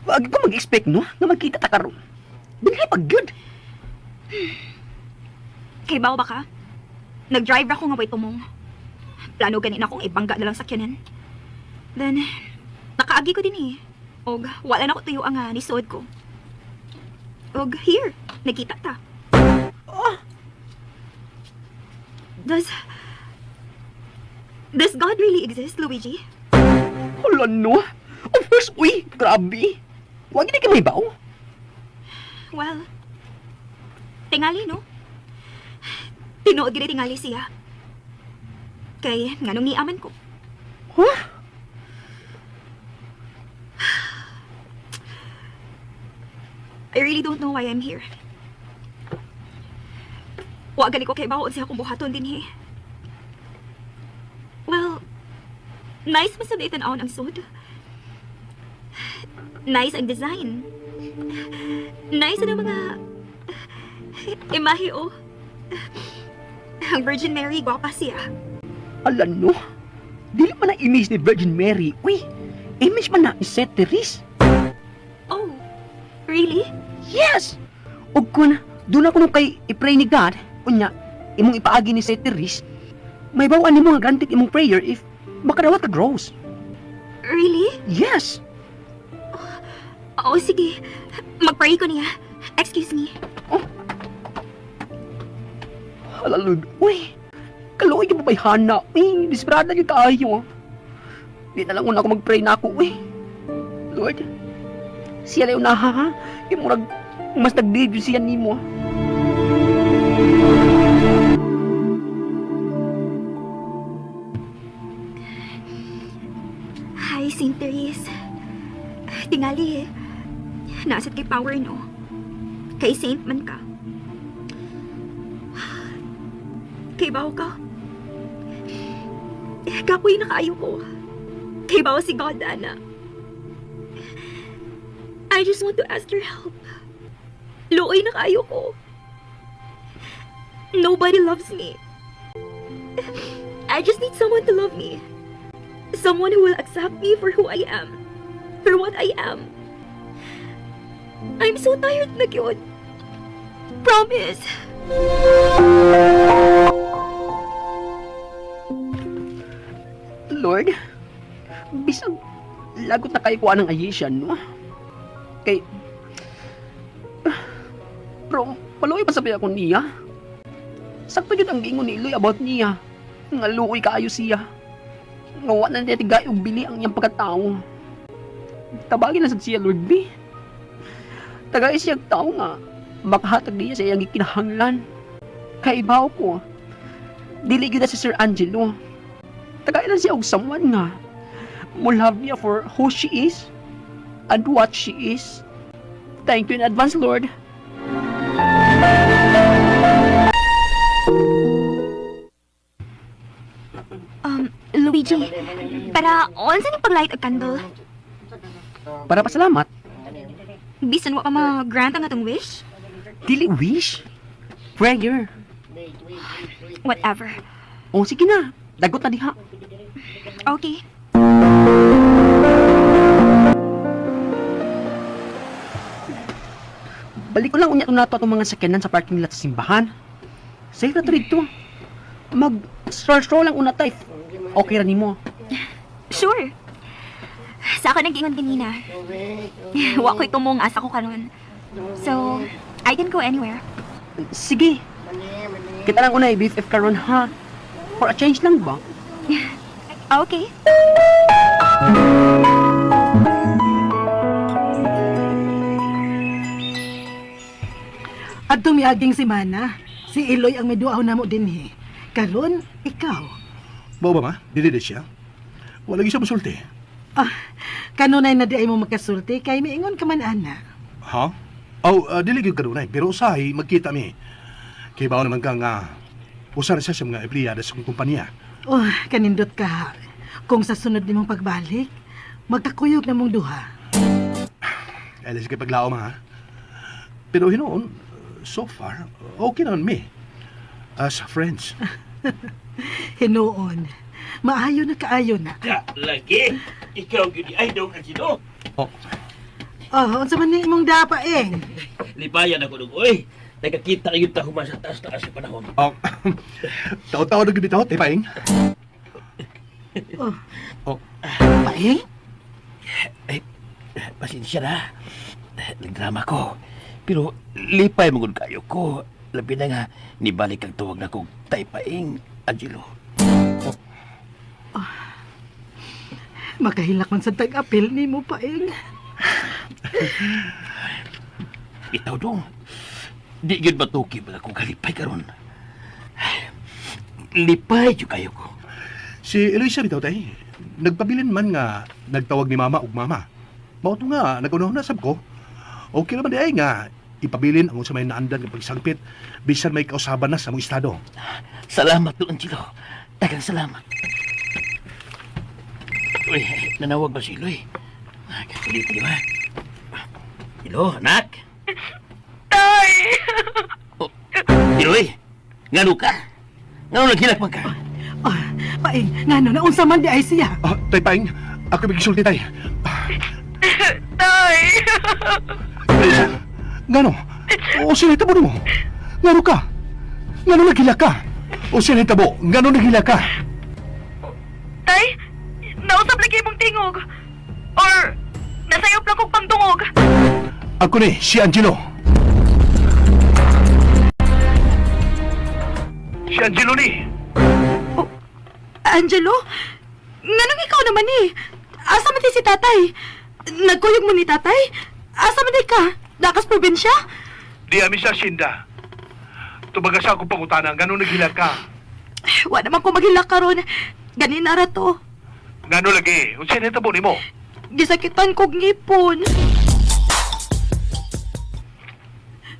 Wag ko mag-expect, no? Na magkita ta karon. Dinhi pag yun. Kay baw ba ka? Nag-drive ako nga way tumong. Plano ganin akong ibangga na lang sakyanan. Then, nakaagi ko din eh. Og wala na ko tuyo ang nisuod ko. Og here, nagkita ta. Does Does God really exist, Luigi? Hala no. Of course, uy, grabe. Wa gid ka may baw. Well, tingali, no? Tinuod gid tingali siya. Kay nganong niaman ko. Huh? I really don't know why I'm here. Wa gali ko kay bawo siya akong buhaton dinhi. Well, nice man sa tan-awon ang sud. Nice ang design. Nice ang mga imahe, oh. Ang Virgin Mary, gwapa siya. Ala no. Dili man na image ni Virgin Mary. Uy, image man na ni Saint Therese. Oh, really? Yes! Ug kun doon ako nung kay i-pray ni God, unya, imong ipaagi ni Saint Therese, may bawaan nimo nga granted imong prayer if makadawat ka gross. Really? Yes! Oo, sige. Mag-pray ko niya. Excuse me. Hala Lord, uy! Kaluoy yung babayhana, uy! Desperada yung kaayo. Di na lang una ako mag-pray na ako, uy! Lord, siya na yung naha, ha? Yung murag, mas nag-lead yun siya nimo. Hi, St. Therese. Tingali eh. Nasad kay power, no? Kay Saint man ka. Kay bawo ka. Kapoy na kaayo ko. Kay bawo si God, Ana. I just want to ask your help. Luoy na kaayo ko. Nobody loves me. I just need someone to love me. Someone who will accept me for who I am. For what I am. I'm so tired na gyud. Promise. Lord, bisag lagot na kayo kuha ng Ayesha, no? Kay, pero, maluoy pa sabi ako niya. Sakto yun ang giingon ni Iloy about niya. Nga luoy kaayo siya. Nga wa na niya tigay og bili ang iyang pagkatao. Tabagin na sad siya, Lord B. Tagay siya tao nga makahatag niya sa iyang gikinahanglan. Kaibaw ko, dili gyud na si Sir Angelo. Tagay lang siya og someone nga mo love niya for who she is and what she is. Thank you in advance, Lord. Luigi, para unsa ni paglight og candle? Para pasalamat, Bisan wa pa ma-grant ang atong wish? Dili wish, prayer. Whatever. O sige na, dagot na diha. Okay. Balik ko lang unya nato atong mga sakyanan sa parking lot sa simbahan. Safe na to dito. Mag stroll stroll lang una ta if okay ra nimo. Sure. Sa ako nag-ingon ganina. Wa ko'y tumong asa ko karon. So, I can go anywhere. Sige. Kita lang una i-BFF karon ha. For a change lang ba? Okay. Adtong miaging semana, si Iloy ang miduaw namo dinhi. Karon, ikaw. Mao ba ma? Dili di siya. Wala gyud siya musulti. Ah, kanunay na di ay mo makasulti kay miingon ka man ana. Ha? Oh, dili gyud kanunay, pero usahay magkita mi. Kay bawo naman ka nga usa ra siya sa mga empleyado sa akong kompanya. Oh, kanindot ka. Kung sa sunod nimong pagbalik, magkakuyog na mong duha. Ay, sige paglaom ha. Pero hinuon, so far, okay naman mi. As friends. Hinuon. Maayo na kaayo na. Ya, lagi. Ikaw gyud ay dong ang sino. Oh, Oh, unsa man ni imong dapaing? Lipayan ako dong, oy. Nagkakita gyud ta human sa taas-taas sa panahon. oh. Taw-taw na gyud bitaw, tay paing. Oh. Oh. Paing? Ay, Pasensya na. Nagdrama ko. Pero lipay mo gud kayo ko. Labi na nga, nibalik ang tuwag na kong taypaing, Angelo. Makahilak man sa tag-apil nimo, Paeng. Itaw dong. Di gyud matuki ba akong kalipay karon. Lipay jud kayo ko. Si Eloisa bitaw tay. Nagpabilin man nga nagtawag ni mama ug mama. Mao to nga nag-unahon na sab ko. Okay naman di ay nga ipabilin ang unsa may naandan nga pagsangpit bisan may kausaban na sa among estado. Salamat to, Angelo. Daghang salamat. Uy, nanawag ba si Iloy? Dito, di ba? Ilo, anak. Tay! Oh, Iloy, ngano ka? Ngano naghilak man ka? Oh, Paeng, ngano na unsa man di ay siya? Ah, tay Paing, ako may gisulti tay. Tay! Eloisa, ngano? O sila tabo nimo? Ngano ka? Ngano naghila ka? O sila tabo, ngano naghila ka? Tay, nausap lagi mong tingog. Or, nasayop lang kong pangdungog. Ako ni si Angelo. Si Angelo ni. Oh, Angelo? Nganong ikaw naman eh? Asa man di si tatay? Nagkuyog mo ni tatay? Asa man di ka? Dakas probinsya? Di ami sa sinda. Tubaga sa akong pangutana, ngano naghila ka? Wa naman ko maghilak karon. Ganina ra to. Ngano lagi? Unsa ni tabo nimo? Gisakitan kog ngipon.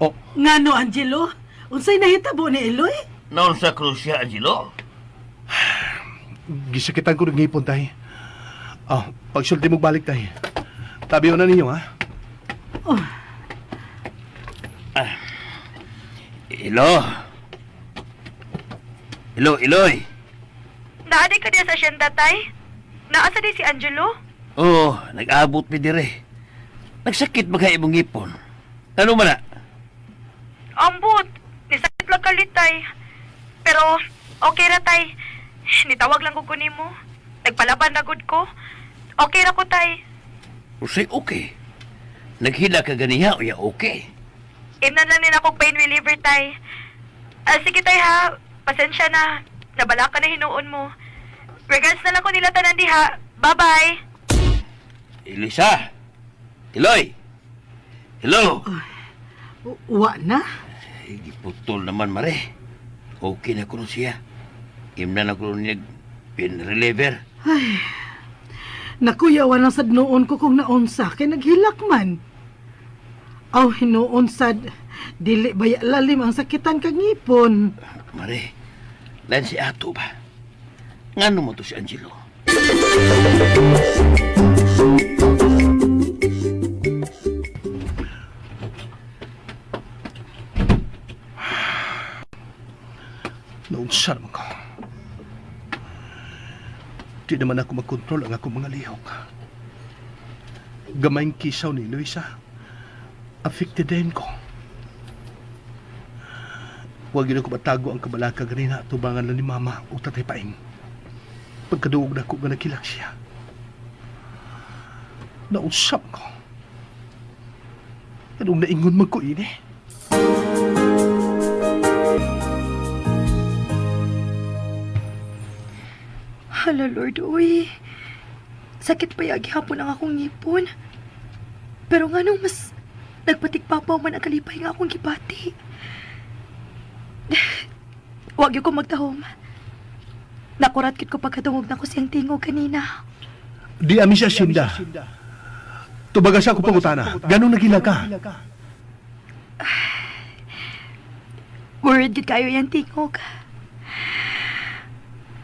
Oh, Ngano, Angelo? Unsay nahitabo ni Eloy? Noon sa krus siya, Angelo. gisakitan ko ng ngipon tay. Ah, pagsulti mo balik tay. Tabi na ninyo ha. Oh, Ilo. Ilo, Iloy. Naadi ka diya sa asyenda, tay? Naasa di si Angelo? Oo, nag-abot mi dire. Nagsakit ba kay imong ngipon? Ano man na? Ambot. Nisakit lang kalit, tay. Pero, okay ra, tay. Nitawag lang ko nimo. Nagpalaban na gud ko. Okay ra ko, tay. Usay okay. Naghila ka ganiha o ya okay. Imnan lang nila kog pain reliever, tay. Ah, sige, tay, ha. Pasensya na. Nabala ka na hinuon mo. Regards na lang ko nila tanan diha. Bye-bye. Elisa! Iloy! Hello! wa na? Ay, giputol naman, mare. Okay na kuno siya. Imna na kuno niya pain reliever. Ay, nakuyawan lang sad noon ko kung naunsa kay naghilak man. Aw, hinuon sad, dili baya lalim ang sakitan kag ngipon. Mare, lain si Ato ba? Ngano mo to si Angelo? Naunsa naman ko. Di naman ako magkontrol ang akong mga lihok. Gamayng kisaw ni Luisa. Affected din ko. Huwag yun ako matago ang kabalaka ganina at tubangan lang ni Mama o Tatay Paing. Pagkaduog na ko nga nakilak siya. Nausap ko. Anong naingon man ko ini? Hala, Lord, uy. Sakit pa yagi hapon ang akong ngipon. Pero nga nung mas nagpatigpapaw man ang kalipay nga akong gibati. Huwag yun ko magtahom. Nakurat kit ko pagkadungog na ko siyang tingog kanina. Di ami siya sinda. Tubaga sa ako pangutana. Ganong nagila ka. Worried gid kayo yan tingog.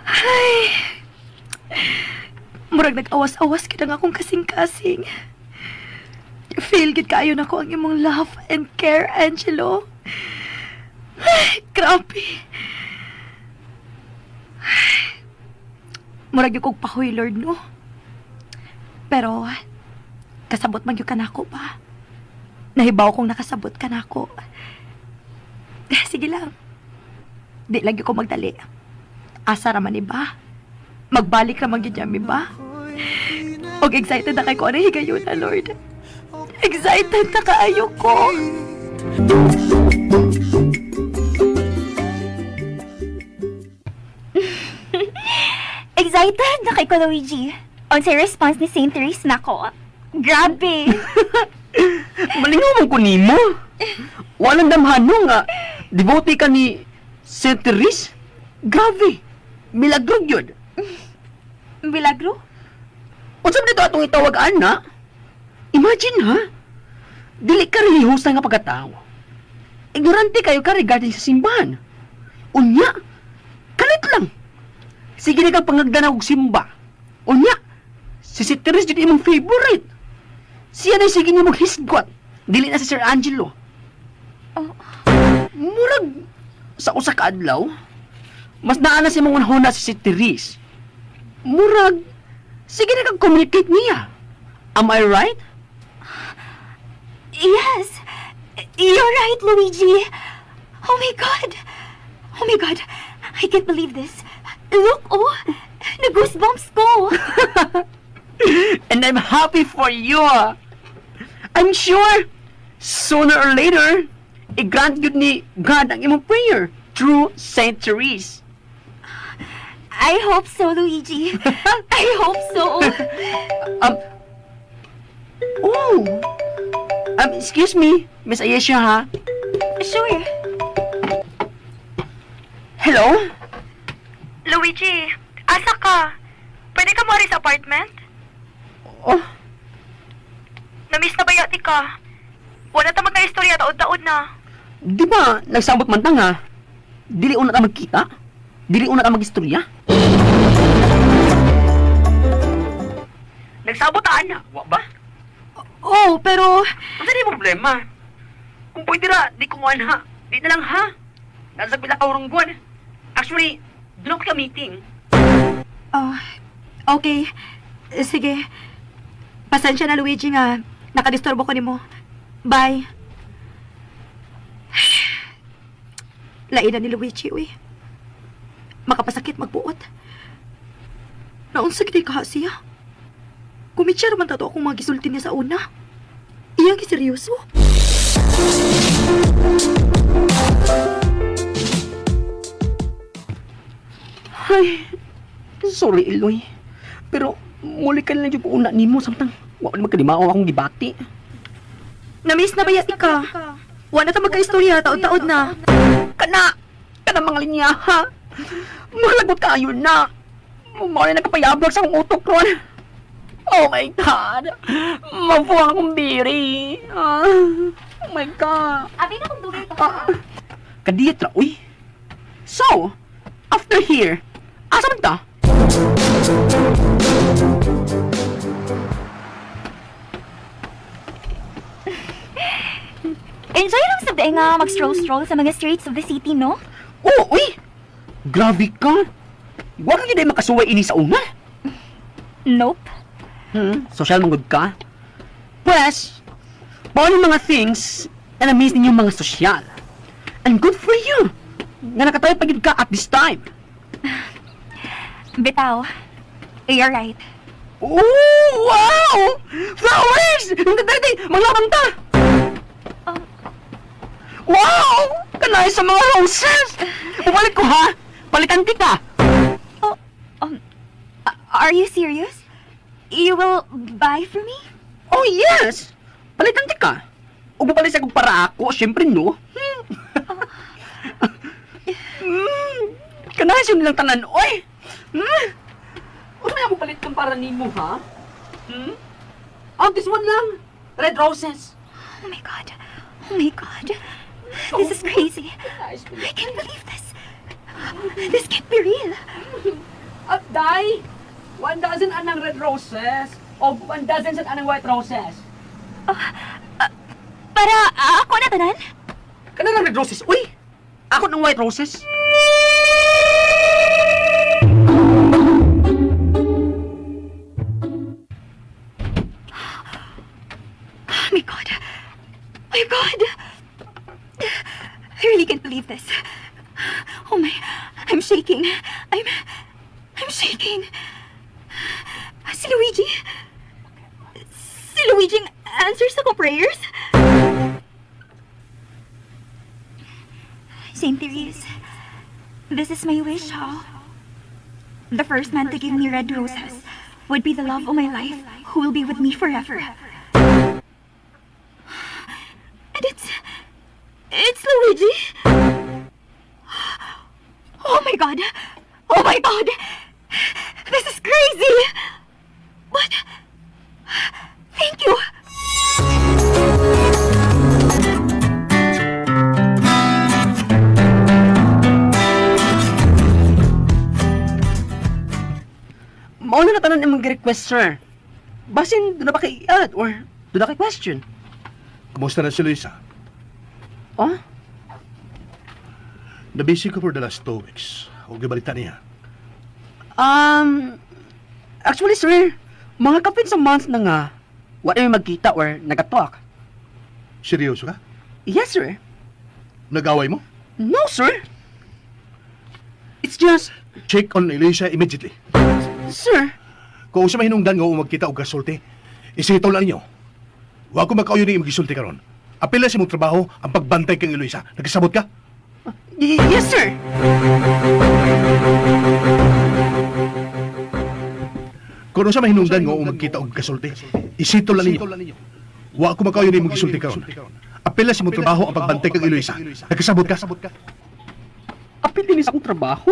Ay. Murag nag-awas-awas gid ang akong kasing-kasing. Feel gid kayo nako ang imong love and care, Angelo. Ay, grabe. Ay. Murag yung kog pahoy, Lord, no? Pero, kasabot man gyud ka nako ba? Nahibaw kong nakasabot ka nako. Sige lang. Di lang gyud ko magdali. Asa ra man iba. Magbalik ra man gyud yami ba? Og excited na kay ko anay higayuna, Lord. Excited na kaayo ko. Excited na kay ko, Luigi. Unsay response ni St. Therese nako. Grabe. Malingaw man ko nimo. Walang damhano nga. Devotee ka ni Saint Therese. Grabe. Milagro yun. Milagro? Unsa man dito atong itawag ana? Imagine ha. Dili ka relihiyosa nga pagkatao. Ignorante kayo ka regarding sa simbahan. Unya, kalit lang. Sige na kang pangagdana og simba. Unya, si Saint Therese jud imong favorite. Siya na sige niya maghisgot. Dili na si Sir Angelo. Oh. Murag sa usa ka adlaw, mas naa na si mong unahuna si Saint Therese. Murag, sige na kang communicate niya. Am I right? Yes. You're right, Luigi. Oh my God. Oh my God. I can't believe this. Look, oh. Nag-goosebumps ko. And I'm happy for you. I'm sure, sooner or later, i-grant yun ni God ang imong prayer through Saint Therese. I hope so, Luigi. I hope so. Oh, excuse me, Miss Ayesha, ha? Sure. Hello? Luigi, asa ka? Pwede ka mo sa apartment? Oh, Namiss na ba yati ka? Wala ta magka-istorya taod-taod na. di ba nagsabot man ta nga? Dili una ta magkita? Dili una ta magistorya? Nagsabot ta ana, wa ba? Oh, pero Unsa di problema? Kung pwede ra, di ko ha. Di na lang ha. Nasa pila ka uronggon. Actually, doon ako ka meeting. Oh, okay. Sige. Pasensya na, Luigi, nga. Nakadisturbo ko nimo. Bye. Lain na ni Luigi, uy. Makapasakit magbuot. Naunsa gid ka siya. Kumitsyar man tato akong mga gisulti niya sa una. Iyang giseryoso. Ay, sorry Eloy. Pero muli ka lang yung una nimo samtang wa man magkadimao akong gibati. Namiss na ba yati ka? Wala ta magka-istorya, taod-taod na. Kana, kana mga linya ha. Maklagot kayo na. Mao na nagkapayabag sa akong utok ron. Oh my God! Mabuang akong biri. Ah, oh my God. Abi na kung dugay ka. Ah, kadiyot ra, uy. So, after here, asa man ta? Enjoy lang sa day nga mag-stroll-stroll sa mga streets of the city, no? Oh, uy! Grabe ka! Wa ka gyud ay makasuway ini sa una. Nope. Social manggod ka. Pwes, paano mga things na na-miss ninyo mga sosyal? And good for you! Nga nakatayo pa gyud ka at this time. Bitaw. You're right. Oh, wow! Flowers! Dali, manglabang ta! Wow! Kanay sa mga roses! Bumalik ko ha! Palitan kita! Oh, are you serious? You will buy for me? Oh, yes! Palitan ka! Ug papalit sa kong para ako, syempre no. Kanay siya nilang tanan, oy! Hmm? Ano may ako palit kang para nimo, ha? Hmm? Oh, this one lang! Red roses! Oh my God. Oh my God. This is crazy. I can't believe this. This can't be real. At day, 1 dozen anang red roses o 1 dozen sa anang white roses. Para ako na tanan? Kana lang red roses, uy! Ako ng white roses. Oh my God. My God. I really can't believe this. Oh my, I'm shaking. I'm shaking. Si Luigi. Si Luigi ang answer sa kong akong prayers? Saint Therese, this is my wish, ha? The first man to give me red roses would be the love of my life who will be with me forever. And it's Luigi. Oh my God! Oh my God! This is crazy! But thank you! Mauna na tanan imong request, sir. Basin, doon na ba kay i-add or doon na kay question? Kumusta na si Luisa? Oh? Nabisi ko for the last 2 weeks. Huwag balita niya. Actually, sir, mga kapit sa month na nga, wala may magkita or nagatalk. Seryoso ka? Yes, sir. Nag-away mo? No, sir. It's just, Check on Eloisa immediately. Sir, Kung sa mahinungdan nga magkita og kasulti, isitaw lang ninyo. Wa ko makauyo ni imong gisulti karon. Apila sa imong trabaho ang pagbantay kang Eloisa. Nagkasabot ka? Yes, sir. Kung sa mahinungdan nga magkita og kasulti, isitaw lang ninyo. Wa ko makauyo ni imong gisulti karon. Apila sa imong trabaho ang pagbantay kang Eloisa. Nagkasabot ka? Apil din sa akong trabaho.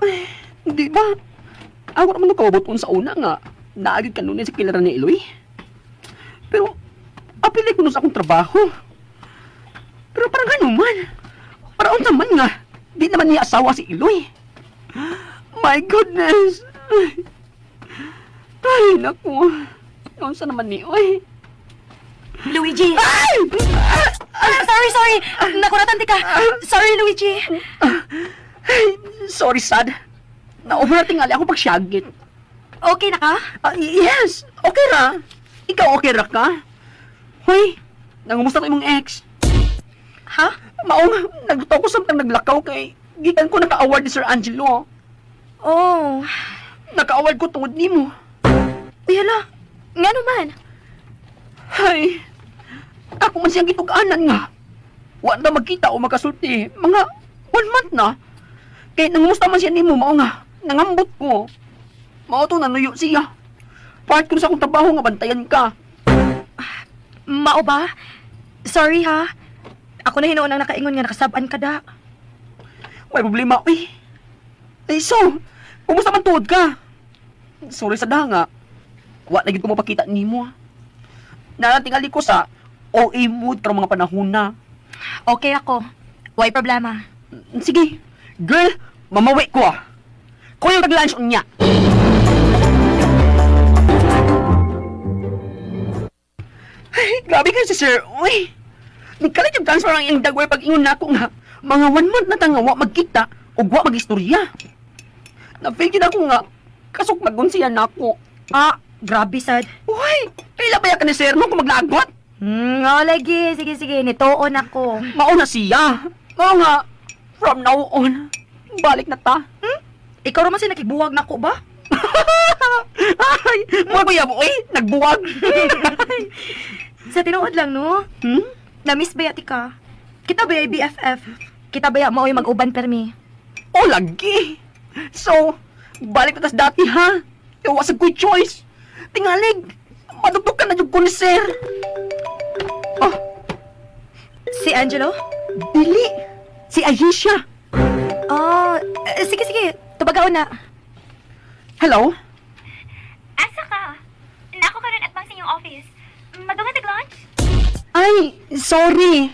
Ay, di ba? Ako naman nagkawabuton sa una nga. Naagid ka nun sa kilaran ni Eloy. Pero, apil ko nun sa akong trabaho. Pero parang ano man. Parang unsa man nga. Di naman niya asawa si Eloy. My goodness! Ay, ay naku. Unsa naman ni Oy. Luigi! Ay! Ah, sorry, sorry! Nakuratan ka. Sorry, Luigi. Ay, sorry, sad. Na-overrating ali ako pagsyagit. Okay na ka? Ah, yes, okay ra. Ikaw okay ra ka? Hoy, nangumusta ko imong ex. Ha? Maong, nagluto ko samtang naglakaw kay gikan ko naka-award ni Sir Angelo. Oh. Naka-award ko tungod nimo. Uy, hala. Nga naman. Hay, ako man siyang gitug-anan nga. Wa na magkita o magkasulti. Mga one month na. Kay nangumusta man siya nimo, mao nga. Nangambot ko. Mao to nanuyo siya. Part ko sa akong trabaho nga bantayan ka. Mao ba? Sorry ha. Ako na hinuon ang nakaingon nga nakasab-an ka da. May problema, uy. Eh, so, kumusta man tuod ka? Sorry sa danga. Wa na gyud ko mapakita nimo. Ah. Naratingali ko sa OA mood karong mga panahon na. Okay ako. Way problema. Sige, girl, mamawi ko ah. Ko yung tag-lunch unya. Ay, grabe kayo si sir. Uy, nagkalit yung transfer ang iyang dagway pag ingon nako nga. Mga one month na tanga, wa magkita ug wa magistorya. Na-feel yun ako nga, kasok magunsiya nako. Ah, grabe sad. Uy, kaila ba ka ni sir mo kung maglagot? Oh, lagi. Sige, sige. Nituon ako. Mauna siya. Mao nga, from now on, balik na ta. Ikaw raman siya nakibuwag na ko ba? Ay, mga kuya mo, eh, nagbuwag. Sa tinuod lang, no? Na-miss ba yati ka? Kita ba yung BFF? Kita ba mo yung mag-uban permi? Oh, lagi. So, balik na tas dati, ha? It was a good choice. Tingalig, madugtog ka na yung ko ni sir. Oh, Si Angelo? dili. Si Ayesha. Oh, eh, sige, sige. Tubagaw na. Hello? Asa ka? Nako karon at bang sa inyong office. Madungan tag-lunch? Ay, sorry.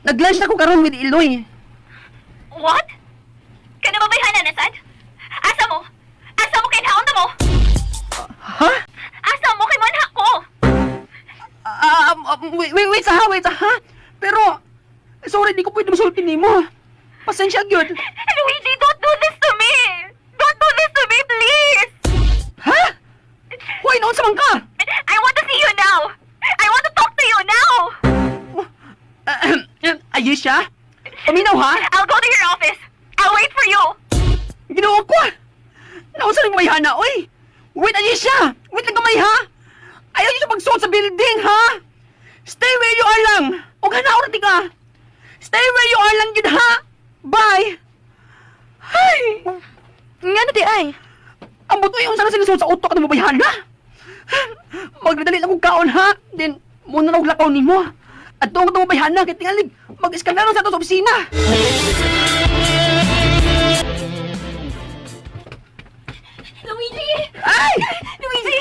Nag-lunch na ko karon with Eloy. What? Kana ba bayhana na sad? Asa mo? Asa mo kay naon mo? Ha? Asa mo kay manha ko? Wait, wait, wait, ha, wait, ha? Pero, sorry, di ko pwede masulti nimo. Pasensya, gyud. Luigi, don't do this to me! Don't do this to me, please! Ha? Hoy, noon sa man ka? I want to see you now! I want to talk to you now! Ayesha? Paminaw, ha? I'll go to your office. I'll wait for you. Ginawa ko! Nausa rin may hana, oy! Wait, Ayesha! Wait lang kamay, ha? Ayaw niyo sa pagsuot sa building, ha? Stay where you are lang. Og hanaon ra ka. Stay where you are lang gyud, ha? Bye. Hay! Ngano di ay? Ang buto yung sana sinusuot sa utok at mabayhan, ha? Magdadali lang kong kaon, ha? Then, muna na og lakaw nimo. At doon ka mabayhan na, kay tingalig, mag-iskandalo sa ato sa opisina. Luigi! Ay! Luigi!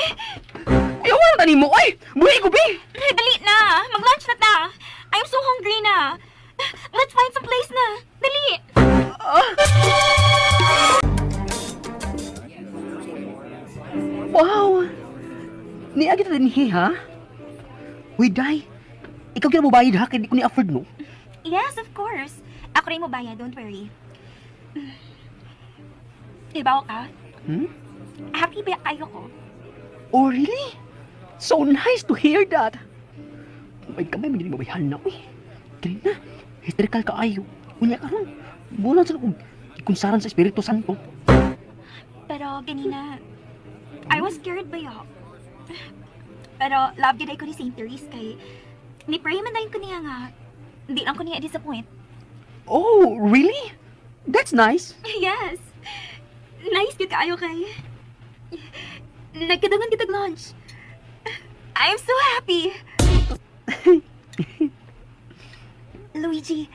Ayaw na tani mo, ay! Buhi ko, bi! Dali na! Mag-lunch na ta! I'm so hungry na! Let's find some place na! Dali! Wow! Niagi ta dinhi, ha? Uy, Day. Ikaw kaya mobayad, ha? Kaya di ko ni afford, no? Yes, of course. Ako rin mo bayad, don't worry. Diba ka? Hmm? Happy ba kayo ko? Oh, really? So nice to hear that. May kamay, may mabayhan na, uy. Dali na. Hysterical ka ayo. Unya ka ron. Bulan sa kung kunsaran sa Espiritu Santo. Pero ganina, I was scared ba yo? Pero love gyud ay ko ni Saint Therese kay ni pray man dayon ko niya nga hindi lang ko niya disappoint. Oh, really? That's nice. Yes. Nice gyud kaayo kay. Nagkadangan kitag lunch. I'm so happy. Luigi,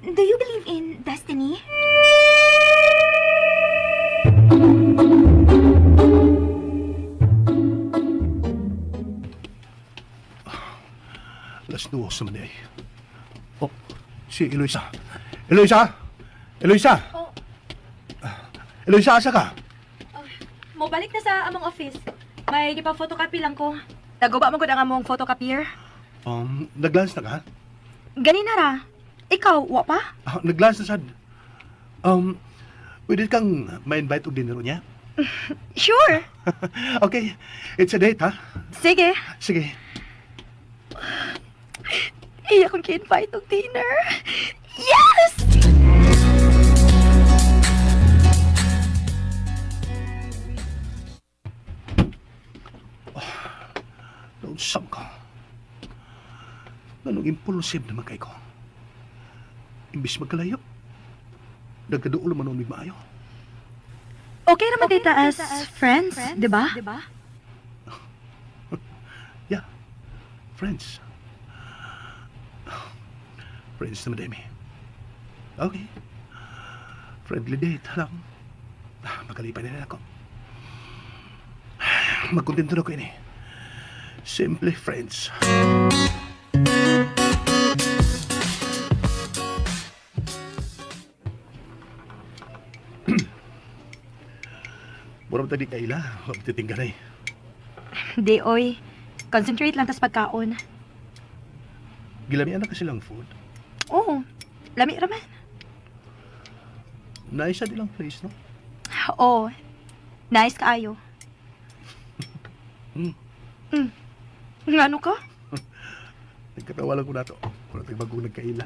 do you believe in destiny? Alas 2 naman eh. Oh, si Eloisa. Eloisa! Eloisa! Oh. Eloisa, asa ka? Mobalik na sa among office. May gipa-photocopy lang ko. Naguba man gud ang among photocopier. Nag-lunch na ka? Ganina ra. Ikaw, wa pa? Ah, nag-lunch na sad. Pwede kang ma-invite og dinner niya? Sure. Okay, it's a date, ha? Sige. Sige. Iya akong ki-invite og dinner. Yes! Naunsam ka. Anong impulsive naman kay ko. Imbis magkalayo, nagkaduol man unig maayo. Okay naman dita as friends, di ba? Yeah, friends. Friends naman, Demi. Okay. Friendly date lang. Ah, makalipay na rin ako. Magkontento na ko ini. Simply friends. Mura ba tadi kaila? Huwag titinggan eh. Di, oy. Concentrate lang tas pagkaon. Gilamian na kasi lang food. Oo. Lami raman. Nice sa lang place, no? Oo. Nice kaayo. Hmm. Ngano ka? Nagkatawa lang ko na to. Wala tayong bagong nagkaila.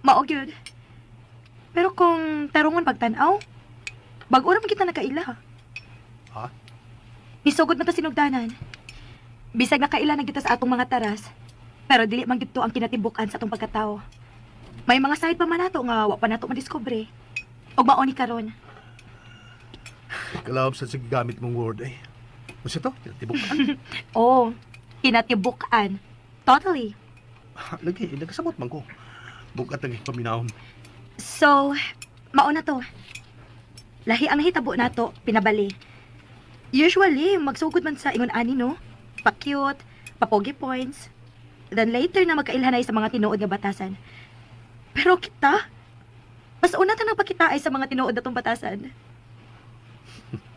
Mao gyud. Pero kung tarungon pagtan-aw, bag-o ra man kita nakaila. Ha? Nisugod na ta sinugdanan. Bisag nakaila na kita sa atong mga taras, pero dili man gid to ang kinatibuk-an sa atong pagkatao. May mga side pa man nato nga wa pa nato madiskubre. Og mao ni karon. Kalawab sa gamit mong word eh. Basta to, tinatibok. Oo, kinatibuk-an. Totally. Lagi, nagkasabot man ko. Bukat lagi paminahon. So, mao na to. Lahi ang hitabo nato, pinabali. Usually, magsugod man sa ingon ani no. Pa-cute, pa-pogi points. Then later na magkailhanay sa mga tinuod nga batasan. Pero kita, mas una ta nang pakita ay sa mga tinuod natong batasan.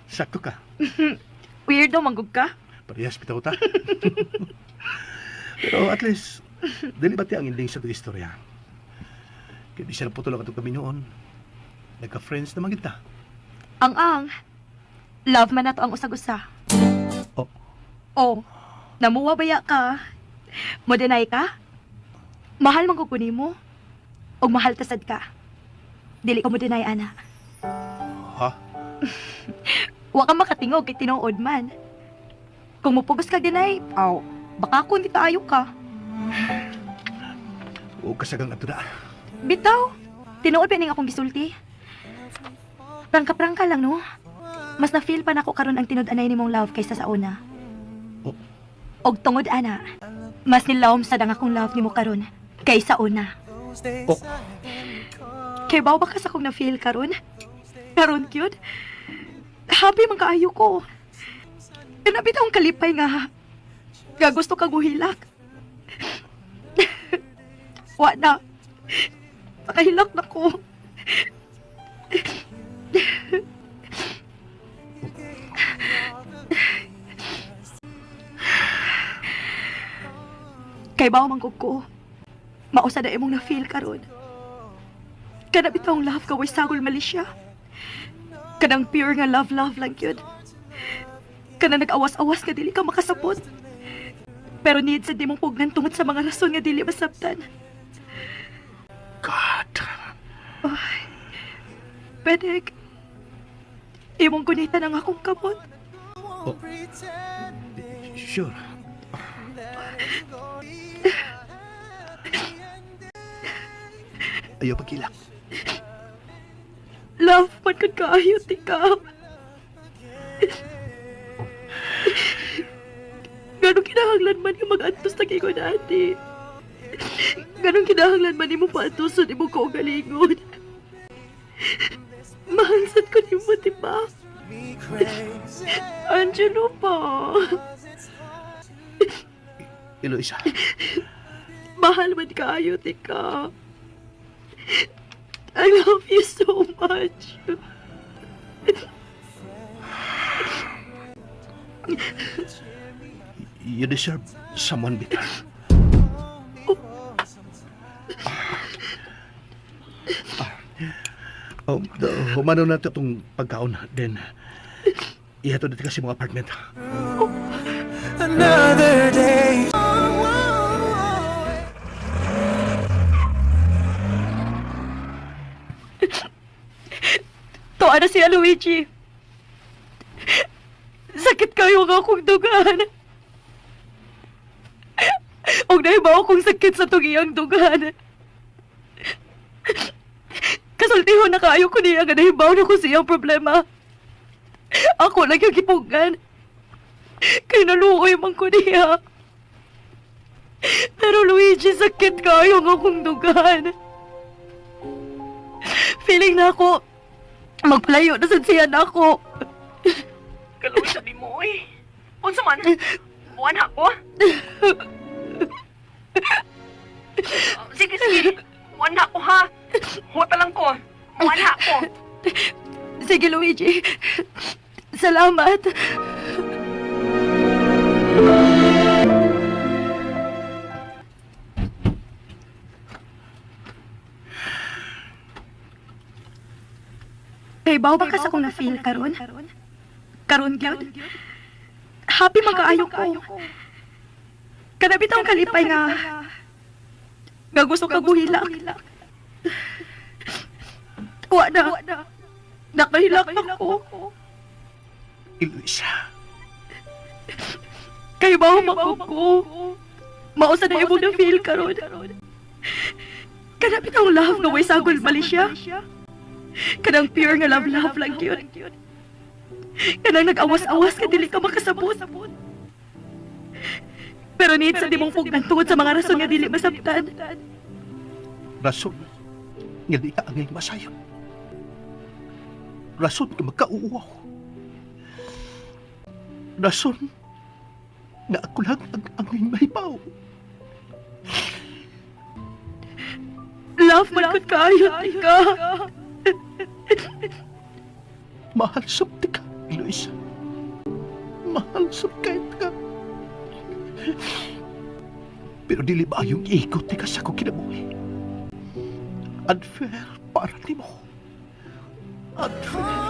Sakto ka. Weirdo, manggug ka. Parehas bitaw ta. Pero at least, dili ba ti ang ending sa itong istorya? Kaya di siya naputol ang atong kami noon. Nagka-friends naman kita. Ang-ang, love man nato ang usag-usa. Oh. Oh, namuwa baya ka? Mo deny ka? Mahal man ko mo. Og mahal tasad ka. Dili ko mo deny ana. Ha? Wa ka makatingog kay tinuod man. Kung mupugos ka dinay, aw, baka kung di taayo ka. O kasagang ato na. Bitaw, tinuod pa ning akong gisulti. Prangka-prangka lang, no? Mas na-feel pa nako karon ang tinud-anay nimong love kaysa sa una. Oh. Og tungod ana, mas nilawom sad ang akong love nimo karon kaysa una. Oh. Kay baw ba ka sa akong na-feel karon? Karon cute. Happy man kaayo ko. Kana bitaw ang kalipay nga nga gusto kag uhilak. Wa na. Nakahilak na ko. Kay bawo man ko. Mausa na imong na-feel karon. Kana bitawng love ka way sagol mali siya. Kanang pure nga love love lang yun. Kana nag-awas-awas nga dili ka makasabot. Pero need sa di mong pugnan tungod sa mga rason nga dili masabtan. God. Bedek, imong gunitan ang akong kamot. Sure. Ayaw pagkilak. Love man kun kaayo tika. Ganong kinahanglan man yung mag-antos na kay ati. Ganong kinahanglan man imo paantoson imo kaugalingon. Mahal sad ko nimo, di ba? Angelo pa. Eloisa. Mahal man kaayo, tika. I love you so much. You deserve someone better. Oh, humano na ito itong pagkaon. Then, ihatod natin kasi mga apartment. Another day. Tuwa na siya, Luigi. Sakit kayo nga akong dugan. Og nahibaw akong sakit sa tugiyang dugan. Kasultihon na kaayo ko niya nga nahibaw na ko siyang problema. Ako lang yung gipugan. Kay naluoy man ko niya. Pero Luigi, sakit kayo nga akong dugan. Feeling na ako, magpalayo na sad siya na ako. Kaluoy sa mo, oy. Unsa man? Buwan ako? Sige, sige. Buwan ako, ha? Huwag lang ko. Buwan ako. Sige, Luigi. Salamat. Kay baw ba ka sa kong na-feel karon? Karon gyud. Happy man kaayo ko. Kana bitawng kalipay nga nga gusto ka guhilak. Wa na. Nakahilak ako. Eloisa. Kay bawo ko. Mao sa na imong na feel karon. Kana bitawng love nga way sagol mali siya. Kanang pure nga love love lang yun. Kanang nag-awas-awas ka dili ka makasabot. Pero need sa di mong pugnan tungod sa mga rason nga dili masabtan. Rason nga di ka angay masayop. Rason nga magkauuaw. Rason na ako lang ang angay mahibaw. Love man kun kaayo tika. Mahal sab ka, Eloisa. Mahal sab kay ka. Pero dili ba yung ikot ka sa akong kinabuhi? Unfair para nimo. Unfair.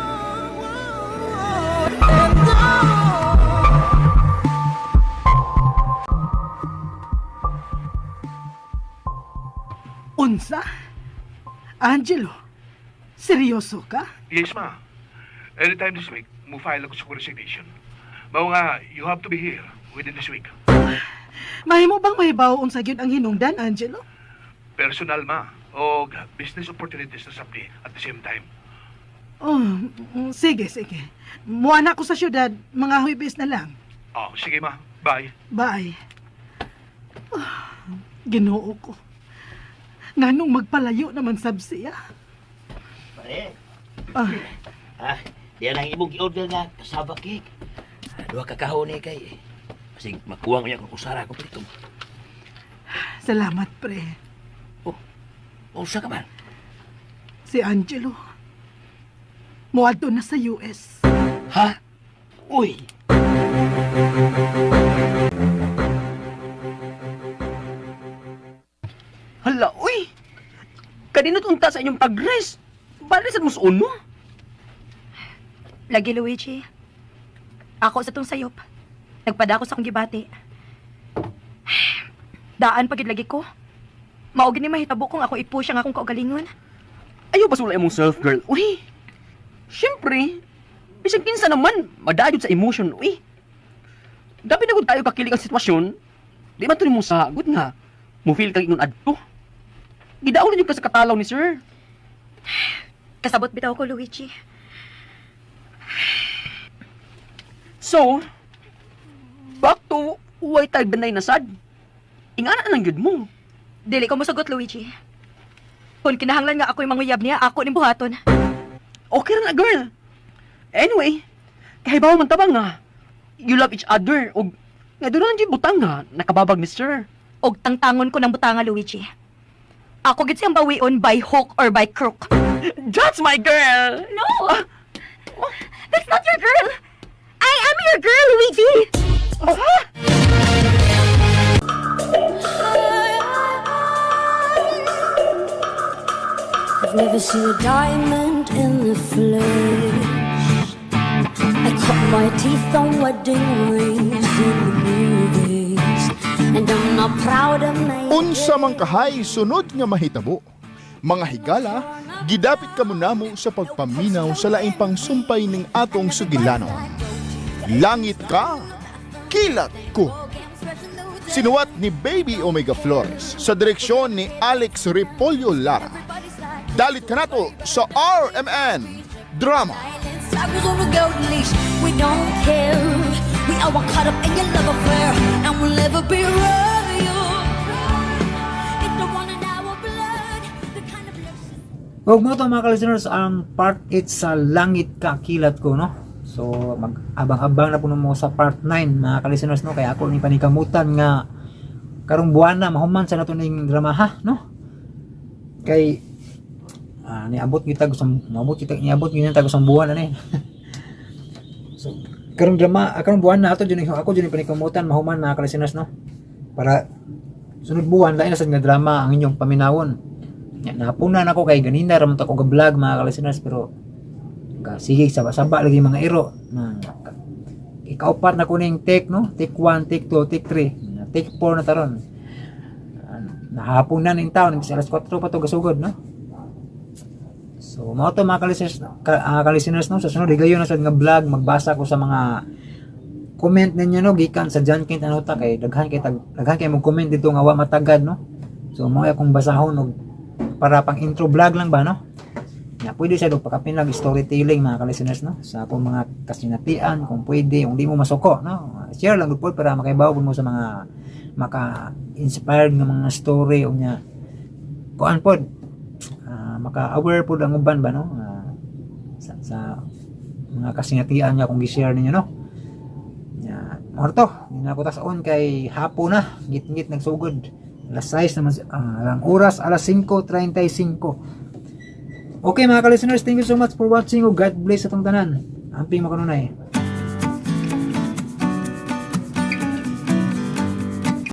Unsa? Angelo, seryoso ka? Yes, ma. Anytime this week, mo-file ako sa resignation. Mao nga, you have to be here within this week. Mahimo bang mahibaw unsa gyud ang hinungdan, Angelo? Personal, ma. O business opportunities na sabdi at the same time. Oh, sige, sige. Muana ko sa syudad, mga Huwebes na lang. Oh, sige, ma. Bye. Bye. Ah, Ginoo ko. Nganong magpalayo naman sab siya? Pare, Ah, ah, diyan ang imong gi-order nga cassava cake. Ah, duha ka kahon ni kay. Basig makuha niya kung usara ko dito. Salamat, pre. Oh, unsa ka man? Si Angelo. Muadto na sa US. Ha? Uy. Hala, uy! Kanino unta sa inyong pag-rest? Bali sa mus uno? Lagi, Luigi. Ako sa tong sayop. Nagpada ako sa akong gibati. Daan pagid lagi ko. Mao gini mahitabo kung ako ipush ang akong kaugalingon. Ayaw ba sula imong self, girl? Uy! Siyempre, bisag kinsa naman, madayod sa emotion, uy. Gabi na gud tayo kakilig ang sitwasyon, di man to nimo sagot nga. Mo feel kang ingon adto. Gidaon na jud ka sa katalaw ni sir. Kasabot bitaw ko, Luigi. So, back to way tag banay na sad. Ingana na lang gyud mo. Dili ko mosugot, Luigi. Kung kinahanglan nga ako'y manguyab niya, ako ning buhaton. Okay ra na, girl. Anyway, kahibaw man tabang nga. You love each other og nga doon lang jud butang nga nakababag ni sir. Og tangtangon ko ng butanga, Luigi. Ako gid siyang bawion by hook or by crook. That's my girl. No! That's not your girl! I am your girl, Luigi! Oh, I've never seen a diamond in the flesh. I cut my teeth on wedding rings in the movies, and I'm not proud of my. Unsa man kahay sunod nga mahitabo. Mga higala, gidapit kamo namo sa pagpaminaw sa laing pangsumpay ning atong sugilanon. Langit ka, kilat ko. Sinuwat ni Baby Omega Flores sa direksyon ni Alex Repolyo Lara. Dalit kanato sa RMN Drama. Tigers on a golden leash. We don't care. We are all caught up in your love affair, and we'll never be royal. It don't run in our blood. The kind of love. Ug mao to, mga ka-listeners, ang part 8 sa Langit Ka Kilat Ko, no? So mag-abang-abang na po mo sa part 9, mga ka-listeners, no, kay ako ni panikamutan nga karong buwan na mahuman sa nato ning drama, ha, no? Kay niabot kita sa maabot kita, niabot gyud tag usang buwan ani. So karong drama, karong buwan na ato jud, ako jud ni panikamutan mahuman, mga ka-listeners, no? Para sunod buwan lain na sad nga drama ang inyong paminawon. Ya, napunan ako kay ganina ra man to ako ga-vlog, mga ka-listeners, pero ka sige saba-saba lagi mga iro na ikaupat na kuning take, no? Take 1, take 2, take 3, take 4 na taron. Nahaponan ning taon kasi alas 4 pa to gasugod, no? So mao to, mga ka-listeners, no? Sa sunod higayon na sad nga vlog, magbasa ko sa mga comment ninyo, no, gikan sa John Kent Anota, kay daghan kay mo comment dito nga wa matagad, no? So mao akong basahon og para pang intro vlog lang ba, no? Ya, pwede siya og pakapin lang storytelling, mga ka-listeners, no, sa akong mga kasinatian kung pwede, kung di mo masuko, no, share lang gud po para makaibaw mo sa mga maka-inspired nga mga story unya kuan pod, maka-aware pod ang uban ba, no, sa mga kasinatian nga kung gi-share ninyo, no? Ya, mao to, di na ako taas-on kay hapo na, ngit-ngit nagsugod. Alas 6 naman, ang oras alas 5:35. Okay, mga ka-listeners, thank you so much for watching. God bless atong tanan. Amping makanunay.